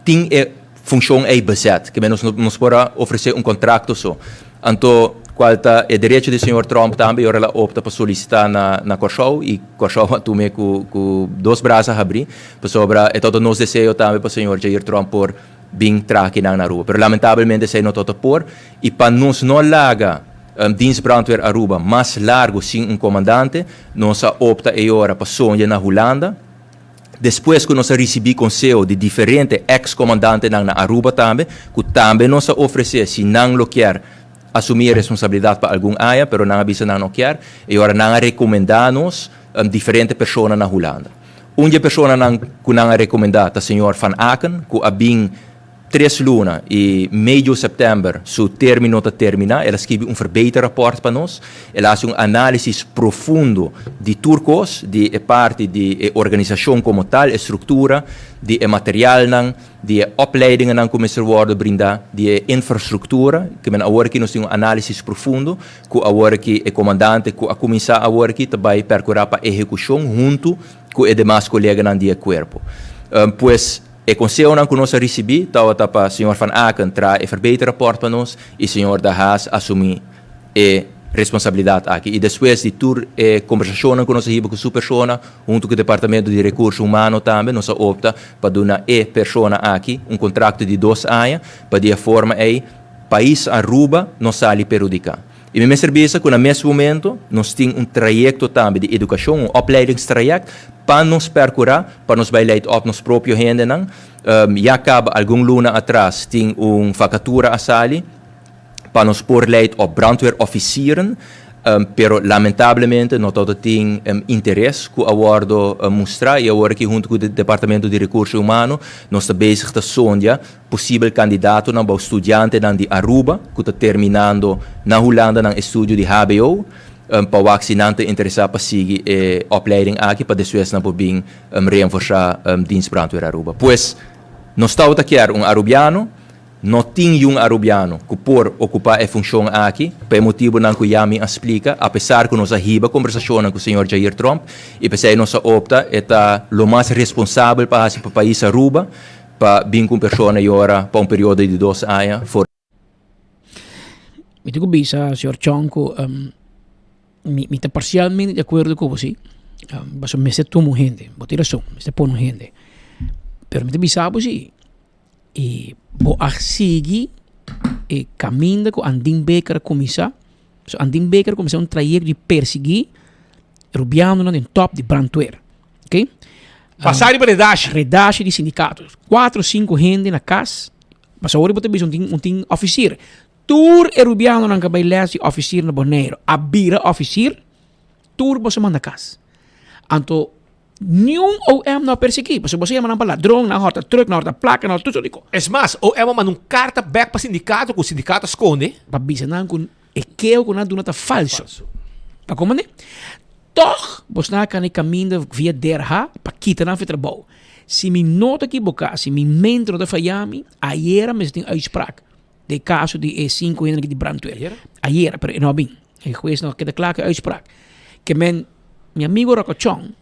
tin e funcion ey bezet, ke nos nos por a ofrece un contracto so. Anto cual ta e derecho di señor Trump tambe y ora el a opta pa solicita na na Corsou y Corsou a tume cu cu dos brasa habri, pasobra e tabata nos deseo tambe pa señor Jair Trump por bin traha kinan na Aruba. Pero lamentablemente esey no tabata por y pa nos no laga Dienst Brandweer Aruba mas largo sin un comandante, nos a opta e ora pa sonja na Hulanda. Despues ku nos a risibí konseho di diferente eks komandantenan na Aruba tambe, ku tambe nos a ofresé si nan lo kier asumí e responsabilidat pa algun aña, pero nan a bisa nan no kier, e ora nan a rekomendá nos diferente persona na Hulanda. Un di e personanan ku nan a rekomendá ta señor Van Aken, ku a bin Tres luna i medio sèptèmber su término ta terminá. El a skibi un verbeterrapòrt pa nos. El a hasi un análisis profundo di tur kos, di e parti di e organisashon komo tal, e struktura, di e materialnan, di e opleidingennan ku mester wòrdu brindá, di e infrastruktura. Ke men awor aki nos tin un análisis profundo ku awor aki e komandante ku a kuminsá awor aki ta bai pèrkurá pa ehekushon huntu ku e demas koleganan di e kuerpo. Pues. E konsehonan ku nos a risibí tabata pa señor Van Aken traha e verbeterrapòrt pa nos i señor De Haas asumí e responsabilidat aki. I despues di tur e kombersashonnan ku nos a hiba ku su persona, huntu ku Departamento di Rekurso Humano tambe, nos a opta pa duna e persona aki un kontrakto di dos aña pa di e forma ei pais Aruba no sali perhudiká. I mi mester bisa ku na mes momento nos tin un trayekto tambe di edukashon, un opleidingstraject, pa nos perkurá pa nos bai leid op nos propio hendenan. Ya kaba algun luna atras tin un vakatura a sali pa nos por leid op brandweerofficieren, pero lamentablemente no tabata tin interes ku a wòrdu mustrá i awor aki huntu ku Departamento di Rekurso Humano nos ta bezig ta sondia Posibel kandidatonan bou studiantenan di Aruba ku ta terminando na Hulanda nan estudio di hbo pa wak si nan ta interesá pa sigui e opleiding aki pa despues nan por bin reenforsá Dienst Brandweer Aruba. Pues nos tabata kier un Arubiano, no tin yun Arubiano ku por okupá e funshon aki pa e motibunan ku ya mi a splika apesar ku nos a hiba kombersashonnan ku señor Jair Tromp i p'esei nos a opta e ta lo mas responsabel pa hasi pa pais Aruba. pa bin ku un persona i ora pa un periodo di dos aña for. Mi tin ku bisa señor Chong ku mi mi ta parcialmente di akuerdo ku bo si, pasobra mester tuma un hende, bo tin rason, mester pone un hende, pero mi ta bisa bo si e bo a sigui e kaminda ku Andin Baker a kuminsá, pasobra Andin Baker a kuminsá un trayekto di persiguí rubianonan den tòp di brandweer. Ok. Pasa riba redashi. Redashi di sindikato. Kuatro sinku hende na kas. Pasobra ora bo ta bisa un tin un tin ofisier. Tur e rubianonan ku a bai lès di ofisier na Boneiru a bira ofisier. Tur boso manda kas. Anto niun OM no a persiguí. Pasobra boso yama nan pa ladron, nan hòrta trùk, nan hòrta plaka, nan hòrta tur sort di kos. Es mas, OM a manda un karta bèk pa sindikato ku sindikato a skonde. Pa bisa nan ku E keo ku nan duna ta falso. Pa komo ne? Tòg bosnan a kana e kaminda via DRH pa kita nan for trabou. Si mi no ta kiboká, si mi mente no ta faya mi, ayera mester tin uitspraak den e kaso di e sinku hendenan di brandweer. Ayera? Ayera, pero e no a bin. E hues no a keda kla ku e uitspraak. Ke men, mi amigo Rokochon,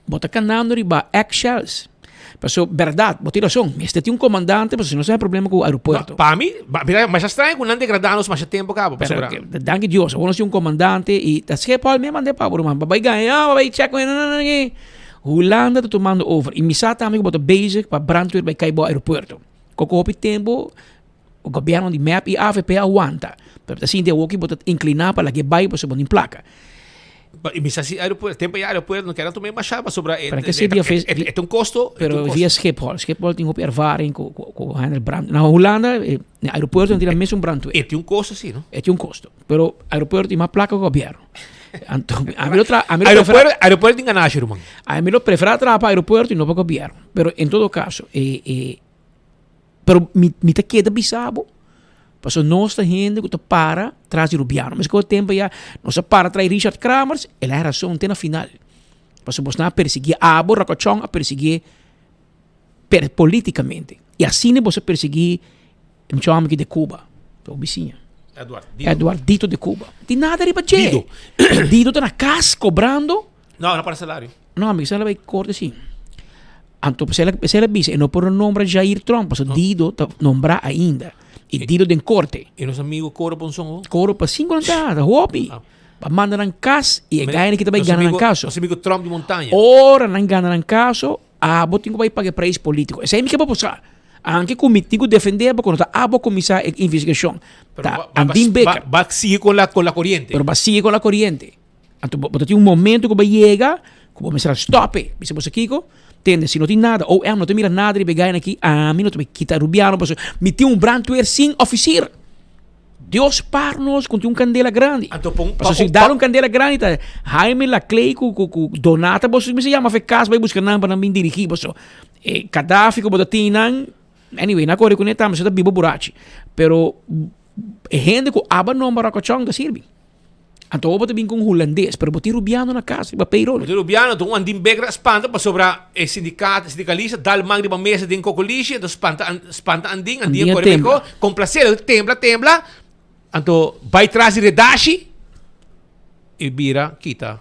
Bo ta kanando riba eggshells. Paso, bèrdat, bo tin rason. Mester tin un komandante, paso si no sa problema ku aeropuerto. Pa mi, mira, masha straño ku nan degradá nos masha tempu kaba, pasobra. Pero, danki Dios, awor nos tin un komandante i ta Schiphol mi a mand'é pa bo ruman, pa bai gaña, ah, pa bai check, Hulanda ta tumando over i mi sa tambe ku bo ta bezig pa brandweer bai kai bo aeropuerto. Koko hopi tempu Gobierno di mep y avp a wanta. Pero ta sinti awoki bo ta inclina pa lag'e bay pasobra bo tin placa. Y mi sa si aeropuerto, tempo ya aeropuerto no kere tuma embashada pasobra e Pero ke si via e e ta un costo, e ta Pero un via costo. Schiphol, Schiphol tin hopi ervaring cu cu cu handle brand. Na Hulanda e na aeropuerto nan tin nan mesun brandweer. E tin un costo si no? E tin un costo. Pero aeropuerto tin mas placa cu gobierno. Anto ami lo tra ami lo prefera Aeropuerto aeropuerto tin ganashi ruman. Ami lo prefera traha pa aeropuerto y no pa gobierno. Pero en todo caso e e Pero mi, mi ta keda bisa bo, pasobra nos ta hende ku ta para tras di Rubiano. Meskos ku tempu ya nos a para tras di Richard Kramers, el a rason te na final. Pasobra bosnan a persiguié abo, Rokochon a persiguié per polítikamente. I asina boso a persiguí e mucha hòmber aki de Cuba, bo bisiña. Edward Dito. Edward Dito de Cuba. Tin nada riba dje. Dido. Dido ta na kas kobrando. No, no para salario. No, mi kisas bai korte si. Anto pesey pesey la bisa e no por nombra Jair Trump, pasobra no. Dido ta nombra ainda. Y Dido den korte. Y nos amigo Coro Ponson oh? Coro pa cinco nan ta, hopi. Ah. Pa manda nan kas y e gaina ki ta bai gana nan kaso. Nos amigo Trump di montaña. Ora nan gana nan kaso, abo tin ku bai paga e prijs politico. Esei mi ke pa bo sa. Anke ku mi tin ku defende bo, ku no ta abo kuminsá e investigashon. Ta Andin Baker. Ba sigui con la con la corriente. Pero ba sigui con la corriente. Anto bo ta tin un momento ku bo yega ku bo mester a stòp e. Bisa boso kiko? Tende, si no tin nada, OM no ta mira nada riba e gaina aki, ami no ta bai kita Rubiano pasobra mi tin un brandweer sin ofisier. Dios par nos ku tin un kandela grandi. Anto pon, Pasobra si dal un kandela grandi ta Jaime Laclay ku ku ku Donata boso mester yama af'e kas bai buska nan pa nan bin dirigí boso. E Kadafi ku bo ta tin nan, anyway, nan a kore kuné tambe, so ta biba burachi. Pero e hende ku aba nomber Rokochon ta sirbi. Anto bo ta bin ku un hulandes, pero bo tin rubiano na kas riba payroll. Bo tin rubiano, anto un andin beker a spanta pasobra e sindikat, sindikalista dal man riba mesa den kokolishi, anto spanta spanta andin, andin a Andin a kore bai tembla. ko, komplaser, anto tembla tembla, anto bai tras di redashi i bira kita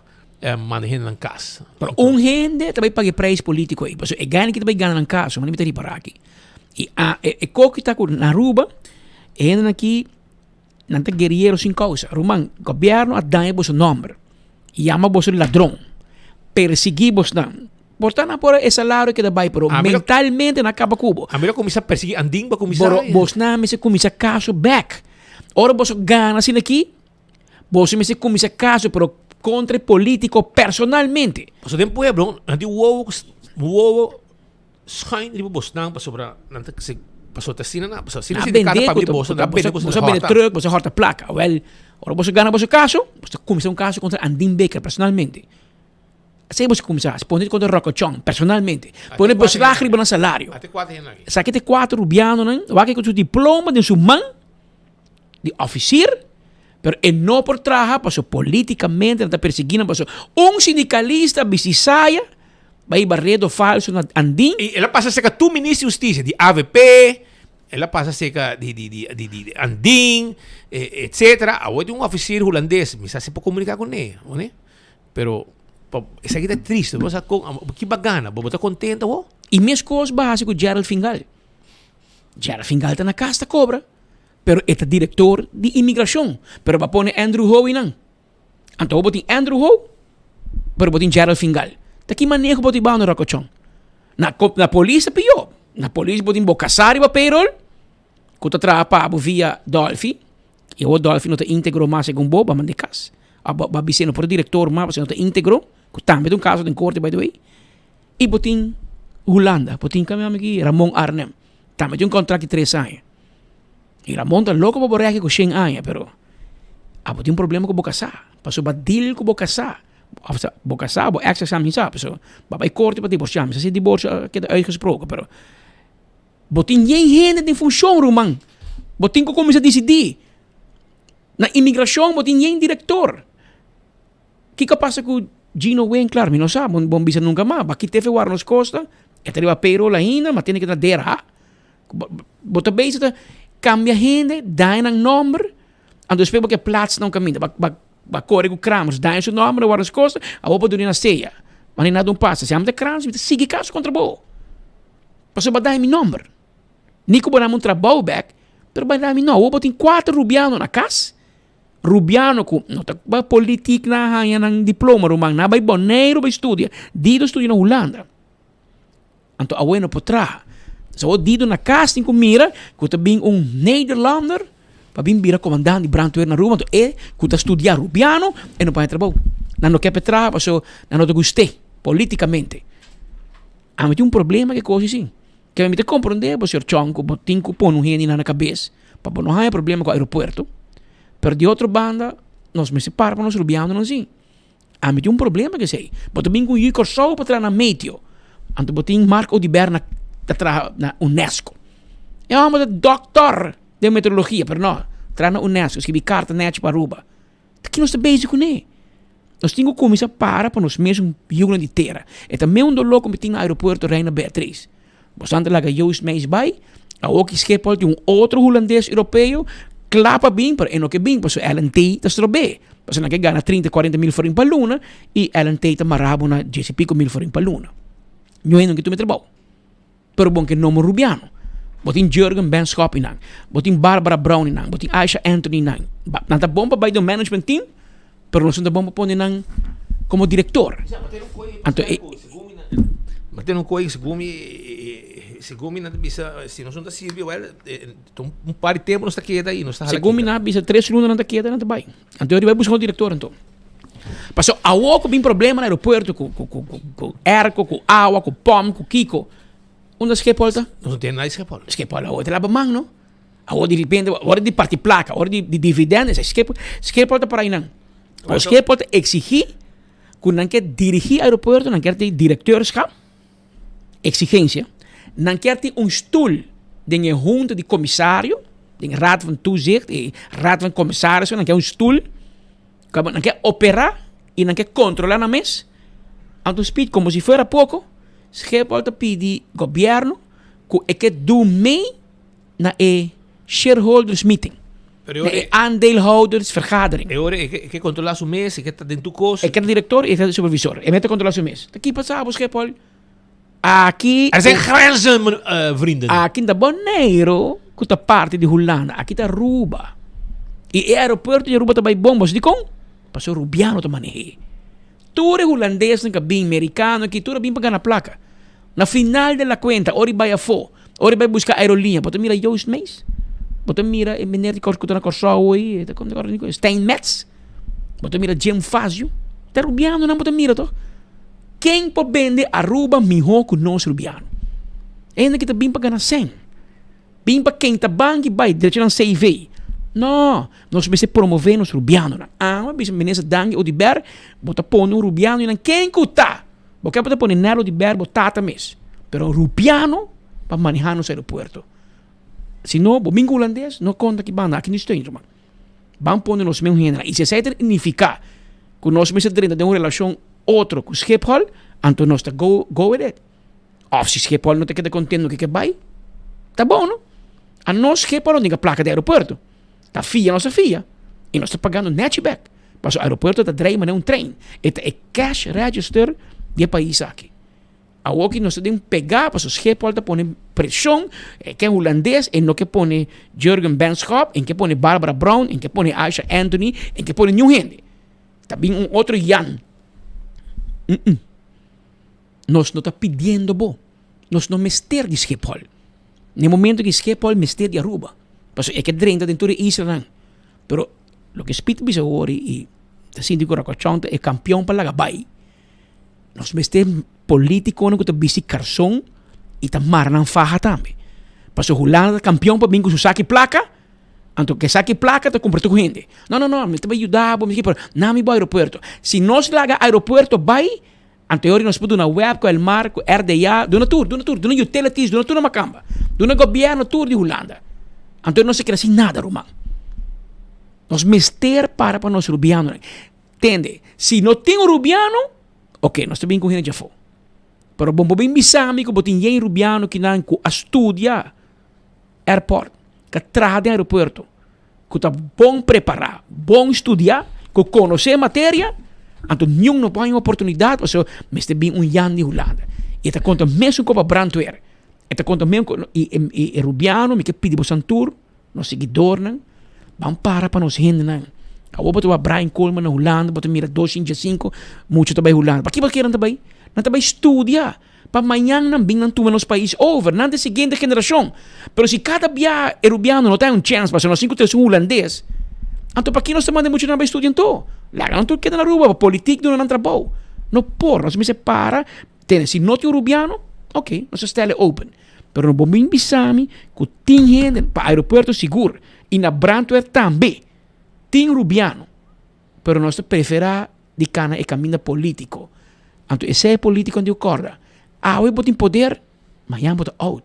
manda hende nan kas. Pero un hende ta bai paga e prijs politiko ei, pasobra e gana ki ta bai gana nan kaso, mane mi ta ripara aki. I a e koki ta ku na Aruba e hendenan aki. Nan ta guerriero sin causa. Ruman, gobierno a daña boso nomber. Yama boso ladron. Persiguí bosnan. Por ta nan por e salario keda bai, pero A mi lo- mentalmente nan a caba cu bo. A mi lo cuminsa persiguí Andin pa cuminsa. Boro, bosnan mester cuminsa caso bek. Ora boso gana asina aki, boso mester cuminsa caso, pero contra e politico personalmente. Pasobra den pueblo nan tin wowo cu wowo Schuin riba bosnan pasobra nan ta se pasobra ta asina nan pasobra asina Nan sindikato bende pa ku mi boso nan bende ku boso bende truck boso horta plaka wel ora boso gana boso kaso boso ta kuminsá un kaso kontra Andin Baker personalmente asei boso kuminsá hasi pone kontra Rocco Chong personalmente pone beslag riba nan salario esaki ta e kuater rubianonan wak ku su diploma den su man di ofisier pero e no por traha pasobra politikamente nan ta persiguí nan pasobra un sindikalista bisti saya Bai barredo falso na Andin. Y el a pasa cerca tur minister di husticia, di avp, el a pasa cerca di di di di di Andin, etcetera. Awor tin un oficier hulandes, mi sa si por comunica cu ne, ne? Pero pa esaki ta triste, bo sa con, ki bo a gana? Bo ta contento awor? I meskos bo a hasi ku Gerald Fingal. Gerald Fingal ta na kas ta kobra, pero e ta direktor di imigrashon. Pero bo a pone Andrew Ho einan. Anto bo tin Andrew Ho, pero bo tin Gerald Fingal. Ta ki maneho bo tin bando Rocco Chong? Na, na polis ta pió. Na polis bo tin bo kasá riba payroll, ku ta traha pa bo via Dolfi. I awor Dolfi no ta íntegro mas segun bo, bo a mand'é kas. Bo a bis'é no por direktor mas pasobra no ta íntegro, ku tambe ta un kaso den korte by the way. I bo tin Hulanda, bo tin kami aki Ramon Arnhem, tambe tin un kontrakt di tres aña. I Ramon ta loko pa bo rèki ku shen aña, pero abo tin un problema ku bo kasá, pasobra bo a deal ku bo kasá, òf bo kasá, bo èks kasá mi sa, pasobra bo a bai korte pa divorsiá, mi sa si e divorsio a keda uitgesproken, pero bo tin yen hende den funshon ruman, bo tin ku kuminsá disidí. Na imigrashon bo tin yen direktor. Kiko a pasa ku Gino Winklar? Mi no sa, bo no bisa nunka mas. Bo a kita efe wara nos kosta, e ta riba payroll ainda, ma tene ke ta dera. Bo ta bezig ta kambia hende, daña nan nòmber, anto despues bo ke plats nan kaminda. Bo a kore ku Kramers, daña su nòmber na wara nos kosta, awor bo duna na sea. Ma ni nada un pasa. Si ami ta Kramers, mi ta sigui kaso kontra bo. Pasobra bo a daña mi nòmber. Ni ku bo dami un trabou bèk, pero bo a daña mi nòmber. Awor bo tin kuater rubiano na kas. Rubiano ku no ta bai politiek na haña nan diploma ruman, nan a bai Boneiru bai studia, Dido studia na Hulanda. Anto awe no por traha. So awor Dido na kas tin ku mira ku ta bin un Nederlander pa bin bira komandant di brandweer na Aruba, anto e ku ta studia Rubiano e no por haña trabou. Nan no ke pa e traha pasobra nan no ta gust'é politikamente. Ami tin un problema ku e kos asin. Kende mi ta komprondé bo, señor Chong, ku bo tin ku pone un hende na kabes pa bo no haña problema ku aeropuerto. Pero di otro banda, nos mester para pa nos rubianonan si. Ami tin un problema ku esei. Bo ta bin ku un yu Kòrsou pa traha na Meteo. Anto bo tin Mark Oduber na ta traha na UNESCO. E hòmber ta dòktor den meteorologia, pero no, traha na UNESCO, skibi karta nèchi pa Aruba. Ta ki nos ta bezig kuné? Nos tin ku kuminsá para pa nos mesun yunan di tera. E ta meun doló ku mi tin na aeropuerto Reina Beatriz. Bosan ta laga Joost Meijs bai, awoki Schiphol tin un otro hulandes europeo kla pa bin, pero e no ke bin pasobra LNT ta strob'é. Pasobra nan ke gana trinta, kuarenta mil florin pa luna i LNT ta mará bo na dies i piko mil florin pa luna. Ñoe no ke tuma e trabou. Pero bon ke nomo Rubiano. Bo tin Jurgen Benschop einan, bo tin Barbara Brown einan, bo tin Aisha Anthony einan. Nan ta bon pa bai den management team, pero nos no ta bon pa pone nan komo direktor. Anto e. Ma tin un koi segun mi, segun mi nan ta bisa si nos no ta sirbi wel un par di tempo nos ta keda i nos ta hala Segun mi nan a bisa tres luna nan ta keda nan ta bai. Anto yo bai buska un direktor anto. Pasobra awor ku bin problema na aeropuerto ku ku ku ku airco, ku awa, ku pòmp, ku kiko, unda Schiphol ta? Nos no tin nada di Schiphol. Schiphol awor ta laba man no. Awor di repente ora di parti plaka, ora di di dividendo, esei Schiphol, Schiphol ta por ainan. Awor Schiphol ta eksigí ku nan ke dirigí aeropuerto, nan kier tin direkteurschap, eksigensia, nan kier tin un stul den e hunta di komisario, den raad van toezicht, e raad van komisarissen, nan kier un stul. Kaba nan ke operá i nan ke kontrolá nan mes. Anto Speed komo si fuera poko, Schiphol ta pidi gobièrnu ku e ke du mee na e shareholders meeting, na e aandeelhoudersvergadering. E ora e ke kontrolá su mes, e ke ta den tur kos. E ke ta direktor i e ke ta supervisor. E mester kontrolá su mes. Ta ki pasa bo Schiphol? Aki. Er zijn grenzen, vrienden. Aki ta Boneiru ku ta parti di Hulanda. Aki ta Aruba. I e aeropuerto di Aruba ta bai bon. Bo sa dikon? Pasobra Rubiano ta maneh'é. Tur e hulandesnan ku a bin, merikano aki, tur a bin pa gana plaka. Na final de la kuenta, ora i bai afó, ora i bai buska aeroliña, bo ta mira Joost Meijs? Bo ta mira e meneer di ku ta na Kòrsou ei, Stijn Metz? Bo ta mira Jim Fazio? Ta Rubianonan bo ta mira tòg? Ken por bende Aruba mihó ku nos Rubiano? Hende ki ta bin pa gana sèn. Bin pa kenta banki bai drecha nan CV. No, nos mester promové nos Rubianonan. Amo a bisa Minister Dangui Oduber, bo ta pone un Rubiano i nan ken ku ta. Bo ke bo ta pone Nel Oduber bo tata mes. Pero un Rubiano pa manehá nos aeropuerto. Si no, bo bin ku Hulandes, no konta ki banda, aki no steun ruman. Ban pone nos mes hende. I si esei ta nifiká ku nos mester drenta den un relashon otro ku Schiphol, anto nos ta go go with it. Òf si Schiphol no ta keda kontento ku ke bai, ta bon no. Anos Schiphol no tin ke plaka di aeropuerto. Ta fia nos ta fia i nos ta pagando nèchi bèk. Pasobra aeropuerto ta drei manera un trein. E ta e cash register di e pais aki. Awoki nos ta den pegá paso Schiphol ta pone preshon, e ke hulandes e no ke pone Jurgen Benschop, en ke pone Barbara Brown, en ke pone Aisha Anthony, en ke pone niun hende. Ta bin un otro Jan. Mm-mm. Nos no ta pidiendo bo. Nos no mester di Schiphol. Na e momento ki Schiphol mester di Aruba. Paso e ke drenta den tur e islanan. Pero loke Speed ta bisa awor i ta sinti ku Rakochon ta e kampion pa laga bai. Nos mester politiconan cu ta bisti carson y ta mara nan faha tambe. Pasobra Hulanda ta campeon pa bin cu su saki placa, anto cu e saki placa ta cumpra tur hende. No, no, no, mi ta bay yuda bo, pero na mi bo aeropuerto. Si nos laga aeropuerto bay, anto e ora nos por duna web cu Elmar, cu RDA, duna tur, duna tur, duna utilities, duna tur na macamba. Duna gobierno tur di Hulanda. Anto nos ta keda sin nada, ruman. Nos mester para pa nos rubianonan. Tende, si no tin un rubiano, ok, nos ta bin ku hende djafó. Pero bo por bin bisa mi ku bo tin yen rubiano kinan ku a studia airport, ku a traha den aeropuerto, ku ta bon prepará, bon studiá, ku konosé materia, anto niun no por haña un oportunidat pasobra mester bin un Jan di Hulanda. I e ta konta mesun kos pa brandweer, e ta konta mesun kos, i e rubiano mi ke pidi boso tur, Nos siguidornan ban para pa nos hendenan. Awor bo ta wak Brian Koolman na Hulanda, bo ta mira 205 mucha ta bai Hulanda. Pakiko kier nan ta bai? Nan ta bai studia pa mañan nan bin nan tuma nos pais over. Nan ta e siguiente generashon. Pero si kada bia e rubiano no ta haña un chèns pasobra nos tin ku trese un hulandes, anto paki nos ta manda e muchanan bai studia anto? Laga nan tur keda na Aruba pa politik duna nan trabou. No por, nos mester para tene. Si no tin un rubiano, ok, nos ta stèl e open. Pero no bo bin bisa mi ku tin hende pa aeropuerto sigur i na brandweer tambe tin rubiano pero nos ta prefera di kana e kaminda politico. Anto esei e politico di korda awe bo tin poder mañan bo ta out.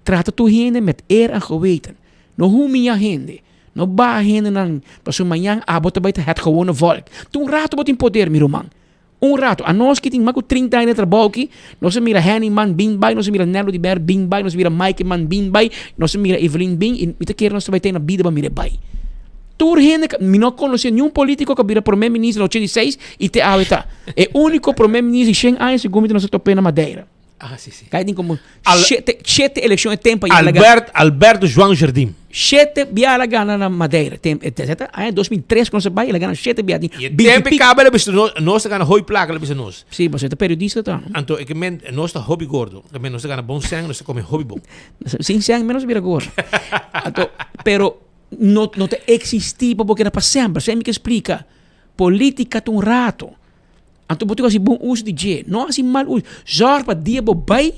Trata tur hende met eer en geweten. No humiya hende, no baha hendenan pasobra mañan abo ta bai ta het gewone volk. Tur un rato bo tin poder mi ruman. Un rato, anos ki tin mas ku trinta aña na trabou aki, nos a mira Henny Man bin bai, nos a mira Nello di Ber bin bai, nos a mira Mike Man bin bai, nos a mira Evelyn bin i mi ta kere nos ta bai te na bida pa mira e bai. Tur hende, mi no konosé niun polítiko ku a bira promé minister na 86 i te awe ta. E úniko promé minister di shen aña segun mi ta nos a top'é na Madeira. Ah, sí, sí. Kai tin como shete, shete eleccion e tempo ya la Albert, Alberto João Jardim. Shete bia la gana na Madeira. Tem, eh, te, aña 2003 cuando se bai, la gana shete bia. Tin E tempo e caba, la bisa nos, nos ta gana hoy placa, la bisa nos. Sí, pasobra ta periodista ta. Anto, e ke men, nos ta hopi gordo. Ke men, nos ta gana bon seng, nos ta come hopi bon. Sin seng, menos bira gordo. Anto, pero no, no ta existi pa bo keda pa semper. Esei mi ke splica. Politica ta un rato. Anto bo tin ku hasi bon uso di dje, no hasi mal uso. Zòrg pa dia bo bai,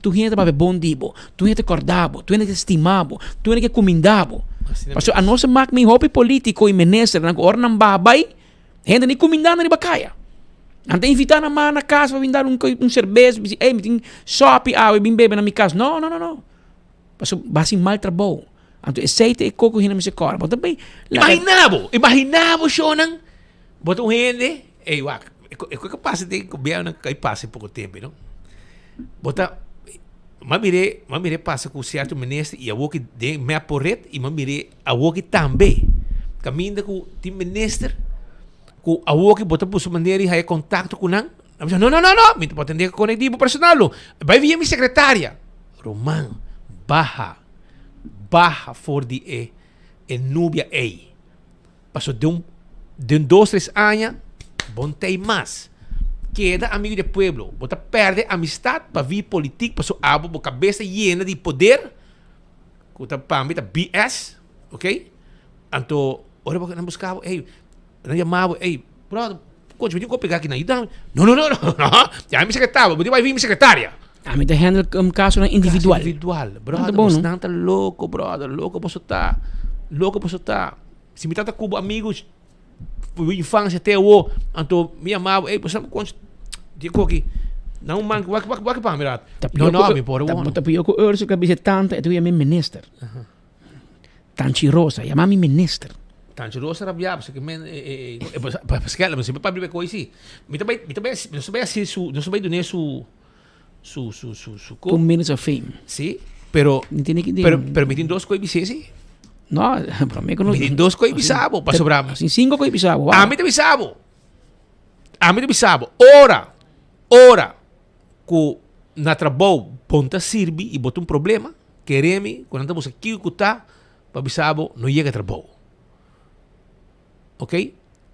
tur hende ta papia bon di bo, tur hende ta kòrda bo, tur hende ta stima bo, tur hende ke kuminda bo. Pasobra anos a mak mi hopi polítiko i ministernan ku ora nan baha bai, hende ni kuminda nan riba kaya. Nan ta invitá nan man na kas pa bin dal un un serbes, bisa ey mi tin sòpi awe bin bebe na mi kas. No, no, no, no. Pasobra bo hasi mal trabou. Anto esei ta e kos ku hende mester kòrda. Bo ta bai laga. Imaginá bo, imaginá bo shownan. Bo ta un hende, ey wak, e ko ke pasa den gobierno kai pasa e poko tempo, no? Bo ta, m'a mir'é, m'a mir'é pasa ku sierto minister i awoki den mep por ret i m'a mir'é awoki tambe. Kaminda ku tin minister ku awoki bo ta buska manera di haya kontakto ku nan, nan bisa no no no no, mi ta por tende ku konekti bo personal lo, bai via mi sekretaria. Ruman, baha, baha for di e e nubia ey. Paso den un den dos tres aña bo no ta ei mas. Keda amigo di e pueblo. Bo ta perde amistad pa vi politik paso abo bo kabes ta yena di poder ku ta pa mi ta BS ok. Anto ora bo nan buska bo ey nan yama bo ey brother kochi mi tin ku pega aki nan yuda mi no no no no ya mi sekretario bo tin bai vi mi sekretaria. Ami ta handle um kasonan individual. Kaso individual. Brother, bon, bosnan ta loko, brother. Loko boso ta. Loko boso ta. Si mi tata ku bo amigos for infancia te awo, anto mi yama bo, ey, bo sa kon di koki. Na un man, wak wak wak pa mi rat. No, no, mi por wono. Ta pio ku Ursula bisa tanta, e tu yama mi minister. Tanchi Rosa, yama mi minister. Tanchi Rosa rabia, pasobra ke men, e, e, e, pa, pa, pa, pa, pa, si. Mi ta bai, mi ta bai, nos ta bai hasi su, nos ta bai dun'é su, su, su, su, su Two minutes of fame. Sí, pero, Mi tiene que pero, pero mi tin dos koi bisé, sí. No, pero mi kono. Mi tin dos koi bisa bo, pasobra. Sin cinco koi bisa bo. Ami ta bisa bo. Ami ta bisa bo. Ora, ora ku. na trabou bon ta sirbi i bo ta un problema, kere mi ku nan ta buska kiko ku ta pa bisa bo no yega trabou. Ok?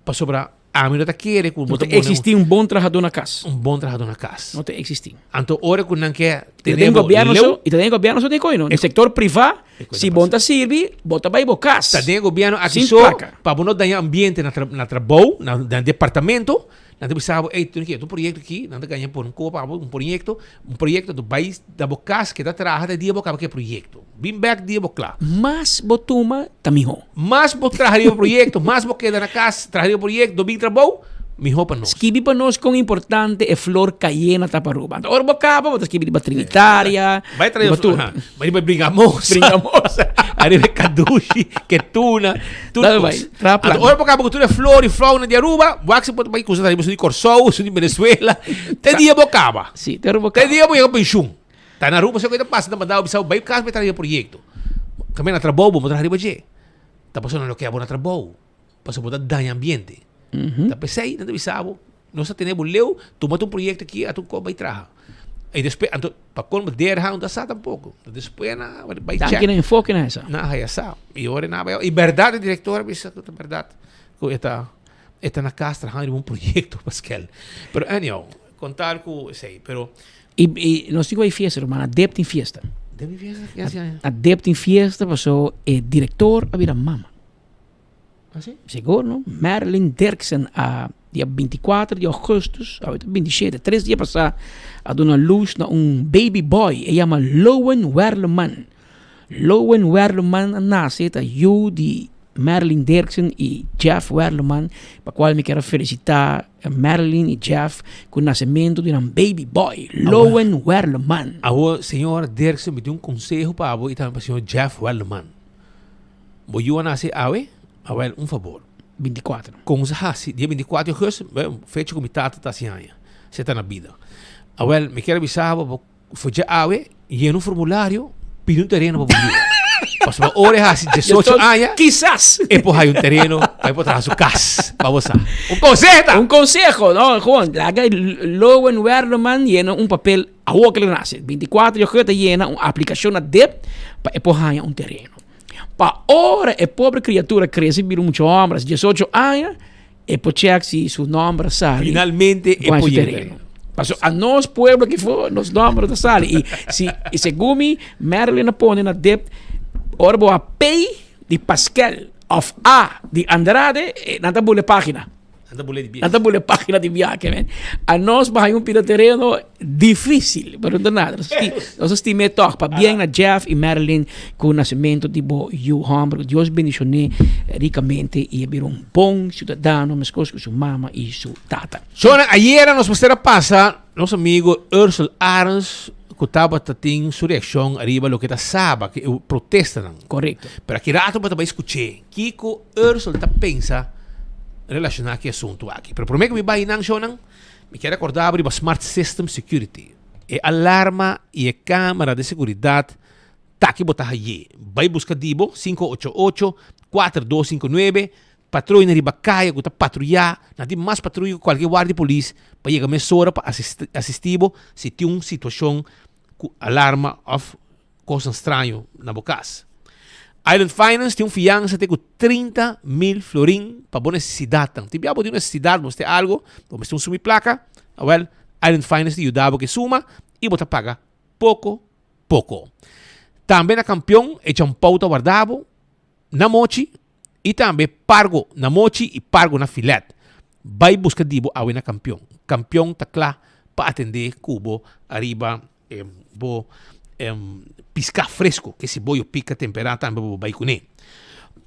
Pasobra ami no ta kere ku bo ta existi un bon trahadó na kas. Un bon trahadó na kas. No ta existi. Anto ora ku nan ke tene bo leu. I ta den gobièrnu so den koi no. Den sektor privá, si bon ta sirbi, bo ta bai bo kas. Ta den gobièrnu aki so pa bo no daña ambiente na trabou, na departamento. Nan ta bisa bo, ey, tene ki, un proyecto aki, nan ta gaña por un kopa abo, un proyecto, un proyecto, tu bai na bo kas, keda traha te dia bo kaba ku e proyecto. Bin bek dia bo kla. Mas bo tuma, ta mihó. Mas bo traha riba proyecto, mas bo keda na kas, traha riba proyecto, no bin trabou, mihó pa nos. Skibi pa nos kon importante e flor kayena ta pa Aruba. Anto ora bo kaba, bo ta skibi riba Trinitaria, Bai traha riba tur. Bai riba Bringamosa. Bringamosa. Ariba Kadushi, Ketuna. Tur Dale kos. bai, traha plan. Anto ora bo kaba ku tur e flor i fauna di Aruba, wak si bo ta bai kusa riba su di Kòrsou, su di Venezuela. Te dia bo kaba. Sí, te ora bo Te kaba. dia bo yega penshun. Ta na Aruba so ku ta pasa ta manda bo bisa bo bai kas bai traha riba proyekto. Kaminda na trabou bo bo traha riba dje. Ta pasobra nan lo ke abo na trabou. Pasobra bo ta daña ambiente. Ta p'esei nan ta bisa bo, nos ta tene bo leu, tuma tur proyekto aki, a tur kos bai traha. I despues, anto pa colmo derha no ta sa tampoco. Despues nan a bai check. Danki na enfoke na esa. Nan a haya sa. I ora nan a bai, i berdad e director a bisa cu ta berdad cu e ta e ta na cas trahando riba un proyecto Paskel. Pero anyhow, con tal cu esey, pero. I i nos tin cu bai fiesta ruman, a dep tin fiesta. Dep tin fiesta? Ki haci aña? A dep tin fiesta paso e director a bira mama. Así? Sigur no. Marilyn Dirksen a dia 24 di augustus, awe ta 27, tres dia pasá, a duna lus na un baby boy. E yama Lowen Werleman. Lowen Werleman a nase ta yu di Marilyn Dirksen i Jeff Werleman, pa kual mi kier a felisitá Marilyn i Jeff ku nasementu di nan baby boy, Lowen Werleman. Awor, señora Dirksen, mi tin un konseho pa bo i tambe pa señor Jeff Werleman. Bo yu a nase awe? Awel, un fabor. 24. Kon sa hasi? Dia 24 di augustus, fecha ku mi tata ta hasi aña, si e ta na bida. Awel, mi kier a bisa bo, bo for dje awe, yena un formulario, pidi un tereno pa bo yu. Pasobra ora e hasi 18 aña, Kisas! e por haya un tereno pa e por traha su kas. Pa bo sa. Un konseho ta! Un konseho, no? Gewoon, laga Lowen Werleman yena un papel awor ku el a nase. 24 di augustus ta yena un aplikashon na dip pa e por haña un tereno. Pa ora e pobre criatura crece bira un mucha homber, as 18 aña, e por check si su nomber sali. Finalmente e por yega tereno. Paso a nos pueblo ki for, nos nomber ta sali. Y si, y segun mi, Marilyn a pone na dip, ora bo a P di Pascal of A di Andrade, eh, nan ta bule pagina. Nan ta bule di biahe. Nan ta bule pagina di biahe, men. A nos baha un pida tereno difícil, pero no nada. Nos sti, nos stim'é toch. Pabien na Jeff y Marilyn cu nacimento di bo yu homber. Dios bendicion'é ricamente y e bira un bon ciudadano mescos cu su mama y su tata. Shona, ayera nos mester a pasa nos amigo Ursel Arends cu tabata tin su reaccion ariba loke ta Saba, cu e protestanan. Correcto. Pero aki rato bo ta bay scuch'é kico Ursel ta pensa relaciona cu e asunto aki. Pero prome cu mi bay nan, shownan, mi kier acorda bo riba Smart System Security. E alarma y e camera di seguridad ta aki bo ta haye. Bay busca di bo, 588 4259, Patruyanan riba kaya ku ta patruyá, nan tin mas patruya ku kualke guardia di polis pa yega mesora pa asistí bo si tin un situashon ku alarma òf kosnan straño na bo kas. Island Finance tin un fiansa te ku 30 mil florin pa bo nesesidatnan. Tin bia bo tin un nesesidat, bo mester algu, bo mester un suma di plaka, awèl Island Finance ta yuda bo ku e suma i bo ta paga poko poko. Tambe na Kampion e champou ta warda bo na mochi i tambe pargo na mochi i pargo na filet. Bai buska di bo awe na Kampion. Kampion ta kla pa atendé ku bo ariba bo piská fresku, ke si bo yo pika temperá tambe bo bai kuné.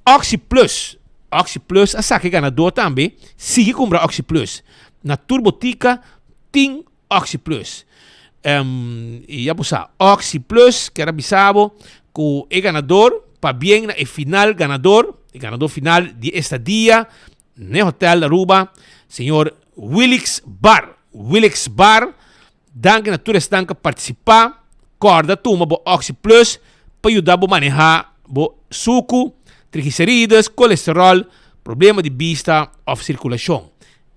Oxi Plus, Oxi Plus a saka e ganadó tambe. Sigui kumpra Oxi Plus. Na tur botika tin Oxi Plus. I ya bo sa, Oxi Plus kier a bisa bo ku e ganador pabien na e final ganador, e ganador final di esta dia n'e Hotel Aruba, señor Willix Bar. Willix Bar, danki na tur esnan ku a partisipá. Kòrda tuma bo Oxi Plus pa yuda bo manehá bo suku, triglicerides, kolesteròl, problema di bista òf sirkulashon.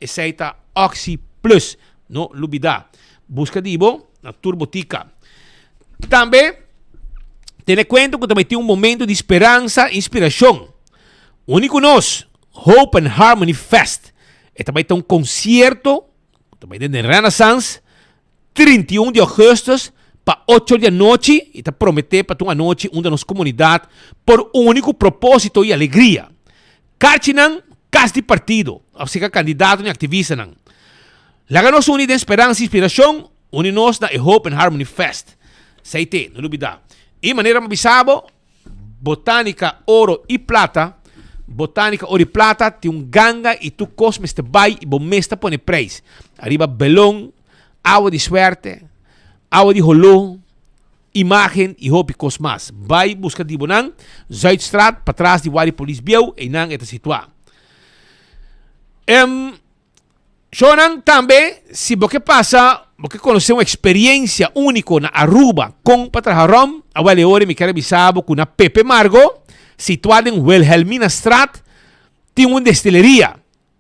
Esei ta Oxi Plus. No lubida. Buska di bo. Na tur botica. Tambe, tene cuenta cu ta meti un momento di speransa y inspiracion. Uni cu nos, Hope and Harmony Fest. E ta bay ta un concierto, ta bay den Renaissance, 31 di augustus pa ocho di anochi y ta promete pa ta un anochi unda nos comunidad por uni cu proposito y alegria. Karchinan, kas di partido, of seka kandidatonan i aktivistanan. Laga nos uni den speransa i inspirashon, uni nos na e Hope and Harmony Fest. Esei te, no lubida. I manera mi a bisa bo, Botanica Oro i Plata, Botanica Oro i Plata tin un ganga i tur kos mester bai i bo mes ta pone preis. Ariba belon, awa di suerte, awa di holó, Imagen y hopi cos mas. Bay busca di bo nan, Zuidstraat, patras di Wari Polis Bieu, eynan e ta situa. Em, Shownan, tambe si bo ke pasa, bo ke conoce un experiencia unico na Aruba con pa traha rom, awel e ora mi kier a bisa bo cu na Pepe Margo, situa den Wilhelminastraat, tin un destileria.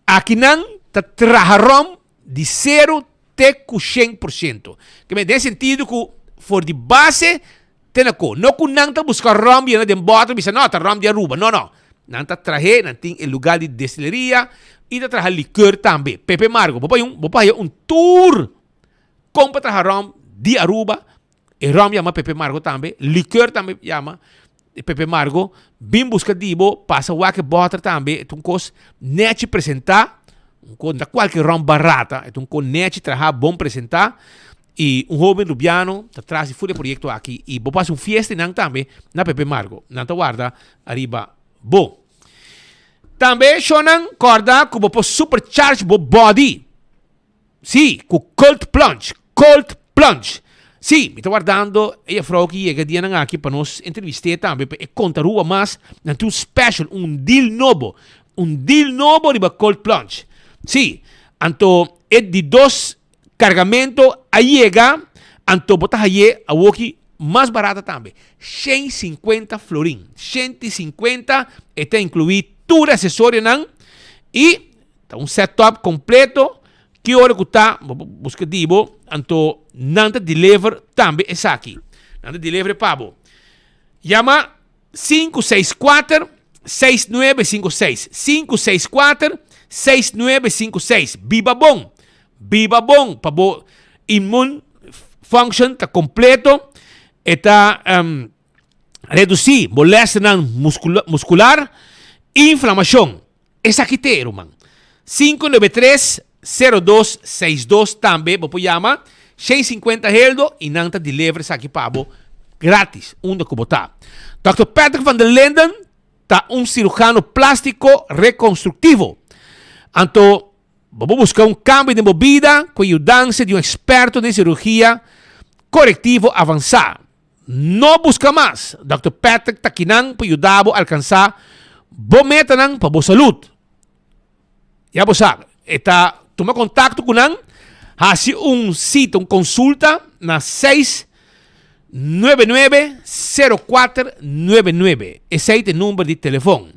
Akinan ta traha rom di sero te ku 100%. Ke men den sentido ku for di base te na ko. No ku nan ta buska rom yena den bòter bisa no ta rom di Aruba. No no. Nan ta trah'é, nan tin e lugar di destileria i ta traha likeur tambe. Pepe Margo, bo por un bo por haya un tour kon pa traha rom di Aruba. E rom yama Pepe Margo tambe, likeur tambe yama Pepe Margo. Bin buska di bo, pasa wak e bòter tambe. E ta un kos nèchi presentá, un kos, no ta kualke rom barata, e ta un kos nèchi trahá, bon presentá. I un hóben rubiano ta tras di ful e proyekto aki i bo por hasi un fiesta einan tambe na Pepe Margo. Nan ta warda ariba bo. Tambe shownan kòrda ku bo por supercharge bo body. Sí, ku cold plunge, cold plunge. Sí, mi ta wardando e juffrouw ki yega dianan aki pa nos entrevist'é tambe pa e konta Rua mas. Nan tin un special, un deal nobo, un deal nobo riba cold plunge. Sí, anto e di dos kargamento a yega, anto bo ta hay'é awoki mas barata tambe, 150 florin. 150, e ta inkluí tur e asesorionan i Ta un setup completo, ki ora cu ta, bo por busca di bo, anto nan ta deliver tambe esaki. Nan ta deliver pa bo. Yama 564 6956, 564 6956. Biba bon, biba bon pa bo immune function ta completo, e ta um, reduci molestianan muscular, inflamacion. Esaki te, ruman. 593 0262 tambe bo por yama 650 heldo y nan ta deliver esaki pa bo gratis unda cu bo ta. Dòkter Patrick van der Linden ta un cirujano plastico reconstructivo. Anto bo por busca un cambio den bo bida cu e yudansa di un experto den cirugia corectivo avansa. No buska mas! Dòkter Patrick ta kinan pa yuda bo alkansá bo metanan pa bo salud. Ya bo sa, e ta tuma kontakto ku nan, hasi un sita, un konsulta na 699 0499. Esei ta e number di telefon.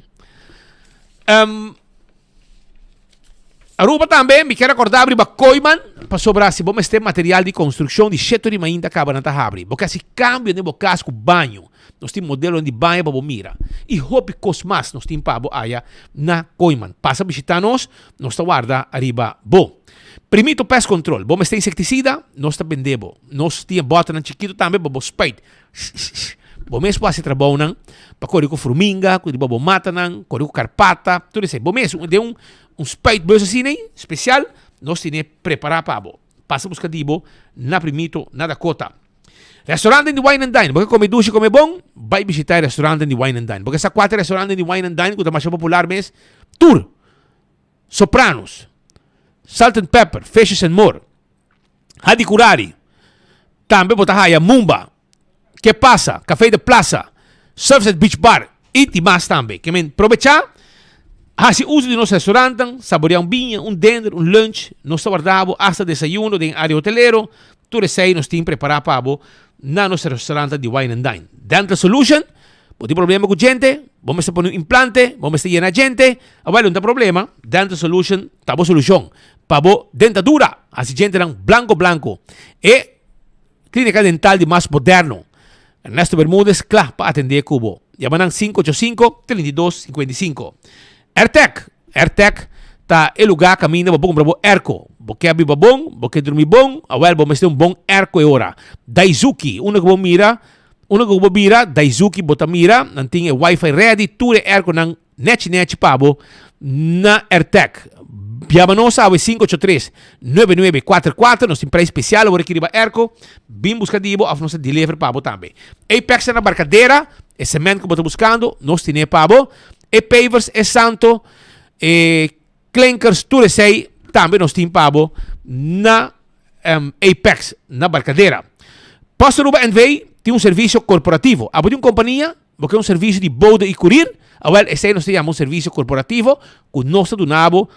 Um, Aruba tambe, mi kier acorda riba Kooiman, pasobra si bo mester material di construccion di sheto di mainta caba nan ta habri. Bo ke haci cambio den bo cas cu baño, nos tin modelonan di baño pa bo mira. Y hopi cos mas nos tin pa bo aya na Kooiman. Pasa bishita nos, nos ta warda ariba bo. Primito Pest Control, bo mester insecticida, nos ta bende bo. Nos tin e boternan chikito tambe pa bo spuit. Bo mes por hasi trabounan pa kore ku fruminga, ku riba bo matanan, kore ku karpata, tur esei. Bo mes den un un spuitbus asina ei spesial nos tene prepará pa bo. Pasa buska di bo na Primito na Dakota. Restauranten di Wine and Dine. Bo ke kome dushi, kome bon? Bai bishitá e restauranten di Wine and Dine. Bo ke sa kua ta e restauranten di Wine and Dine ku ta masha popular mes? Tur! Sopranos, Salt and Pepper, Fishes and More. Hadicurari, tambe bo ta haya Mumba, Que Pasa, Café de Plaza, Surfside Beach Bar y di mas tambe. Ke men probecha, hasi uso di nos restaurantnan, saborea un biña, un dinner, un lunch, nos ta warda bo hasta desayuno den area hotelero, tur esei nos tin prepara pa bo na nos restaurantnan di Wine and Dine. Dental Solution, bo tin problema ku djente, bo mester pone un implante, bo mester yena djente, awel no ta problema, Dental Solution ta bo solucion. Pa bo dentadura, hasi djentenan blanco blanco. E. Clínica dental di mas moderno. Ernesto Bermudez kla pa atendé ku bo. Yama nan 585 32 55. Airtec, Airtec ta e lugá kaminda bo por kumpra bo airco. Bo ke biba bon, bo ke drumi bon, awèl bo mester un bon airco e ora. Daizuki, unda ku bo mira, unda ku bo bira, Daizuki bo ta mira, nan tin e wifi ready, tur e airconan Nechi nechi pa bo na Airtec. Yama nos awe 583 9944. Nos tin prijs special awor aki riba airco. Bin busca di bo of nos ta deliver pa bo tambe. Apex ta na Barcadera. E cement cu bo ta buscando, nos tine pa bo. E pavers, e santo, e klinkers, tur esey tambe nos tin pa bo na Apex na Barcadera. Post Aruba NV tin un servicio corporativo. Abo tin un compania? Bo ke un servisio di bode i kurir? Awel, esei nos ta yama un servisio korporativo ku nos ta duna bo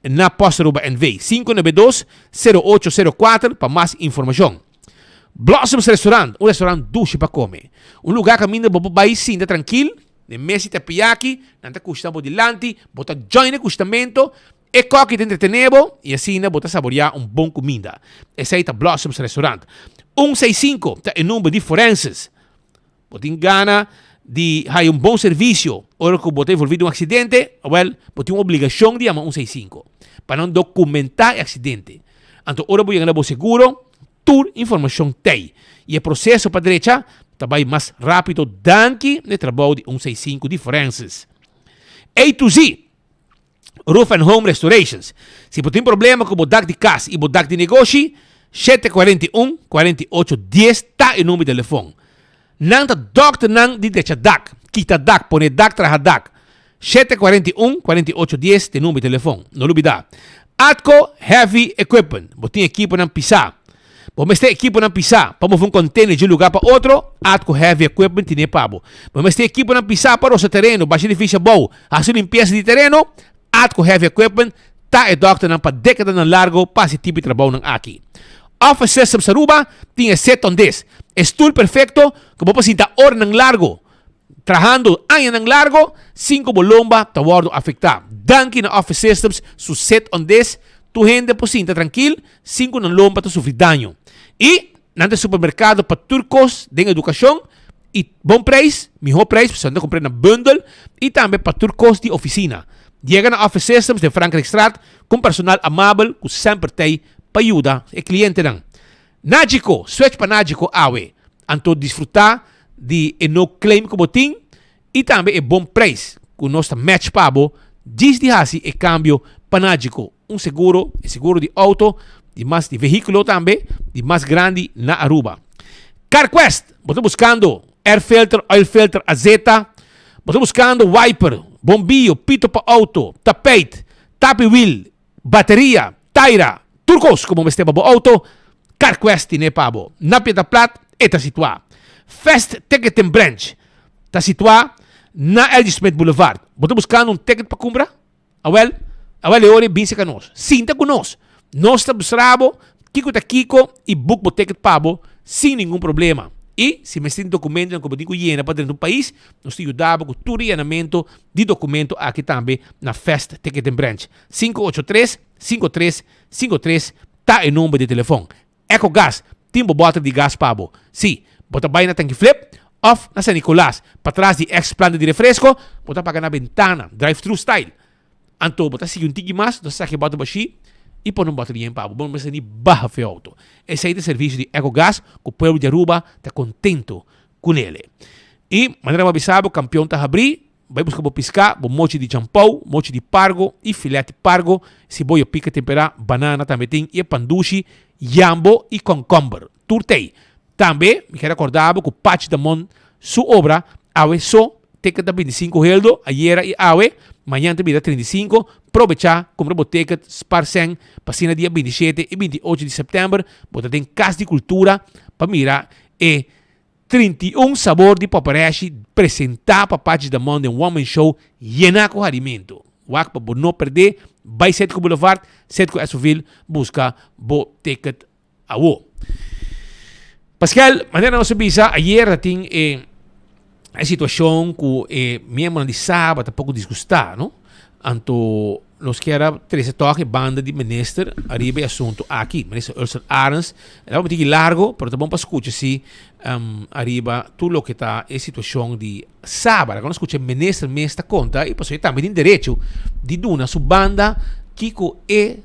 na Post Aruba NV. 592 0804 pa mas informashon. Blossoms Restaurant, un restaurant dushi pa kome. Un lugá kaminda bo por bai sinta trankil, den mes di teriyaki, nan ta kushna bo dilanti, bo ta join e kushnamento, e kòki ta entretené bo i asina bo ta saboriá un bon kuminda. Esei ta Blossoms Restaurant. Un seis sinku ta e number di forenses. Bo tin gana di haya un bon servisio ora ku bo ta envolví den un aksidente? Awèl, bo tin un obligashon di yama un seis sinku pa nan dokumentá e aksidente. Anto ora bo yega na bo seguro, tur informashon t'ei i e proseso pa drecha ta bai mas rápido danki na e trabou di un seis sinku di forenses. A to Z! Roof and Home Restorations. Si bo tin problema ku bo dak di kas i bo dak di negoshi, 741 48 10 ta e number di telefon. Nan ta dòkternan di drecha dak, kita dak, pone dak, traha dak. 741 48 10 ta e number di telefon. No lubidá. Atco Heavy Equipment. Bo tin ekiponan pisá. Bo mester ekiponan pisá pa move un container dje lugar pa otro? Atco Heavy Equipment tine pa bo. Bo mester ekiponan pisá pa rosa tereno, basha edificio abou, hasi limpiesa di tereno? Atco Heavy Equipment ta e dokternan pa dekadanan largo pa hasi tipo di trabounan aki. Office Systems Aruba tin e set on this, e stoel perfecto ku bo por sinta oranan largo, trahando añanan largo sin ku bo lomba ta wòrdu afektá. Danki na Office Systems su set on this, tur hende por sinta trankil sin ku nan lomba ta sufri daño. I nan ta e supermerkado pa tur kos den edukashon i bon preis, mihó preis pasobra nan ta kumpr'é na bundel i tambe pa tur kos di ofisina. Yega na Office Systems den Frankrijkstraat ku un personal amabel ku semper t'ei pa yuda e klientenan. Nagico, switch pa Nagico awe! Anto disfrutá di e no claim ku bo tin i tambe e bon preis ku nos ta match pa bo djis di hasi e kambio pa Nagico, un seguro, e seguro di auto di mas di vehíkulo tambe di mas grandi na Aruba. CarQuest, bo ta buskando air filter, oil filter, azeta, bo ta buskando wiper, bombiyo, pito pa auto, tapijt, tapi wiel, Bateria, taira, tur kos ku bo mester pa bo outo, CarQuest tine pa bo. Na Piedra Plat e ta situá. Fast Ticketing Branch ta situá na LG Smith Boulevard. Bo ta buskando un ticket pa kumpra? Awèl, awèl e ora e bin serka nos. Sinta ku nos. Nos ta mustra bo kiko ta kiko i book bo ticket pa bo sin ningun problema. I si mester tin dokumentonan ku bo tin ku yena pa drenta un pais, nos ta yuda bo ku tur e yenamentu di dokumento aki tambe na Fast Ticketing Branch. 583 53 53 ta e number di telefon. Ecogas tin bo bòter di gas pa bo. Sí, bo ta bai na Tanki Flip òf na San Nicolas, patras di ex planta di refresco, bo ta paga na bentana, drive thru style. Anto bo ta sigui un tiki mas, bo ta saka e bòter bashí i pone un bòter yen pa bo. Bo no mester ni baha for e outo. Esei ta e servisio di Ecogas ku pueblo di Aruba ta kontento kunele. I manera bo a bisa bo, kampion ta habrí. Bai buska bo piská, bo mochi di champou, mochi di pargo i filet pargo, siboyo pika temperá, banana tambe tin i e pandushi, yambo i kònkòmber. Tur t'ei. Tambe mi kier rekordá bo ku Pachi Damon su obra awe so ticket ta 25 heldo, ayera i awe, mañan ta bira 35. Probechá, kumpra bo ticket, spar sèn pa asina dia 27 i 28 di sèptèmber bo ta den Kas di Kultura pa mira e 31 sabor di papareshi presentá pa Pachi Damon den One Man Show yená ku harimentu. Wak pa bo no perdé, bai Cetco Boulevard, Cetco Esoville, buska bo ticket awo. Pascal, manera nos a bisa ayer ta tin e e situashon ku e miembronan di Saba ta poko disgustá, no? Anto. Nos kier a trece toch e banda di minister ariba e asunto aki. Minister Ursell Arends, e ta un tiki largo, pero ta bon pa scucha si ariba tur loke ta e situacion di Saba. Laga nos scucha e minister mes ta conta y pasobra e tambe tin derecho di duna su banda kico e,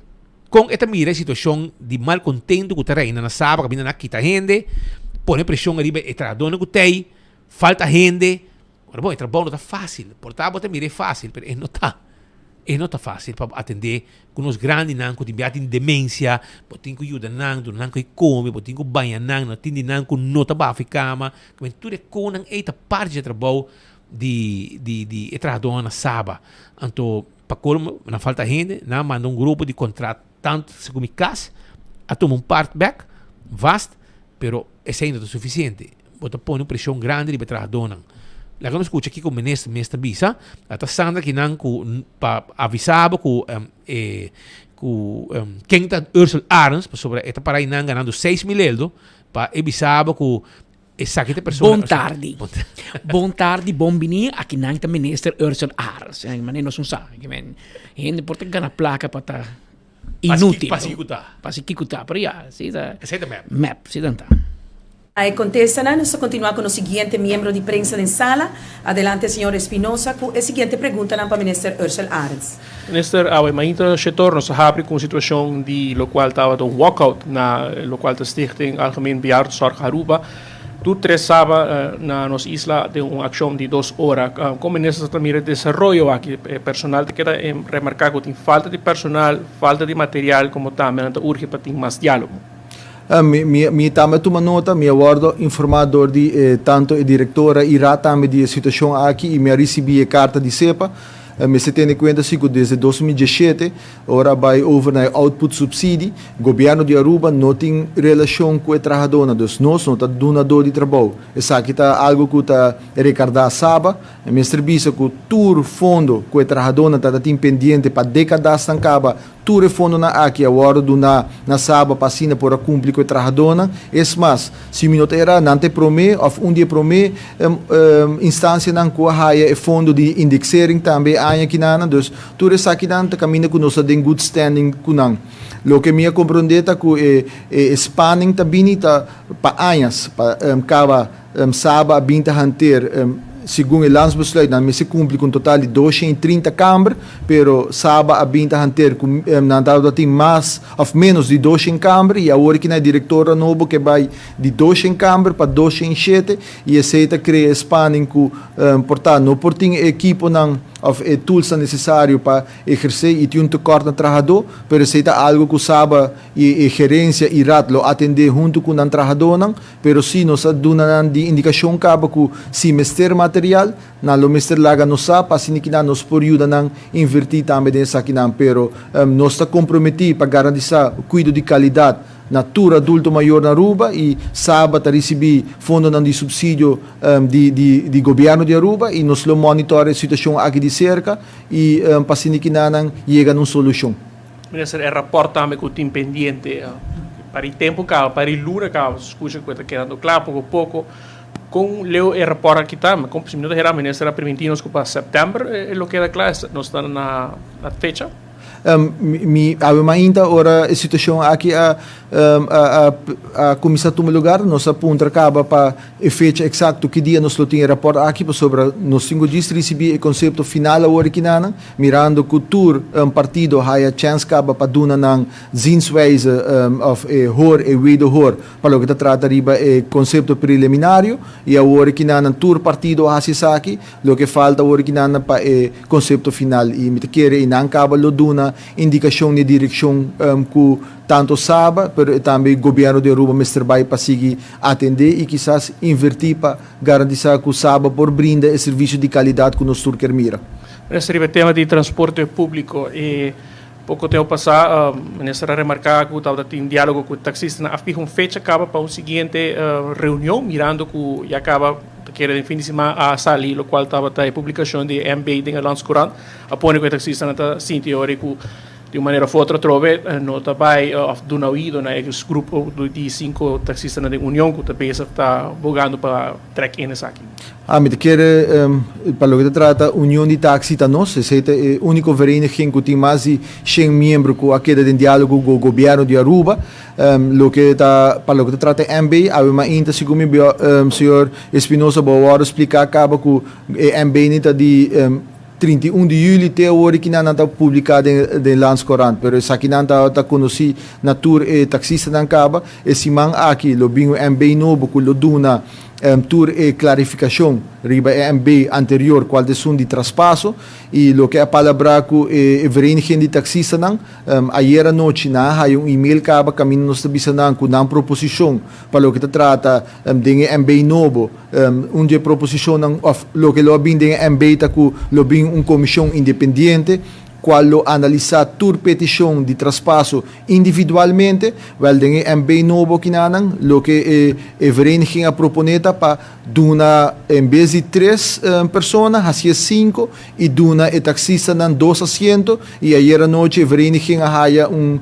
con e ta mira e situacion di malcontento cu ta reina na Saba caminda nan a kita hende, pone presion ariba e trahadornan cu t'ey, falta hende. Ora bon, e trabou no ta fácil. Por ta bo ta mira e fácil, pero e no ta. E no ta fácil pa bo atendé ku nos grandinan ku tin bia tin demensia, bo tin ku yuda nan, duna nan ku e kome, bo tin ku baña nan, no tin di nan ku no ta baha fi kama. Kimen tur e konan ei ta parti dje trabou di di di e trahadónan na Saba. Anto pa kolmo nan falta hende, nan a manda un grupo di kontratant segun mi kas a tuma un part bèk, vast, pero esei no ta sufisiente. Bo ta pone un preshon grandi riba e trahadónan. Laga nos skucha kiko minister mes ta bisa. A ta Sandra kinan ku pa avisá bo ku e ku ken ta Ursel Arends pasobra e ta para einan ganando 6000 eldo pa e bisa bo ku esaki ta e persona. Bon tardi. Bon tardi, bon bini. Akinan ta minister Ursel Arends. Manera nos un sa. Hende por ta gana plaka pa ta inútil. Pa si ku ta. Pa si kiko ta. Pero ya, si ta. Esei ta mep. Mep, si ta. A e contestanan, nos ta continua cu nos siguiente miembro di prensa den sala. Adelante señor Espinosa cu e siguiente preguntanan pa Minister Ursell Arends. Minister, awe mainta shetor nos a habri cu un situacion di locual tabata un walkout na locual ta Stichting Algemeen Bejaardenzorg Aruba. Tur tres saba na nos isla den un accion di dos ora. Con minister ta mira e desaroyo aki? E personal ta keda remarca cu tin falta di personal, falta di material como tambe nan ta urgi pa tin mas dialogo. Mi tambe a tuma nota, mi a wordo informa door di e tanto e directora y raad tambe di e situacion aki y mi a ricibi e carta di SEPA. Mester tene cuenta si cu desde 2017 ora a bay over na e output subsidie, gobierno di Aruba no tin relacion cu e trahadornan, dus nos no ta dunador di trabou. Esaki ta algo cu ta recarda Saba. Mester bisa cu tur fondo cu e trahadornan ta ta tin pendiente pa decadasnan caba Tur e fondonan aki a wòrdu duná na Saba pa asina por a kumpli ku e trahadónan. Es mas, si mi no ta erá, nan ta e promé òf un di e promé instansianan ku a haya e fondo di indexering tambe e aña kinanan. Dus, tur esakinan ta kaminda ku nos ta den good standing ku nan. Loke mi a komprondé ta ku e e spanning ta bini ta pa añas, pa kaba Saba a bin ta hanteer segun e landsbesluit nan mester cumpli cu un total di 230 kamber, pero Saba a bin ta hanteer cu nan tabata tin mas of menos di 200 kamber y awor ki na e directora nobo ke bay di 200 kamber pa 207 y esey ta crea e spanning cu por ta no por tin e equiponan of e toolsnan necesario pa eherce y tin un tekort na trahador, pero esey ta algo cu Saba y e gerencia y raad lo atende hunto cu nan trahadornan. Pero si nos a duna nan di indikashon kaba ku si mester material, nan lo mester laga nos sa pa asina kinan nos por yuda nan invertí tambe den esakinan. Pero nos ta komprometí pa garantisá kuido di kalidat na tur adulto mayor na Aruba i Saba ta risibí fondonan di supsidio di di di gobièrnu di Aruba i nos lo monitor e situashon aki di serka i pa asina kinan nan yega na un solushon. Minister, e raport tambe cu tin pendiente pa di tempo caba, pa di luna caba, scucha cu e ta kedando cla poco poco. Con leu e raport aki ta? Con si mi no ta hera, minister a priminti nos cu pa september e lo keda cla, nos ta na fecha? Mi awe mainta ora e situacion aki a a cuminsa tuma lugar, nos a puntra caba pa e fecha exacto ki dia nos lo tin e raport aki, pasobra nos tin cu djis ricibi e concepto final awor kinanan. Mirando cu tur partido haya chens caba pa duna nan zienswijze of e hoor e wederhoor pa loke ta trata riba e concepto preliminario y awor kinan tur partido a haci esaki, loke falta awor kinan pa e concepto final y mi ta kere y nan caba lo duna indicacion di direccion cu tanto Saba pero tambe gobierno di Aruba mester bay pa sigui atende y kisas inverti pa garantisa cu Saba por brinda e servicio di calidad cu nos tur kier mira. Minister riba e tema di transporte públiko e poko tempu pasá minister a remarká ku tabata tin diálogo ku taksistanan a fiha un fecha kaba pa un siguiente reunion mirando ku ya kaba ta kere den fin di siman a sali lokual tabata e publikashon di e MB den e Landscourant a pone ku e taksistanan ta sinti ora ku. Di un manera of otro atrobe no ta bai of duna oido na e grupo di sinku taksistanan den union ku ta bezig ta bogando pa trek in esaki. Ami ta kere pa loke ta trata union di taksi ta nos, esei ta e uniko vereniging ku tin mas di shen miembro ku a keda den dialogo ku gobièrnu di Aruba. Loke ta pa loke ta trata e MB, awe mainta segun mi señor Espinosa bo a wòrdu spliká kaba ku e MB ni ta di 31 di juli te awor ki nan ta publiká den den Landscourant, pero esakinan ta ta konosí na tur e taksistanan kaba. E siman aki lo bin un MB nobo ku lo duna tur e klarifikashon riba e MB anterior kual ta esun di traspaso i loke a palabrá ku e vereniging di taksistanan. Ayer anochi nan a haya un email kaba kaminda nos ta bisa nan ku nan proposishon pa loke ta trata den e MB nobo, un di e proposishonnan òf loke lo a bin den e MB ta ku lo bin un komishon independiente kual lo analisá tur petishon di traspaso individualmente. Wèl den e MB nobo kinanan loke e e vereniging a proponé ta pa duna en bes di tres persona hasié sinku i duna e taksistanan dos asiento i ayer anochi e vereniging a haya un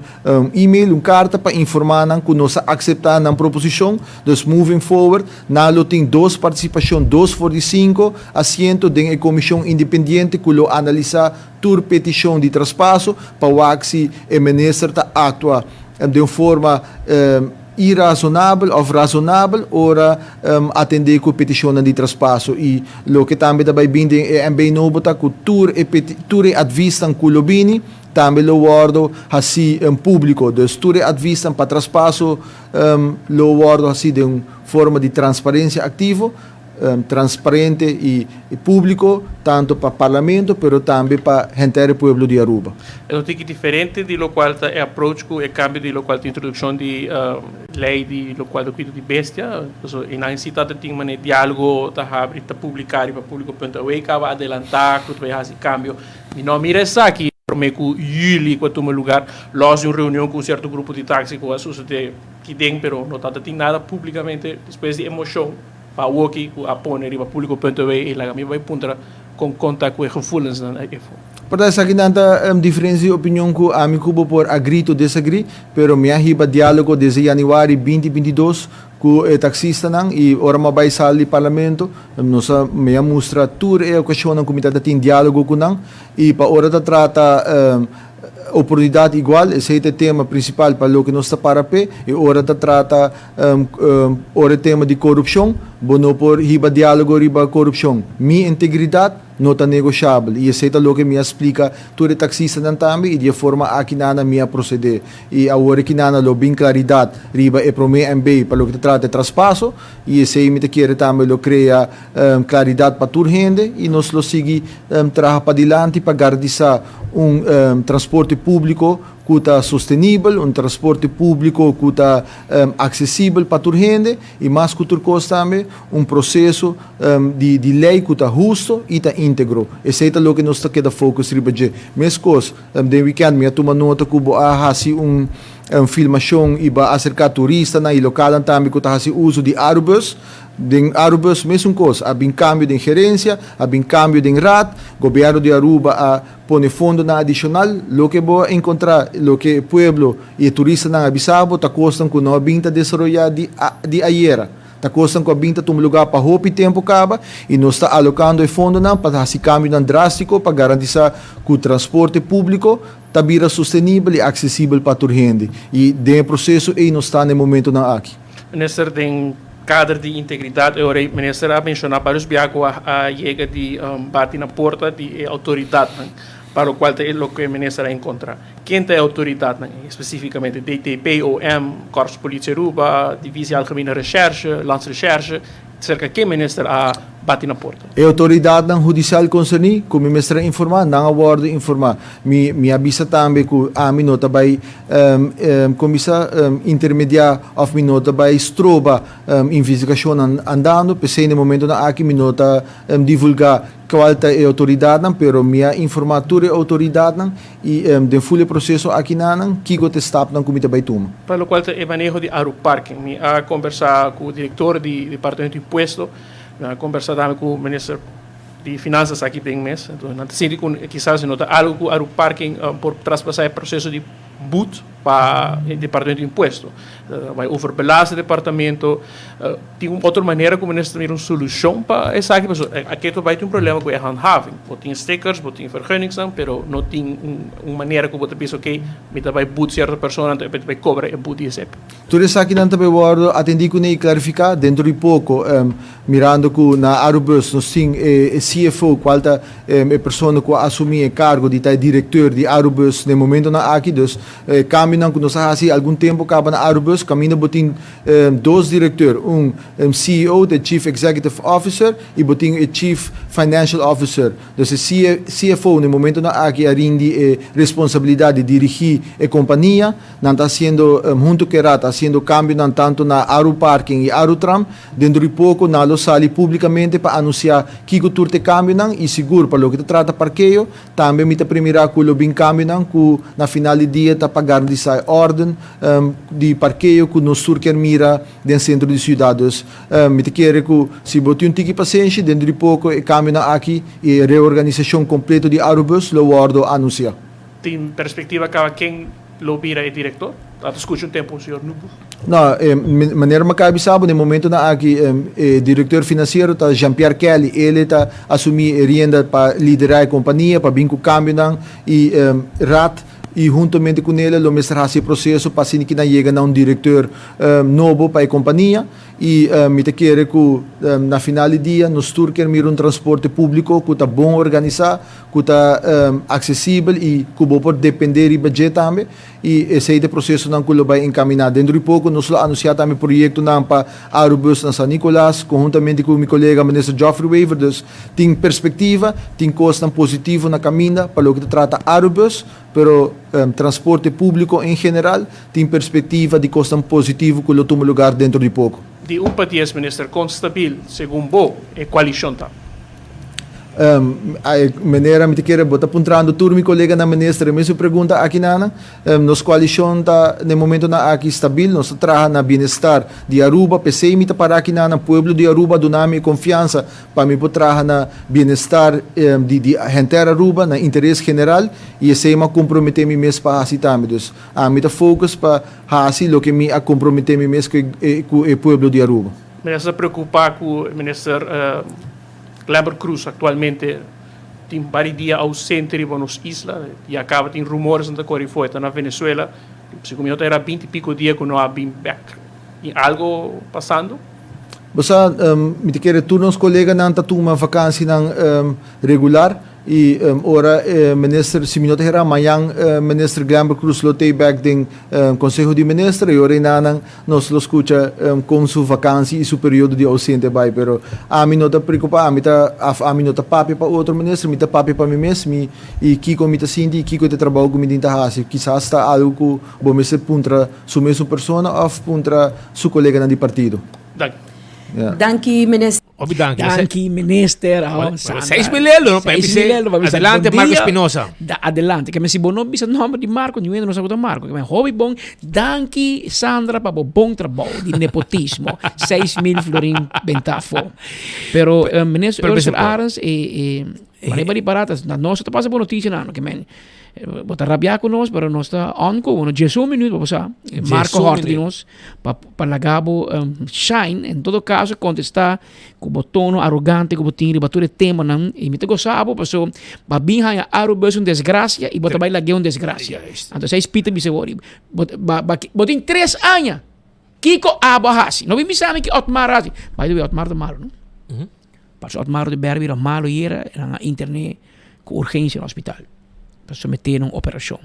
email, un karta pa informá nan ku nos a akseptá nan proposishon, dus moving forward nan lo tin dos partisipashon, dos for di sinku asiento den e komishon independiente ku lo analisá tur petishon di traspaso pa wak si e minister ta aktua den un forma Irazonabel òf razonabel ora atendé ku petishonnan di traspaso i loke tambe ta bai bini den e MB nobo ta ku tur e tur e advisnan ku lo bini tambe lo wòrdu hasí públiko. Dus tur e advisnan pa traspaso lo wòrdu hasí den un forma di transparensia aktivo. Transparente y publico tanto pa Parlamento pero tambe pa henter e pueblo di Aruba. E un tiki diferente di locual ta e approach cu e cambio di locual ta introduccion di ley di locual ta cuido di bestia. Pasobra einan si ta tin manera dialogo ta habri ta publica riba publico punto awe caba adelanta cu ta bay haci cambio. Mi no a mira esaki prome cu juli cu a tuma lugar los di un reunion cu un cierto grupo di taxi cu a sucede kiden pero no ta tin nada publicamente despues di e mocion. Pa awoki ku a pone riba publico punto awe e laga mi bai puntra kon kon ta ku e gevoelensnan efo. Por ta esakinan ta diferencia di opinion ku ami ku bo por agree to disagree, pero mi a hiba dialogo desde januari 2022 ku e taxistanan i ora mi a bai sala di parlamento nos a mi a mustra tur e ocasionnan ku mi ta tin dialogo ku nan i pa ora ta trata oportunidad igual esei ta e tema principal pa loke nos ta para p'e i ora ta trata Ora e tema di korupshon, bo no por hiba diálogo riba korupshon. Mi integridat no ta negoshabel i esei ta loke mi a splika tur e taksistanan tambe i di e forma aki nana mi a prosedé. I awor aki nana lo bin klaridat riba e promé MB pa loke ta trata e traspaso i esei mi ta kere tambe lo krea klaridat pa tur hende i nos lo sigui traha padilanti pa garantisa un transporte públiko ku ta sostenibel, un transporte públiko ku ta aksesibel pa tur hende i mas ku tur kos tambe un proseso di di lei ku ta husto i ta íntegro. Esei ta loke nos ta keda focus riba dje. Meskos, den wikènt mi a tuma nota ku bo a hasi un filmashon i bo a aserká turistanan i lokalnan tambe ku ta hasi uso di Arubus. Den Arubus mesun kos, a bin kambio den gerensia, a bin kambio den raad, gobièrnu di Aruba a Pone fondonan adishonal, loke bo a enkontrá, loke e pueblo i e turistanan a bisa bo, ta kosnan ku no a bin ta desaroyá di di ayera. Ta kosnan ku a bin ta tuma lugá pa hopi tempu kaba i nos ta alokando e fondonan pa hasi kambionan drástiko pa garantisá ku transporte públiko ta bira sostenibel i aksesibel pa tur hende. I den e proseso ei nos ta na e momentonan aki. Minister, den kader di integridat e ora ei minister a menshoná vários biaha ku a yega di bati na porta di e outoridatnan pa lokual ta e loke minister a enkontrá. Ken ta e outoridatnan ei spesífikamente? DTP, OM, Korps Politie Aruba, Divisie Algemene Recherche, Landsrecherche? Serka ken minister a bati na porta? E outoridatnan hudisial konserní ku mi mester a informá, nan a wòrdu informá. Mi mi a bisa tambe ku ami no ta bai kon bisa intermediá òf mi no ta bai stroba investigashonnan andando. P'esei na e momentonan aki mi no ta divulgá kual ta e outoridatnan, pero mi a informá tur e outoridatnan i den ful e proseso aki nanan kiko ta e stapnan ku mi ta bai tuma. Pa lokual ta e maneho di Aruparking, mi a kombersá ku direktor di Departamento di Impuesto, mi a kombersá tambe ku Minister. Di finanzas aki den mes. Entonces nan ta sinti cu kisas no ta algo cu Aruba Parking por traspasa e proceso di boet pa e departamento di impuesto. Bay overbelast e departamento. Tin un otro manera cu minister ta mira un solucion pa esaki? Pasobra aki ta bay tin un problema cu e handhaving. Bo tin stickers, bo tin vergunningsnan, pero no tin un manera cu bo ta bisa ok, mi ta bay boet cierto persona, anto mi ta bay cobra e boet di esaki. Tur esakinan ta bay wordo atendi cune y clarifica dentro di poco. Mirando cu na Arubus nos tin e CFO cual ta e persona cu a asumi e cargo di ta e directeur di Arubus den momentonan aki. Dus e cambionan cu nos a haci algun tempo caba na Arubus caminda bo tin dos directeur, un CEO, ta e Chief Executive Officer, y bo tin e Chief Financial Officer. Dus e CFO den momentonan aki a rindi e responsabilidad di dirigi e compania. Nan ta haciendo hunto cu e Raad ta haciendo cambionan tanto na Aruparking y Arutram. Dentro di poko nan lo sali públikamente pa anunsiá kiko tur t'e kambionan i sigur pa loke ta trata parkeo, tambe mi ta premirá ku lo bin kambionan ku na final di dia ta pa garantisá e órden di parkeo ku nos tur kier mira den sentro di siudat. Dus mi ta kere ku si bo tin un tiki pasenshi, dentro di poko e kambionan aki i e reorganisashon kompleto di Arubus lo wòrdu anunsiá. Tin perspektiva kaba ken lo bira e direktor? Ta ta skucha un tempu señor Nubu. No, e manera mi a kaba bisa bo, den momentonan aki e direktor finansiero ta Jean Pierre Kelly. El ta asumí e rienda pa liderá e kompania, pa bin ku kambionan i Raad i huntamente ku nel lo mester hasi e proseso pa asina ki nan yega na un direktor nobo pa e kompania. I mi ta kere ku na final di dia nos tur kier mira un transporte públiko ku ta bon organisá, ku ta aksesibel i ku bo por dependé riba dje tambe. I esei ta e prosesonan ku lo bai enkaminá. Dentro di poko nos lo anunsiá tambe proyektonan pa Arubus na San Nicolas, konhuntamente ku mi kolega Minister Geoffrey Wever. Dus tin perspektiva, tin kosnan positivo na kaminda pa loke ta trata Arubus, pero transporte públiko en general tin perspektiva di kosnan positivo ku lo tuma lugar dentro di poko. Di un pa dies, Minister, kon stabil, segun bo, e koalishon ta? Manera mi ta kere bo ta puntrando tur mi koleganan minister e mesun pregunta aki nana. Nos koalishon ta na e momentonan aki stabil, nos ta traha na bienestar di Aruba, p'esei mi ta para aki nana, pueblo di Aruba a duna mi e konfiansa pa mi por traha na bienestar di di henter Aruba, na interes general, i esei mi a komprometé mi mes pa hasi tambe. Dus ami ta focus pa hasi loke mi a komprometé mi mes ku e pueblo di Aruba. Minister ta preocupa cu minister Glenbert Croes actualmente tin bari dia ausente riba nos isla. Ya caba tin rumores nan ta core for e ta na Venezuela. Segun mi no ta era binti pico dia cu no a bin bek. Tin algo pasando? Bo sa, mi ta kere tur nos coleganan ta tuma vakansinan regular. I ora e minister, si mi no ta hera, mañan minister Glenbert Croes lo tei bek den Conseho di Minister i ora enanan nos lo scucha con su vakantie i su periodo di ausente bai. Pero ami no ta preocupa, ami ta, af ami no ta papia pa otro minister, mi ta papia pa mi mes, mi i kico mi ta sinti i kico ta e trabou cu mi tin ta haci. Kisas ta algo cu bo mester puntra su mesun persona of puntra su coleganan di partido. Danki. Danki minister. Hopi danki. Danki minister. Oh, Sandra. Seis mil euro, no? Pa Seis mil euro, pa bisa, Adelante, bon Marco dia. Espinosa. Da, adelante. Ke men si bo no bisa nomber di Marco, ni wende no sa ku ta Marco. Ke men hopi bon. Danki Sandra pa bo bon trabou di nepotismo. 6000 florin bentafo. Pero eh, minister Pero Ursula bisa por. Arends, eh, eh, Manier di parata, na nos ta pasa bo noticia na, ke men bo ta rabia ku nos, pero nos ta on ku uno. Jesu minuut, bo sa. Marco Hort di nos pa pa laga bo um, shine. En todo caso, contesta ku bo tono arrogante ku bo tin riba tur e temanan. I mi ta gosa bo, paso ba bin haña Arubus un desgracia i bo ta bai lag'é un desgracia. Anto seis Peter bisa wori, bo ba ba bo tin tres aña. Kiko abo a hasi? No bin bisa mi ki Otmar a hasi. By the way, Otmar ta malo, no? Paso Otmar de Berg bira malo yera, nan a interne ku urgencia na hospital. Pa somete na un operacion.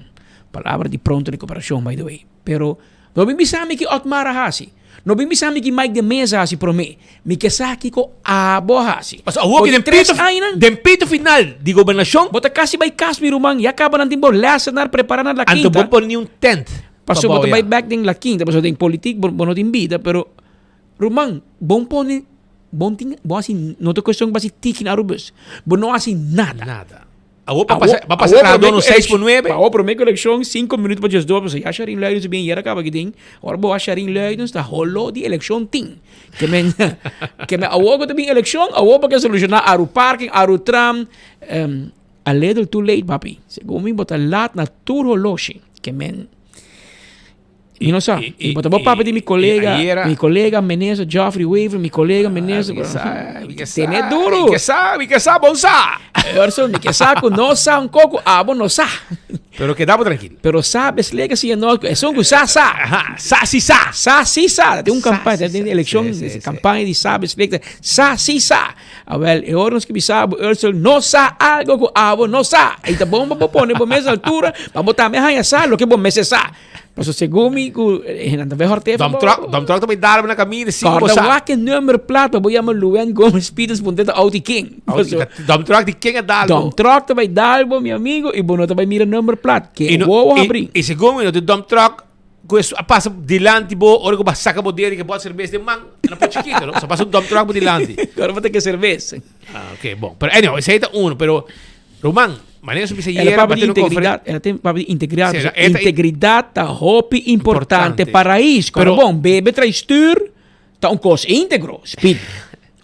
Palabra di pronto recuperacion, by the way. Pero, no bin bisa mi ki Otmar a hasi. No bin bisa mi ki Mike de Meza a hasi prome. Mi ke sa kiko abo a hasi. Paso awor ki den tres pito, añanan, den pito final di gobernacion. Bo ta kasi bai kas mi ruman, ya kaba nan tin bo lessenaar prepara na La Anto Quinta. bo pone ni un tent pa Paso bo bou ta bai ya. bek den La Quinta, paso den politiek bo bo no tin bida, pero ruman, bon pone Bo tin, bo hasi, no ta cuestion bo hasi tiki na Arubus. Bo no hasi nada. Nada. Awor pa pasa, pa pasa trahador no 6 por 9. Awor prome ku elekshon 5 minuut pa 12 pasobra ya Sharin Luidens bin yera kaba kitin. Ora bo a Sharin Luidens ta holo di elekshon tin. Ke men ke men awor ku ta bin elekshon awor bo ke solushoná Aru parking, Aru tram. Um, a little too late papi. Segun mi bo ta laat na tur holoshi. Ke men Mi no sa. I, bo ta bo papia di mi colega, mi colega minister Geoffrey Wever, mi colega minister. Tene duro. Mi ke sa, mi ke sa, bon sa. Erso, mi ke sa ku no sa un koko, abo no sa. Pero keda bo trankil. Pero sa beslega si no, esun ku sa sa. Aha, sa si sa. Sa si sa. Tin un campaña, tin eleccion, campaña di sa beslega. Sa si sa. Awel, e ora nos ke bisa bo, Ursel, no sa algo ku abo no sa. I ta bon pa bo pone bo mes altura, pa bo tambe haña sa loke bo mester sa. Pasobra segun mi ku nan ta bai hòrt'é Dump truck, dump truck ta bai dal bo na kaminda sin ku bo Kòrda sa. wak e number plat pa bo yama Luan Gomez Pieters puntra ta outo di ken. Pasobra Dump truck di ken a dal bo? Dump truck ta bai dal bo, mi amigo, i bo no ta bai mira number plat. Ke I no, wowo i, habrí. i segun mi no tin dump truck Ku e a pasa dilanti bo ora ku bo a saka bo dede ke bo a serbes den man, e no por chikito, no? So pasa un dump truck bo dilanti. Ora bo ta ke serbes. Ah, ok, bon. Pero anyhow, esei ta uno, pero Roman, manera su bisa Ela yera, papia di bate no integridad, ela tem papia di integridad. Sí, So, ela ta- integridad ta hopi importante Importante. pa rais. Pero- Pero bon, bebe trae stuur ta un kos íntegro, speed.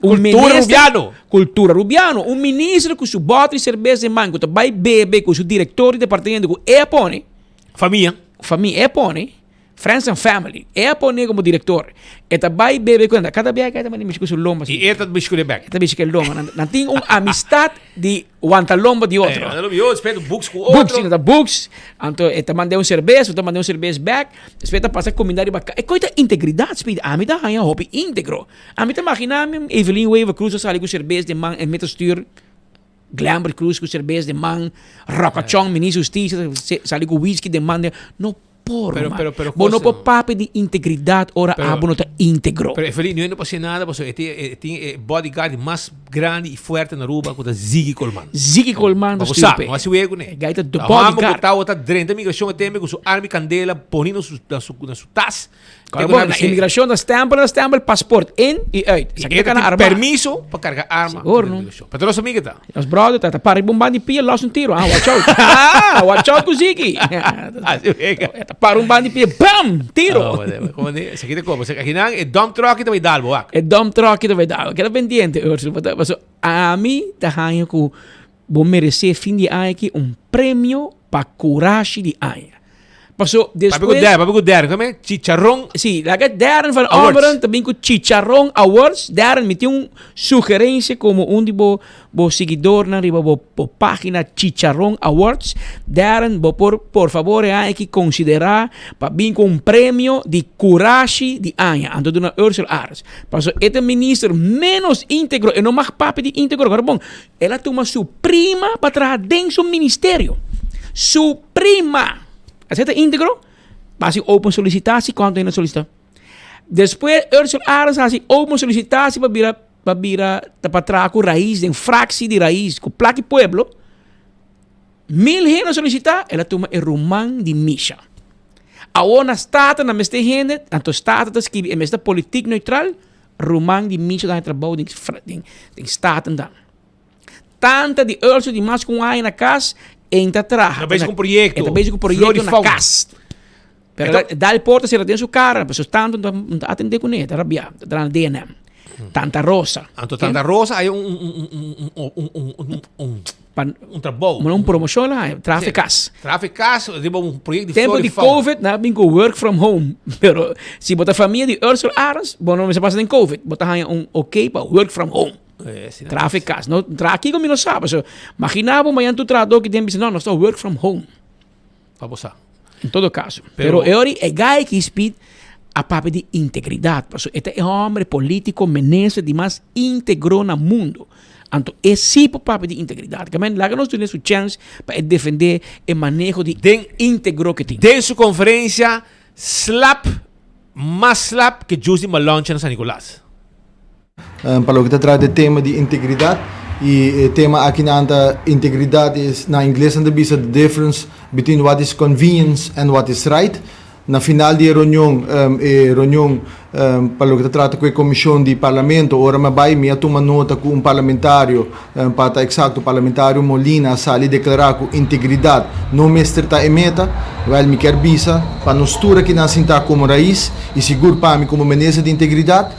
Un Cultura minister- Rubiano. Cultura Rubiano. Un minister ku su bote di serbes den man, ku ta bai bebe ku su director di departamento ku e a pone. Famia. Famia e pone, friends and family, e a pone como director. E ta bai bebe cu nan. Cada biaha cu e ta manda mishi cu su lomba. Y e ta mishi cu e bek. E ta mishi cu e lomba. Nan, nan tin un amistad di wanta lomba di otro. Eh, wanta lomba di otro, spera books cu otro. Books, ta books. Anto e ta manda un cerveza, e ta manda un cerveza bek. Despues e ta pasa cuminda riba ca. E coi ta integridad, Speedy. Ami ta haya hopi integro. Ami ta imagina mi Evelyn Wever Croes a sali cu cerveza den man en mi ta stuur. Glenbert Croes ku serbes den man, Rocachon, ministro di Hustisia, sali ku whisky den man. No por, Pero, man. pero, pero, Bo no cosa- por papia di integridad ora Pero- abo no ta integro. Pero Evelyn, nu no por haci nada, pasobra e tin, e tin e bodyguard mas grandi y fuerte na Aruba cu ta Ziggy Colman. Ziggy Colman ta Bo stuur sa, pe. no haci wego ne. E guy ta de Ta hòmber cu bodyguard. tawata drenta migracion e tembe cu su arma y candela poni na su, na su, na su tas. Kòrda bon, na imigrashon ta stempel na stempel, paspoort in i uit. I e ta tin permiso pa karga arma. Sigur no. Pero nos amiga ta. Nos brother ta ta para riba un ban di pia los un tiro. Ah, watch out. Ah, watch out ku Ziggy. Ta para un ban di pia, bam! Tiro. Como di, esaki ta como. Akinan e dump truck ta bai dal bo wak. E dump truck ta bai dal. Keda pendiente, Ursula. Paso ami ta haña ku bo meresé fin di aña aki un premio pa kurashi di aña. Paso Papi ku despues. Darren, papi ku Darren, kome? Chicharron. Sí, laga Darren van Awards. Ommeren ta bin ku Chicharron Awards. Darren, mi tin un sugerencia como un di bo bo siguidornan riba bo bo pagina Chicharron Awards. Darren, bo por por favor e aña aki considera pa bin ku un premio di kurashi di aña. Anto duna Ursel Arends. Paso e ta minister menos integro, e no mag papia di integro. Awor bon, el a tuma su prima pa traha den su ministerio. Su prima. Esei ta íntegro? Bo hasi open solicitatie, kuantu hende a solicita? Despues Ursel Arends a hasi open solicitatie pa bira pa bira ta pa traha ku Raiz den fractie di Raiz ku plak di pueblo. Mil hende a solicita, el a tuma e ruman di Misha. Awor na Staten nan mester hende, anto Staten ta skibi e mester ta politiek neutraal, ruman di Misha ta haña trabou den den Staten dan. Tanta di Urso di mas ku un aña na kas, en ta traha. Ta bezig ku un proyekto. E ta bezig ku proyekto na kas. Pero e dal porta sera den su kara, pasobra tantu no ta atendé kuné, ta rabiá, ta traha na DNM. Tanta Rosa. Anto Tanta Rosa hay un un un un un un un un un trabou. Un promoshon la hay, traha kas. Traha kas, riba un proyekto di Tempo di Covid, nan a bin ku work from home. Pero si bo ta famia di Ursel Arends, bo no mester pasa den Covid. Bo ta haña un ok pa work from home. Traha cas. No, traha kiko mi no sa. Paso, imagina bo mañana tu trahador ki den bisa, no, nos ta work from home. Pa bo sa. En todo caso. Pero, Pero e ori e guy ki speed a papia di integridad. Paso, e ta e hombre politico minister di mas integro na mundo. Anto e si por papia di integridad. Ke men laga nos dune su chance pa e defende e maneho di Den integro ke tin. Den su conferencia, slap, mas slap ke juice di maloncha na San Nicolas. Pa loke ta trata e tema di integridat y e tema akinan ta integridat is na ingles nan ta bisa the difference between what is convenience and what is right. Na final di e reunion, e reunion pa loke ta trata ku e komishon di parlamento, ora mi a bai mi a tuma nota ku un parlamentario, pa ta eksakto parlamentario Molina a sali deklará ku integridat no mester ta e meta. Wèl mi kier bisa pa nos tur akinan sintá komo rais i sigur pa mi komo minister di integridat,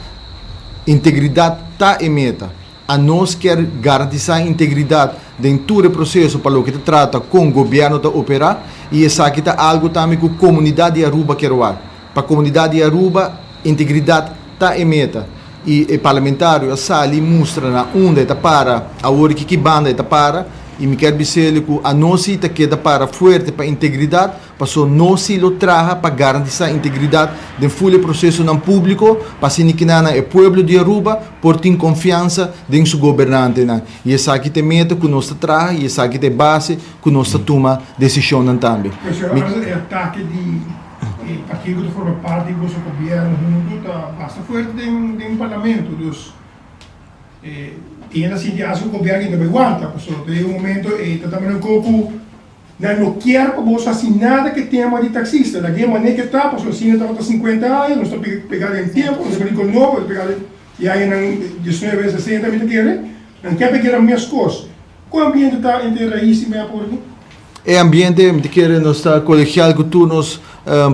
integridat ta e meta. Anos kier garantisá integridat den tur e proseso pa loke ta trata kon gobièrnu ta operá i esaki ta algu tambe ku komunidat di Aruba kier wak. Pa komunidat di Aruba, integridat ta e meta i e parlamentario a sali mustra na unda e ta para awor i ki banda e ta para i mi kier bis'el ku anos si ta keda para fuerte pa integridat Paso nos si lo traha pa garantisa integridad den ful e procesonan publico pa asina kinanan e pueblo di Aruba por tin confiansa den su gobernantenan. Y esaki ta e meta cu nos ta traha y esaki ta e base cu nos ta tuma decisionnan tambe. Pero Mi. señor Arends, e atake di e partido cu ta forma parti di boso gobierno hunto ta basta fuerte den den parlamento, dus e hende ta sinti asi cu gobierno ainda bay wanta, pasobra ta e momento e ta tamba nan coco. Nan no kier pa boso hasi nada ku e tema di taksista. Laga e manera ku e ta, pasobra asina tabata sinkuenta aña, nos ta pega den tempu, nos ta bini ku nobo, nos ta pega den e añanan diesnuebe sesenta mi ta kere. Nan kier pa e keda meskos. Ku ambiente ta entre Raiz i Mep ora ki? E ambiente, mi ta kere nos ta kolegial ku tur nos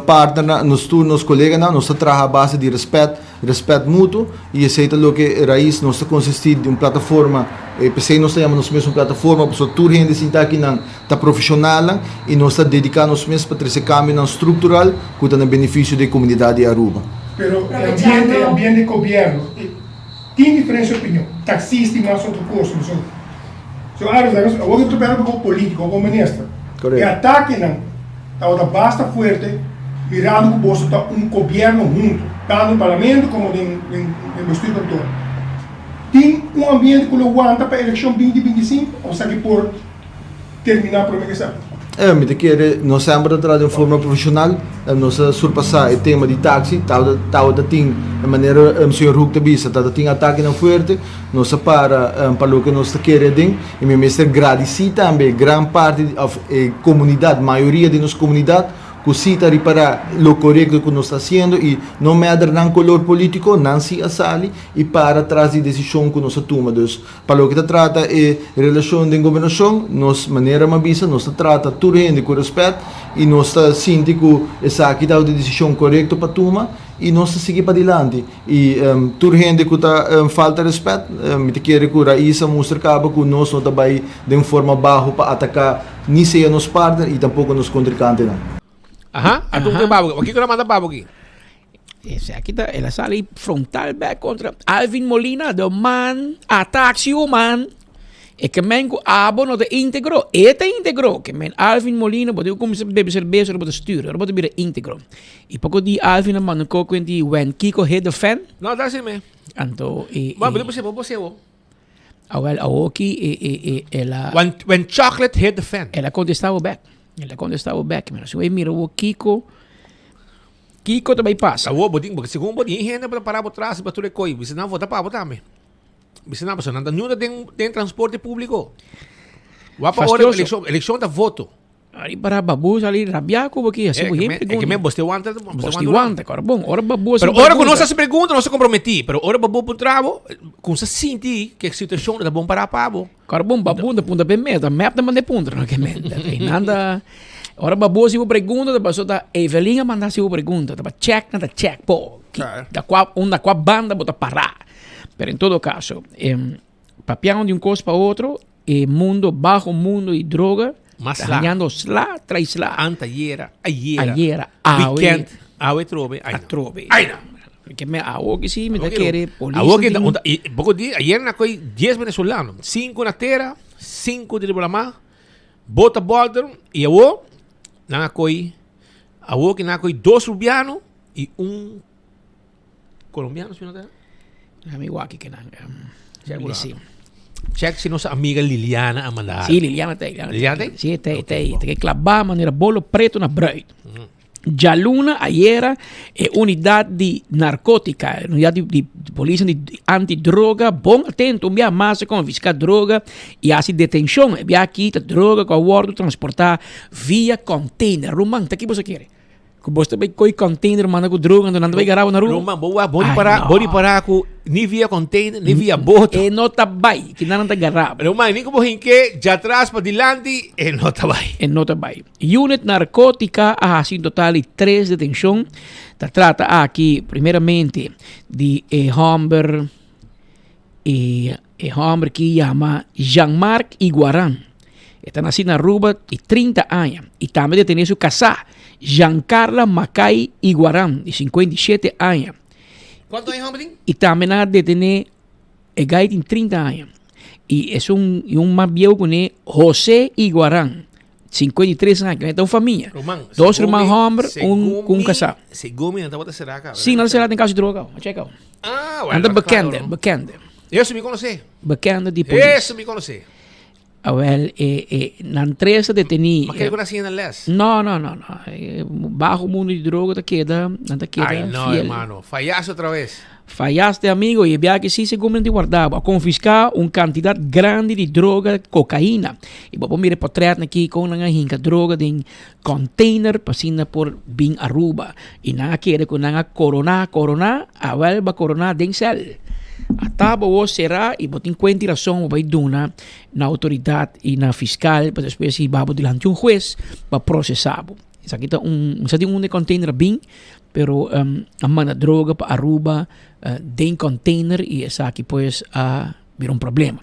partnernan, nos tur nos koleganan, nos ta traha a base di respet, Respet mutuo y esey ta loke Raiz nos ta consisti di un plataforma, p'esey nos ta yama nos mes un plataforma pasobra tur hende sinta akinan ta profesionalnan y nos ta dedica nos mes pa trece cambionan structural cu ta na beneficio di e comunidad di Aruba. Pero e ambiente, e ambiente di gobierno tin diferencia opinion, taxista y mas otro cos, so so Arends, awor cu ta papia como politico, como minister, e atakenan Tabata basta fuerte mirando cu boso ta un gobierno hunto, tanto den parlamento como den den bestuurkantoor. Tin un ambiente cu lo wanta pa eleccion 2025 of esaki por termina prome cu esaki? Eh, mi ta kere nos semper ta traha den forma profesional, nos a surpasa e tema di taxi, tabata tabata tin e manera señor Hoek ta bisa, tabata tin atakenan fuerte, nos a para pa loke nos ta kere aden. I mi mester gradisí tambe gran parti òf e komunidat, mayoria di nos komunidat ku sí ta ripará lo korekto ku nos ta hasiendo i no mèder nan kolor polítiko, nan sí a sali i para tras di desishon ku nos a tuma. Dus, pa loke ta trata e relashon den gobernashon, nos manera mi a bisa, nos ta trata tur hende ku rèspèt i nos ta sinti ku esaki ta e desishon korekto pa tuma i nos ta sigui padilanti. I tur hende ku ta falta respet, mi ta kere ku Raiz a mustra kaba ku nos no ta bai den forma baho pa ataká ni sea nos partner i tampoko nos kontrinkantenan. Aha, a dun ke babo ki? Kiko na manda babo ki? Esaki ta, el a sali frontal bek kontra Alvin Molina, de man a taxi o man. E ke men ku abo no ta integro, e ta integro. Ke men Alvin Molina, bo tin ku kuminsá bebe serbes ora bo ta stuur, ora bo ta bira integro. I poko di Alvin a manda un koko di When Kiko Hit the Fan. No, ta así me. Anto e Bueno, pero bo bo bo. Awel awoki e e e el a When when chocolate hit the fan. El a contesta bo back. El a contesta bo back. Mira, si bo mira bo Kiko Kiko ta bai pasa. Awo bo tin, segun bo tin hende bo ta para bo tras pa tur e koi, bisa nan vota pa bo tambe. Bisa nan pasobra nan ta ñuda den den transporte público. Wak pa ora elekshon, elekshon ta voto. Ari para babu sali rabia ku bo ki hasi bo hende pregunta. E ke men bos te wanta, bos te wanta, kor bon. Ora babu hasi Pero ora ku nos hasi pregunta, nos ta komprometí. Pero ora babu puntra bo, kumsa sinti ku e situashon ta bon para pa bo. Kor bon, babu ta puntra pe mes, ta mep ta manda e puntra, no ke men. Einan ta, ora babu hasi bo pregunta, ta paso ta Evelyn a manda hasi bo pregunta, ta pa check nan ta check bo, da kua, unda kua banda bo ta pará. Pero en todo kaso, papiando di un kos pa otro, E mundo baho mundo di droga Mas ta sla. hañando sla trai sla. Antayera, ayera. Ayera, awe. Weekend, awe trobe. Ay, no. Atrobe. Ay, no. Ke me awo ki si, mi ta Awo ki kere polis Awo ki tin- ta- i poko di ayer na koi 10 venezolano, 5 na tera, 5 di riba lamá, bota bolter i awo nan a koi awo ki nan a koi dos rubiano i un Colombiano si no ta? Ami waki ke nan. Check um, si. Check si nossa amiga Liliana a mandar. Sí, Liliana te. Liliana, Liliana te? Sí, te, te, te, te clava manera bolo preto na bruid. Mm. Djaluna ayera e unidad di narcótica, unidad di, di, di policía di antidroga, bon atento, un bia mas confisca droga y hace detención. E bia kita droga cu a wordo transporta via container. Ruman, ta ki boso kere? Ku bos ta bai koi container manda ku droga anto nan ta bai garabo na Aruba. Ruman, bo wak, bo di Ai, para, no. bo di para ku ni via container, ni via boto. E no ta bai, ki nan ta garabo. Ruman, ni ku bo hinke djatras pa dilanti, e no ta bai. E no ta bai. Unit Narcotica a hasi un total di tres detenshon. Ta trata aki primeramente di e homber e e homber ki yama Jean-Marc Iguaran. E ta nasi na Aruba di 30 aña y tambe detene su kasá Giancarla Macay Iguaran di 57 aña. Kuantu aña e homber tin? Y tambe nan a detene e guy tin 30 aña y esun y un mas bieu kuné Jose Iguaran 53 aña, ta un famia. Ruman, Dos segun ruman mi- homber, un segun ku un mi- kasá. Segun mi nan tabata será kaba. Sí, nan ta será den kaso di droga, a check out. Ah, bueno, Nan ta claro, bekende, no? bekende. Eso mi konosé. Bekende di polis. Eso mi konosé. Awel, e, e, nan tres a detení. Ma kere ku nan siña nan les? No, no, no, no. E, bajo mundo di droga ta keda, nan ta keda Ay, no, fiel. hermano. Fallaste otra vez. Fallaste, amigo, y e biaha si segun men di warda bo. A confisca un cantidad grandi di droga, cocaína. Y bo por mira e portretnan aki con nan a hinca droga den container pa asina por bin Aruba. Y nan a kere cu nan a corona, corona, awel bo a corona den cel. Ata bo wor cera y bo tin cuenta y razon bo bay duna na autoridad y na fiscal pa despues hiba bo dilanti un huez pa procesa bo. Esaki ta un, sa tin un de container a bin, pero a manda droga pa Aruba den container y esaki pues a bira un problema.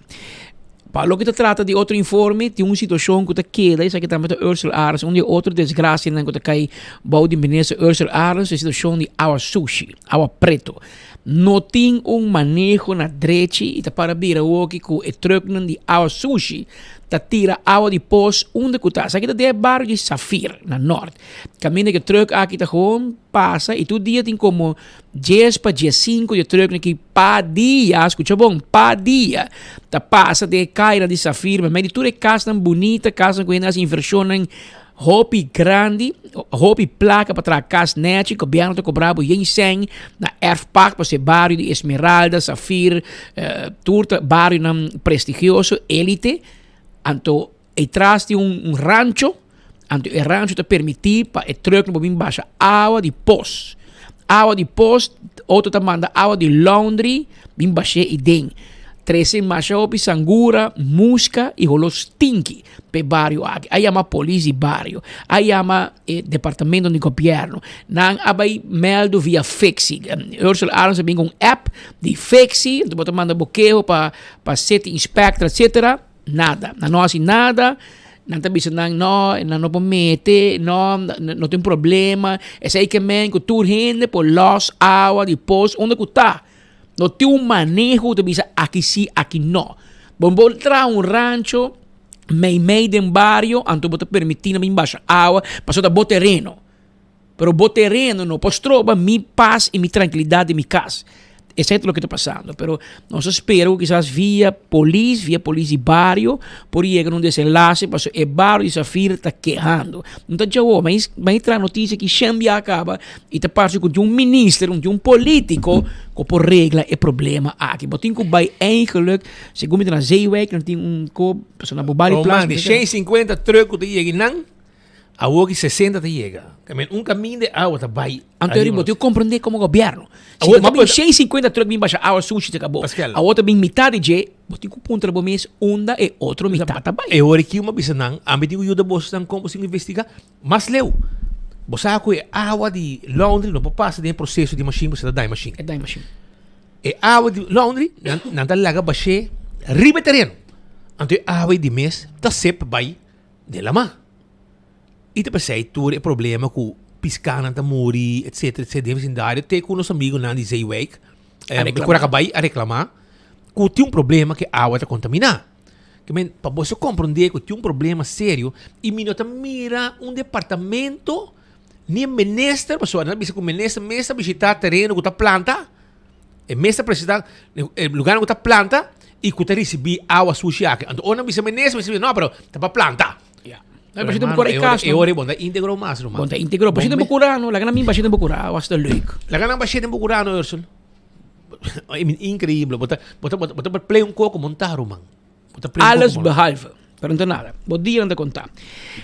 Pa loke ta trata di otro informe, tin un situacion cu ta keda, esaki tambe ta Ursel Arends, un di e otro desgracianan cu ta cay bou di minister Ursel Arends, e situacion di awa sushi, awa preto. No tin un maneho na drechi y ta para bira awoki cu e trucknan di awa sushi ta tira awa di pos unda cu ta. Esaki ta den e bario di Safir, na Nort. Caminda cu e truck aki ta gewoon pasa y tur dia tin como dies pa diescinco di e trucknan aki pa dia, scucha bon, pa dia, ta pasa den e cayenan di Safir, memey di tur e casnan bunita, casnan cu hende a haci inversionnan hopi grandi, hopi placa pa traha cas nechi, gobierno ta cobra bo yen cen na erfpacht pasobra e bario di Esmeralda, Safir, tur ta barionan prestigioso, elite, anto e tras tin un rancho, anto e rancho ta permiti pa e trucknan por bin basha awa di pos, awa di pos, otro ta manda awa di laundry bin bash'é i den, trese masha hopi sangura, muska i holo stinki pa e bario aki. A yama polis di bario, a yama e departamento di gobierno, nan a bai meldo via Fixi. Ursula Arends a bin ku un app di Fixi, anto bo ta manda bo keho pa pa city inspector etcetera. Nada. Nan no hasi nada. Nan ta bisa nan no, nan no por mete, no, no tin problema. Esei ke men ku tur hende por los awa di pos unda ku ta. No tin un maneho ku ta bisa aki si, aki no. Bo por traha un rancho meimei den bario, anto bo ta permití nan bin basha awa pasobra ta bo tereno. Pero bo tereno no por stroba mi pas y mi trankilidad di mi kas. Esei ta loke ta pasando. Pero nos a spera ku kisas via polis, via polis di bario, por yega na un desenlase pasobra e bario di Safir ta kehando. No ta djawo, mi a traha notisia ki shen bia a kaba y ta parse ku tin un minister, tin un politico ku por regla e problema aki. Bo tin ku bai eigenlijk, segun mi ta na Zeewijk, nan tin un ko, pasobra na bo bario Roman, di 150 truck ku ta yega einan, Awor ki 60 ta yega. Ke men un kamin de awa ta bai. Anto eri bo tin komprende komo gobierno. Si bo ta bin 150 truck bin basha awa sushi ta kabo. Awor ta bin mitad di dje, bo tin ku puntra bo mes unda e otro mitad ta bai. E ora ki bo bisa nan, ami tin ku yuda bosnan kon bo sin investiga mas leu. Bo sa ku e awa di laundry no por pasa den e proseso di mashin pasobra ta daña mashin. E daña mashin. E awa di laundry nan ta laga bash'é riba e tereno. Anto e awa di mes ta sep bai Den lamá. I ta p'esei tur e problema ku piskanan ta muri, etsetera, etsetera, den vesindario te ku nos amigunan di Zeewijk, A di reklamá. Curakabay a reklamá ku tin un problema ku e awa ta kontaminá. Ke men, pa boso komprondé ku tin un problema serio i mi no ta mira un departamento ni e minister, pasobra nan a bisa ku minister mes ta bishitá tereno ku ta planta. E mes ta presentá e lugarnan ku ta planta i ku ta risibí awa sushi aki. Anto ora nan bisa menes, mi bisa no, pero ta pa planta. Ya. No, pero si te bukura e kas, E ora e bon ta íntegro mas, ruman. Bon ta íntegro. Pero si te bukura no, laga nan bin bashé den bukura, was ta leuk. Laga nan bashé den bukura no, Ursel. I mean, increíble. Bo ta, bo ta, bo ta play un koko montá, ruman. Bo ta play un Alles koko montá. behalve. Pero no ta nada. Bo dianan ta konta.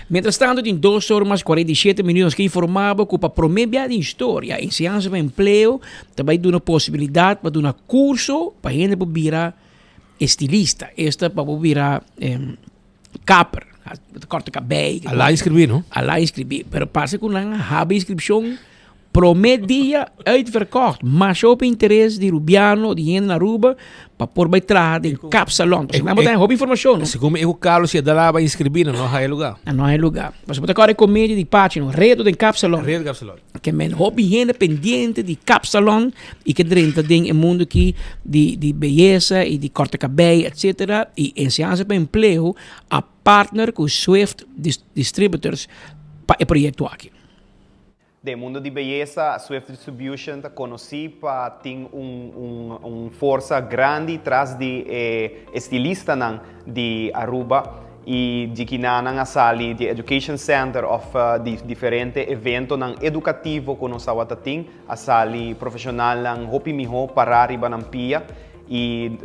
Mientras tanto tin dos or mas 47 minuut nos ke informa bo ku pa prome bia den historia enseñansa pa empleo ta bai duna posibilidat pa duna kurso pa hende por bira estilista. Esta pa bo bira kapper. Ta korta kabei. A la inscribi no? A la inscribi. Pero parse ku nan a haba inscripcion Prome dia uitverkocht. Masha hopi interes di Rubiano, di hende na Aruba, pa por bai traha den kapsalon. Pasobra nan bo ta hopi informacion, no? Segun mi e ku Carlos y Adela bai inscribi nan no haya lugar. Nan no haya lugar. Pasobra bo ta kòrda e komedia di Pachi, no? Reto den kapsalon. Reto den kapsalon. Ke men hopi hende pendiente di kapsalon y ke drenta den e mundo aki di di beyesa y di kòrta kabei etcetera y enseñansa pa empleo a partner ku Swift Distributors pa e proyekto aki. Den mundo di beyesa, Swift Distribution ta conoci pa tin un un un forsa grandi tras di e estilistanan di Aruba y di kinanan a sali di Education Center of di diferente eventonan educativo cu nos tabata tin, a sali profesionalnan hopi miho para riba nan pia y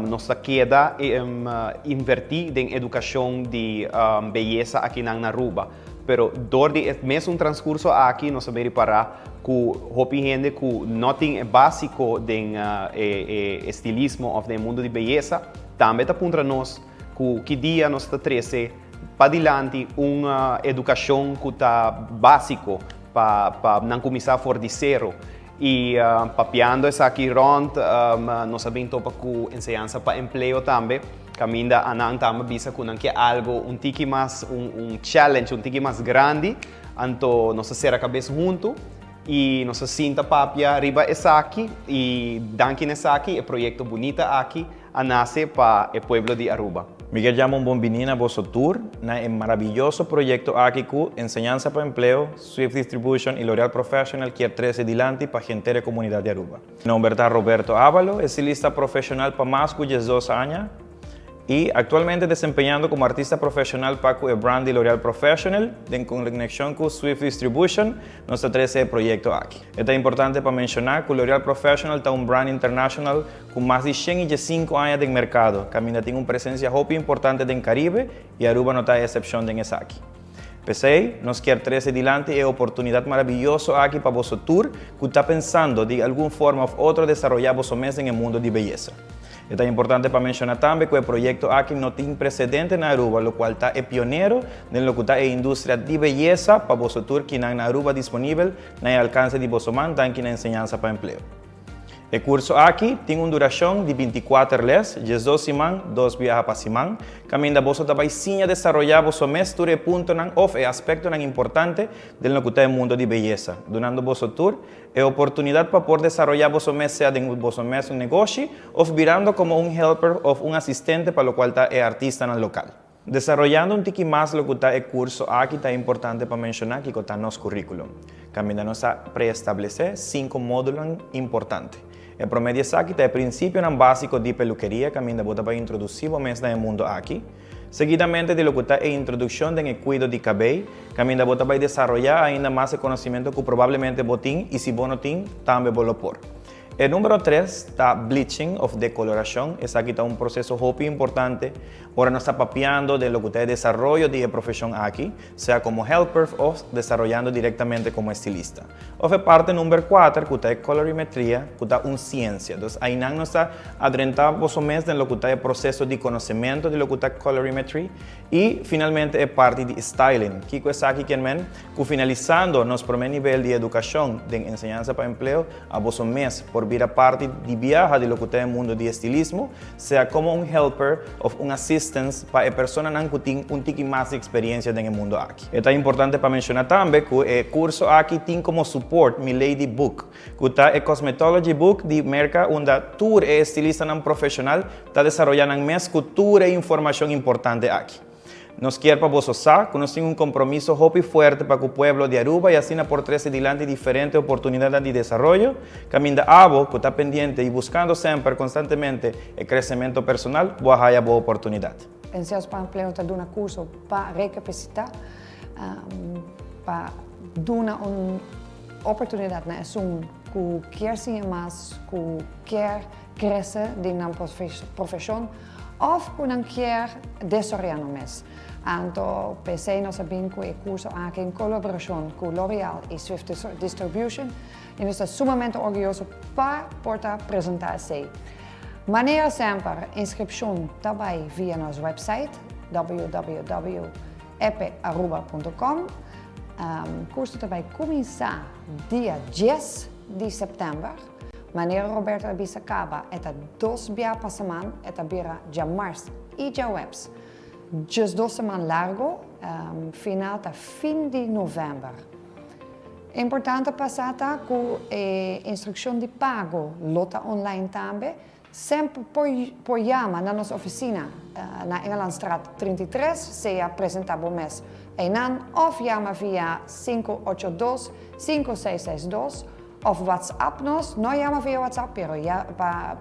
nos ta keda inverti den educacion di beyesa akinan na Aruba. Pero dor di e mesun transcurso aki nos a bay ripara cu hopi hende cu no tin e basico den e estilismo of den e mundo di beyesa tambe ta puntra nos cu ki dia nos ta trece padilanti un educacion cu ta basico pa pa nan cuminsa for di cero. Y papiando esaki rond nos a bin topa cu enseñansa pa empleo tambe. Caminda anan tambe bisa cu nan ke algo un tiki mas, un un challenge un tiki mas grandi, anto nos a cera cabes hunto y nos a sinta papia riba esaki y danki na esaki e proyecto bunita aki a nace pa e pueblo di Aruba. Mi kier yama un bon bini na boso tur na e maraviyoso proyecto aki cu Enseñansa pa Empleo, Swift Distribution y L'Oreal Professional kier trece dilanti pa henter e comunidad di Aruba. Mi nomber ta Roberto Abalo, estilista profesional pa mas cu diesdos aña y actualmente desempeñando como artista profesional pa cu e brand di L'Oreal Professional den conexion cu Swift Distribution nos ta trece e proyecto aki. E ta importante pa menciona cu L'Oreal Professional ta un brand international cu mas di 105 aña den mercado, caminda tin un presencia hopi importante den Caribe y Aruba no ta e excepcion den esaki. P'esey, nos kier trece dilanti e oportunidad maraviyoso aki pa boso tur cu ta pensando di algun forma of otro desaroya boso mes den e mundo di beyesa. E ta importante pa menciona tambe cu e proyecto aki no tin precedente na Aruba locual ta e pionero den locu ta e industria di beyesa pa boso tur kinan na Aruba disponibel na e alcance di boso man danki na Enseñansa pa Empleo. E kurso aki tin un durashon di bintikuater les, diesdos siman, dos biaha pa siman, kaminda boso ta bai siña desaroyá boso mes tur e puntonan òf e aspektonan importante den loke ta e mundo di beyesa, dunando boso tur e oportunidat pa por desaroyá boso mes sea den boso mes un negoshi òf birando komo un helper òf un asistente pa lokual ta e artistanan lokal. Desaroyando un tiki mas loke ta e kurso aki ta importante pa menshoná kiko ta nos kurrikulum. Kaminda nos a preestablesé sinku módulonan importante. E promé di esaki ta e prinsipionan básiko di pelukeria kaminda bo ta bai introdusí bo mes na e mundu aki. Seguidamente di loke ta e introdukshon den e kuido di kabei, kaminda bo ta bai desaroyá ainda mas e konosementu ku probablemente bo tin i si bo no tin, tambe bo lo por. E numero tres ta bleaching of decolorashon. Esaki ta un proseso hopi importante ora nos ta papiando den loke ta e desaroyo di e profeshon aki, sea komo helper of desaroyando direktamente komo estilista. Of e parte number kuater ku ta e colorimetria ku ta un siensia. Dus ainan nos ta adrenta boso mes den loke ta e proseso di konosementu di loke ta colorimetry i finalmente e parti di styling. Kiko esaki kier men? Ku finalisando nos prome nivel di edukashon den enseñansa pa empleo, A boso mes por bira parti di biaha di loke ta e mundo di estilismo, sea como un helper of un assistance pa e personanan cu tin un tiki mas di experiencia den e mundo aki. E ta importante pa menciona tambe cu e curso aki tin como support Milady Book, cu ta e cosmetology book di Merca unda tur e estilistanan profesional ta desaroya nan mes cu tur e informacion importante aki. Nos kier pa boso sa ku nos tin un kompromiso hopi fuerte pa ku pueblo di Aruba i asina por trese dilanti diferente oportunidatnan di desaroyo, kaminda abo ku ta pendiente i buskando semper konstantemente e kresemento personal, bo a haya bo oportunidat. Enseñansa pa Empleo ta duna kurso pa rekapasitá, pa duna un oportunidat na esun ku kier siña mas, ku kier krese den nan profeshon. òf ku nan kier desaroyá nan mes. Anto p'esei nos a bin ku e kurso aki en kolaborashon ku L'Oreal i Swift Distribution i nos ta sumamente orguyoso pa por ta presentá esei. Manera semper, inskripshon ta bai via nos website www.epearuba.com. Kurso ta bai kuminsá dia dies di sèptèmber. Manera Roberto a bisa kaba, e ta dos bia pa siman, e ta bira djamars i djaweps. 12 siman largo, final ta fin di novèmber. Importante pa sa ta ku e instrukshon di pago lo ta online tambe. Semper por por yama na nos ofisina na Engelandstraat 33, sea presenta bo mes einan òf yama via 582 5662 òf WhatsApp nos, no yama via WhatsApp pero ya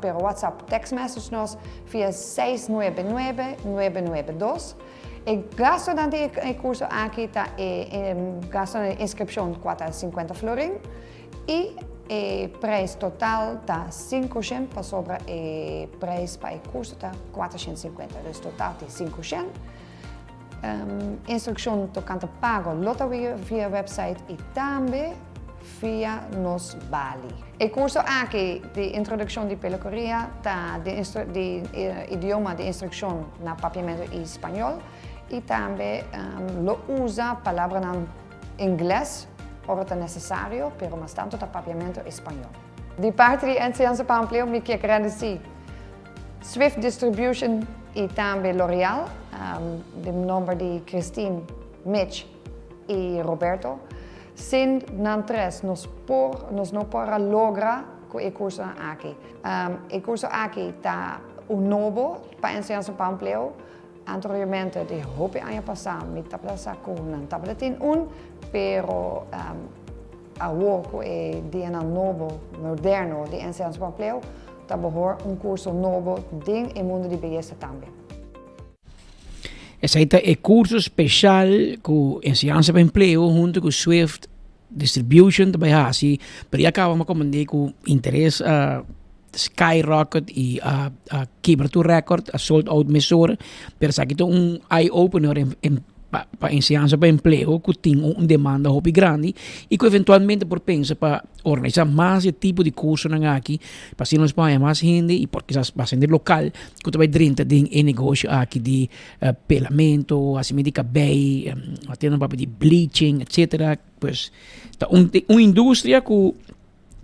pero WhatsApp text message nos via 699 992. E gastonan di e curso aki ta e gastonan di inscripcion cua ta 50 florin y e prijs total ta 500 pasobra e prijs pa e curso ta 450, dus total tin 500. Instruccion tocante pago lo ta via website y tambe via nos bali. E curso aki di introduccion di peluqueria ta di di idioma di instruccion na Papiamento y Spañol y tambe lo usa palabranan Ingles ora ta necesario pero mas tanto ta Papiamento y Spañol. Di parti di Enseñansa pa Empleo mi kier gradici Swift Distribution y tambe L'Oreal di nomber di Christine, Mitch y Roberto. Sin nan tres nos por nos no por a logra cu e cursonan aki. E curso aki ta un nobo pa Enseñansa pa Empleo. Anteriormente di hopi aña pasa mi tabata sa cu nan tabata tin un, pero awor cu e dianan nobo, moderno di Enseñansa pa Empleo ta bohor un curso nobo den e mundo di beyesa tambe. Esei ta e curso special cu Enseñansa pa Empleo hunto cu Swift Distribution ta bay haci, pero ya caba mi a comprende cu interes a skyrocket y a a kibra tur record, a sold out mesora, pero esaki ta un eye opener en pa pa Enseñansa pa Empleo cu tin un demanda hopi grandi y cu eventualmente por pensa pa organisa mas e tipo di cursonan aki pa asina nos por haña mas hende y por kisas mas hende local cu ta bay drenta den e negocio aki di pelamento, hacimento di cabey, haciendo papia di bleaching etcetera. Pues ta un un industria cu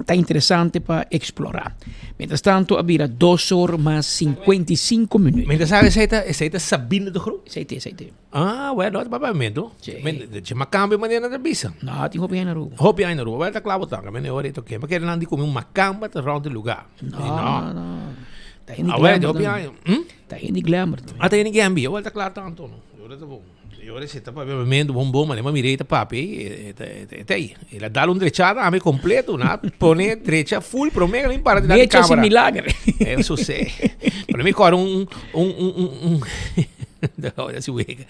ta interesante pa explora. Mientras tanto a bira dos or mas 55 minuut. Mientras tanto esey ta esey ta Sabine de Groot? Esey te esey te. Ah, bueno, ta papiamento. Sí. Men, che macamba e manera nan ta bisa. No, tin hopi aña na Aruba. Hopi aña na Aruba. Wel ta clavo tan. Men e ora e toke. Ma kere nan di come un macamba ta rond e lugar. No, no, no. Ta hende Ah, wel, glamour hopi tambe. aña. Hm? Ta hende glamour tambe. Ah, ta hende gambi. Wel ta klaar tanto, no. E ora ta bon. E ora si ta papia papiamento bon bon, manera mi mir'é ta papia ei, e ta e ta ei. El a dal un drechada ami completo, na pone drecha full prome ku mi para dilanti Mecha sin camera. milagre. Eso si. Pero mi kòrda un un un un un un si wega.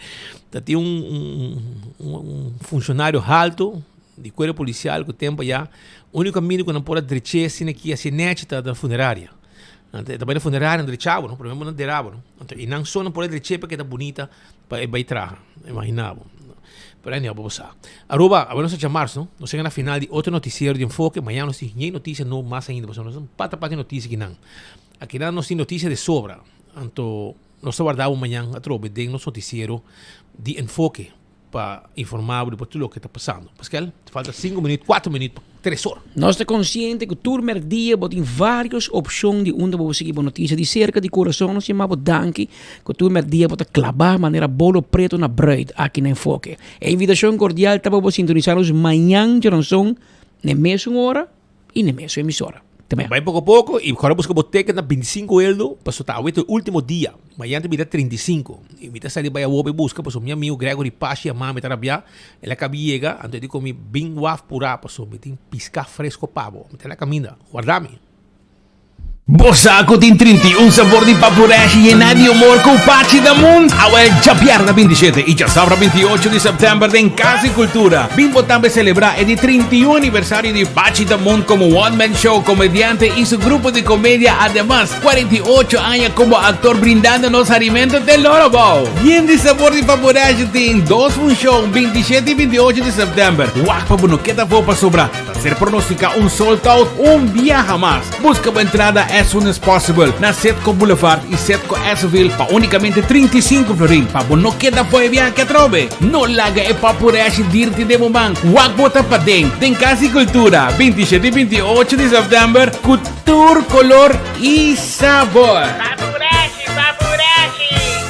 Ta tin un un un un funshonario halto di kuerpo polisial ku tempu aya, úniko kaminda ku nan por a drech'é asina aki hasié nèchi ta na funeraria. Nan ta bai na funeraria nan drecha bo no, prome bo nan dera bo no. Anto e nan so nan por a drech'é pa keda bunita pa e bai traha, imagina bo. Pero anyhow, bo sa. Aruba, awe nos ta djamars, no? Nos yega na final di otro noticiero di Enfoke. Mañana nos tin ñei noticia nobo mas ainda, pasobra nos pata pata noticia akinan. Akinan nos tin noticia de sobra. Anto nos ta warda bo mañan atrobe den nos noticiero di Enfoke. pa informa bo di tur loke ta pasando. Pascal, te falta 5 minuut, 4 minuut pa 3 or. Nos ta konsiente ku tur mèrdia bo tin vários opshon di unda bo por sigui bo notisia di serka di kurason. Nos yama bo danki ku tur mèrdia bo ta klabá manera bolo pretu na brùit aki na Enfoke. E invitashon kordial ta pa bo sintonisá nos mañan djaranson n'e mesun ora. i n'e mesun emisora. Te mañana. Bai poko poko i kòrda buska bo teket na 25 eldo paso ta awe ta e ultimo dia. Mañana ta bira 35. I mi ta sali bai awo bai buska paso mi amigo Gregory Pashi a mami ta rabia. El a kabi yega anto e di ku mi bin waf purá paso mi tin piská fresko pa bo. Mi ta na kaminda. Warda mi. Bo sa ku tin 31 sabor di papureshi yená di humor ku Pachi Damun? Awel djabièrnè 27 i djasabra 28 di sèptèmber den Kas di Kultura. Bin bo tambe selebrá e di 31 aniversario di Pachi Damun komo one man show, komediante i su grupo di komedia. Ademas, 48 aña komo aktor brindando nos harimentu te loro bou. Yen di sabor di papureshi tin dos funshon 27 i 28 di sèptèmber. Wak pa bo no keda afó pasobra ta ser pronosticá un sold out un biaha mas. Busca bo entrada as soon as possible na Setco Boulevard y Setco Esseville pa unicamente 35 florin pa bo no keda fo'i viahe atrobe. No laga e papureshi dirti den bo man. Wak bo ta paden den Cas di Cultura 27 y 28 di september cu tur color y sabor. Papureshi, papureshi!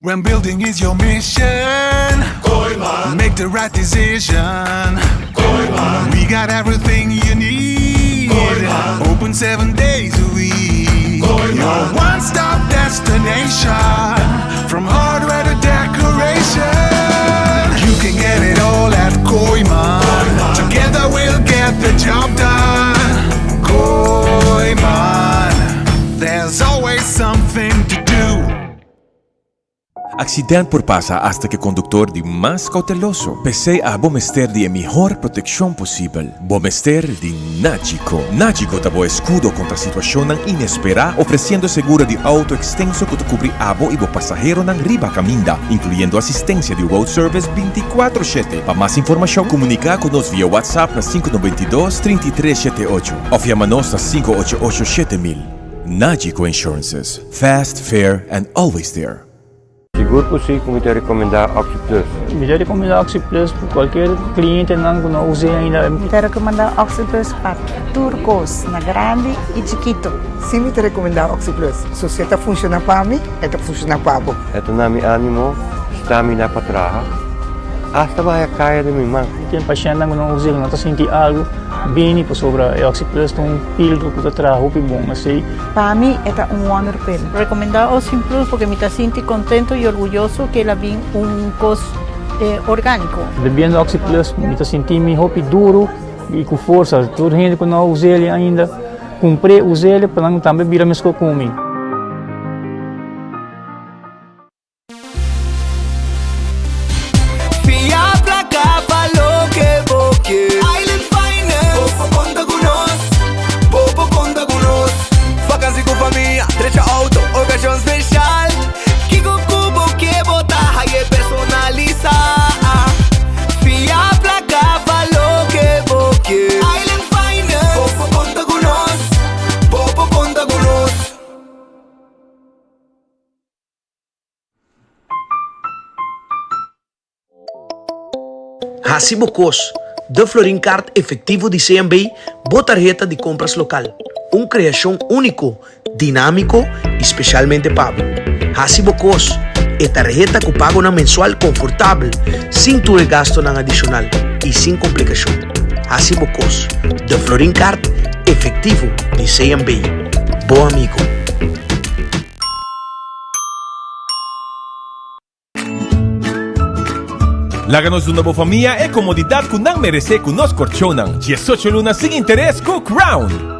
When building is your mission, Kooyman. Make the right decision. Kooyman. We got everything you need. Kooyman. Open seven days a week. Kooyman. Your one-stop destination. From hardware to decoration. You can get it all at Kooyman. Kooyman. Together we'll get the job done. Kooyman. There's always something to do. Accident por pasa hasta cu e conductor di mas cauteloso. P'esey abo mester di e mihor proteccion posibel. Bo mester di Nagico. Nagico ta bo escudo contra situacionnan inespera, ofreciendo seguro di auto extenso cu ta cubri abo y bo pasaheronan riba caminda, incluyendo asistencia di road service binticuatro shete. Pa mas informacion, comunica cu nos via WhatsApp na sinku nobenta i dos, 33 shete ocho of yama nos na sinku ocho ocho 7000. Nagico Insurances. Fast, fair and always there. Sigur ku si ku mi ta rekomendá OxyPlus. Mi ta rekomendá OxyPlus pa kualkier klientenan ku no us'é ainda. Mi ta rekomendá OxyPlus pa tur kos, na grandi i chikitu. Si mi ta rekomendá OxyPlus. So si e ta funshoná pa mi, e ta funshoná pa bo. E ta na mi ánimo, stamina pa traha, asta baha e kaya den mi man. Tin pashèntnan ku no us'é, ku no ta sinti algu, bini pasobra e OxyPlus ta un pildo ku ta traha hopi bon. Esei. Pa mi e ta un wonder pill. Recomenda Ocean Plus porque mi ta sinti contento y orguyoso que el a bin un cos organico. Bebiendo Oxy Plus mi ta sinti mi hopi duro y cu forsa. Tur hende cu no a us'el ainda cumpr'e us'el pa nan tambe bira mesco cu mi. Fia placa pa loke bo ke. Island Finance. Bo por konta ku nos. Bo por konta ku nos. Vakansi ku famia, drecha auto, okashon speshal. Kiko ku bo ke bo ta haye personalisá. Fia placa pa loke bo ke. Island Finance. Bo por konta ku nos. Bo por konta ku nos. Hasi bo kos, De Florin Card Efectivo di CMB, bo tarheta di compras local. Un creacion unico, dinamico y specialmente pa bo. Hasi bo kos, e tarheta cu pagonan mensual confortabel, sin tur e gastonan adicional y sin complicacion. Hasi bo kos, De Florin Card Efectivo di CMB, bo amigo. Laga nos duna bo famia e komodidat ku nan meresé ku nos korchonnan. Diesocho luna sin interes ku Crown!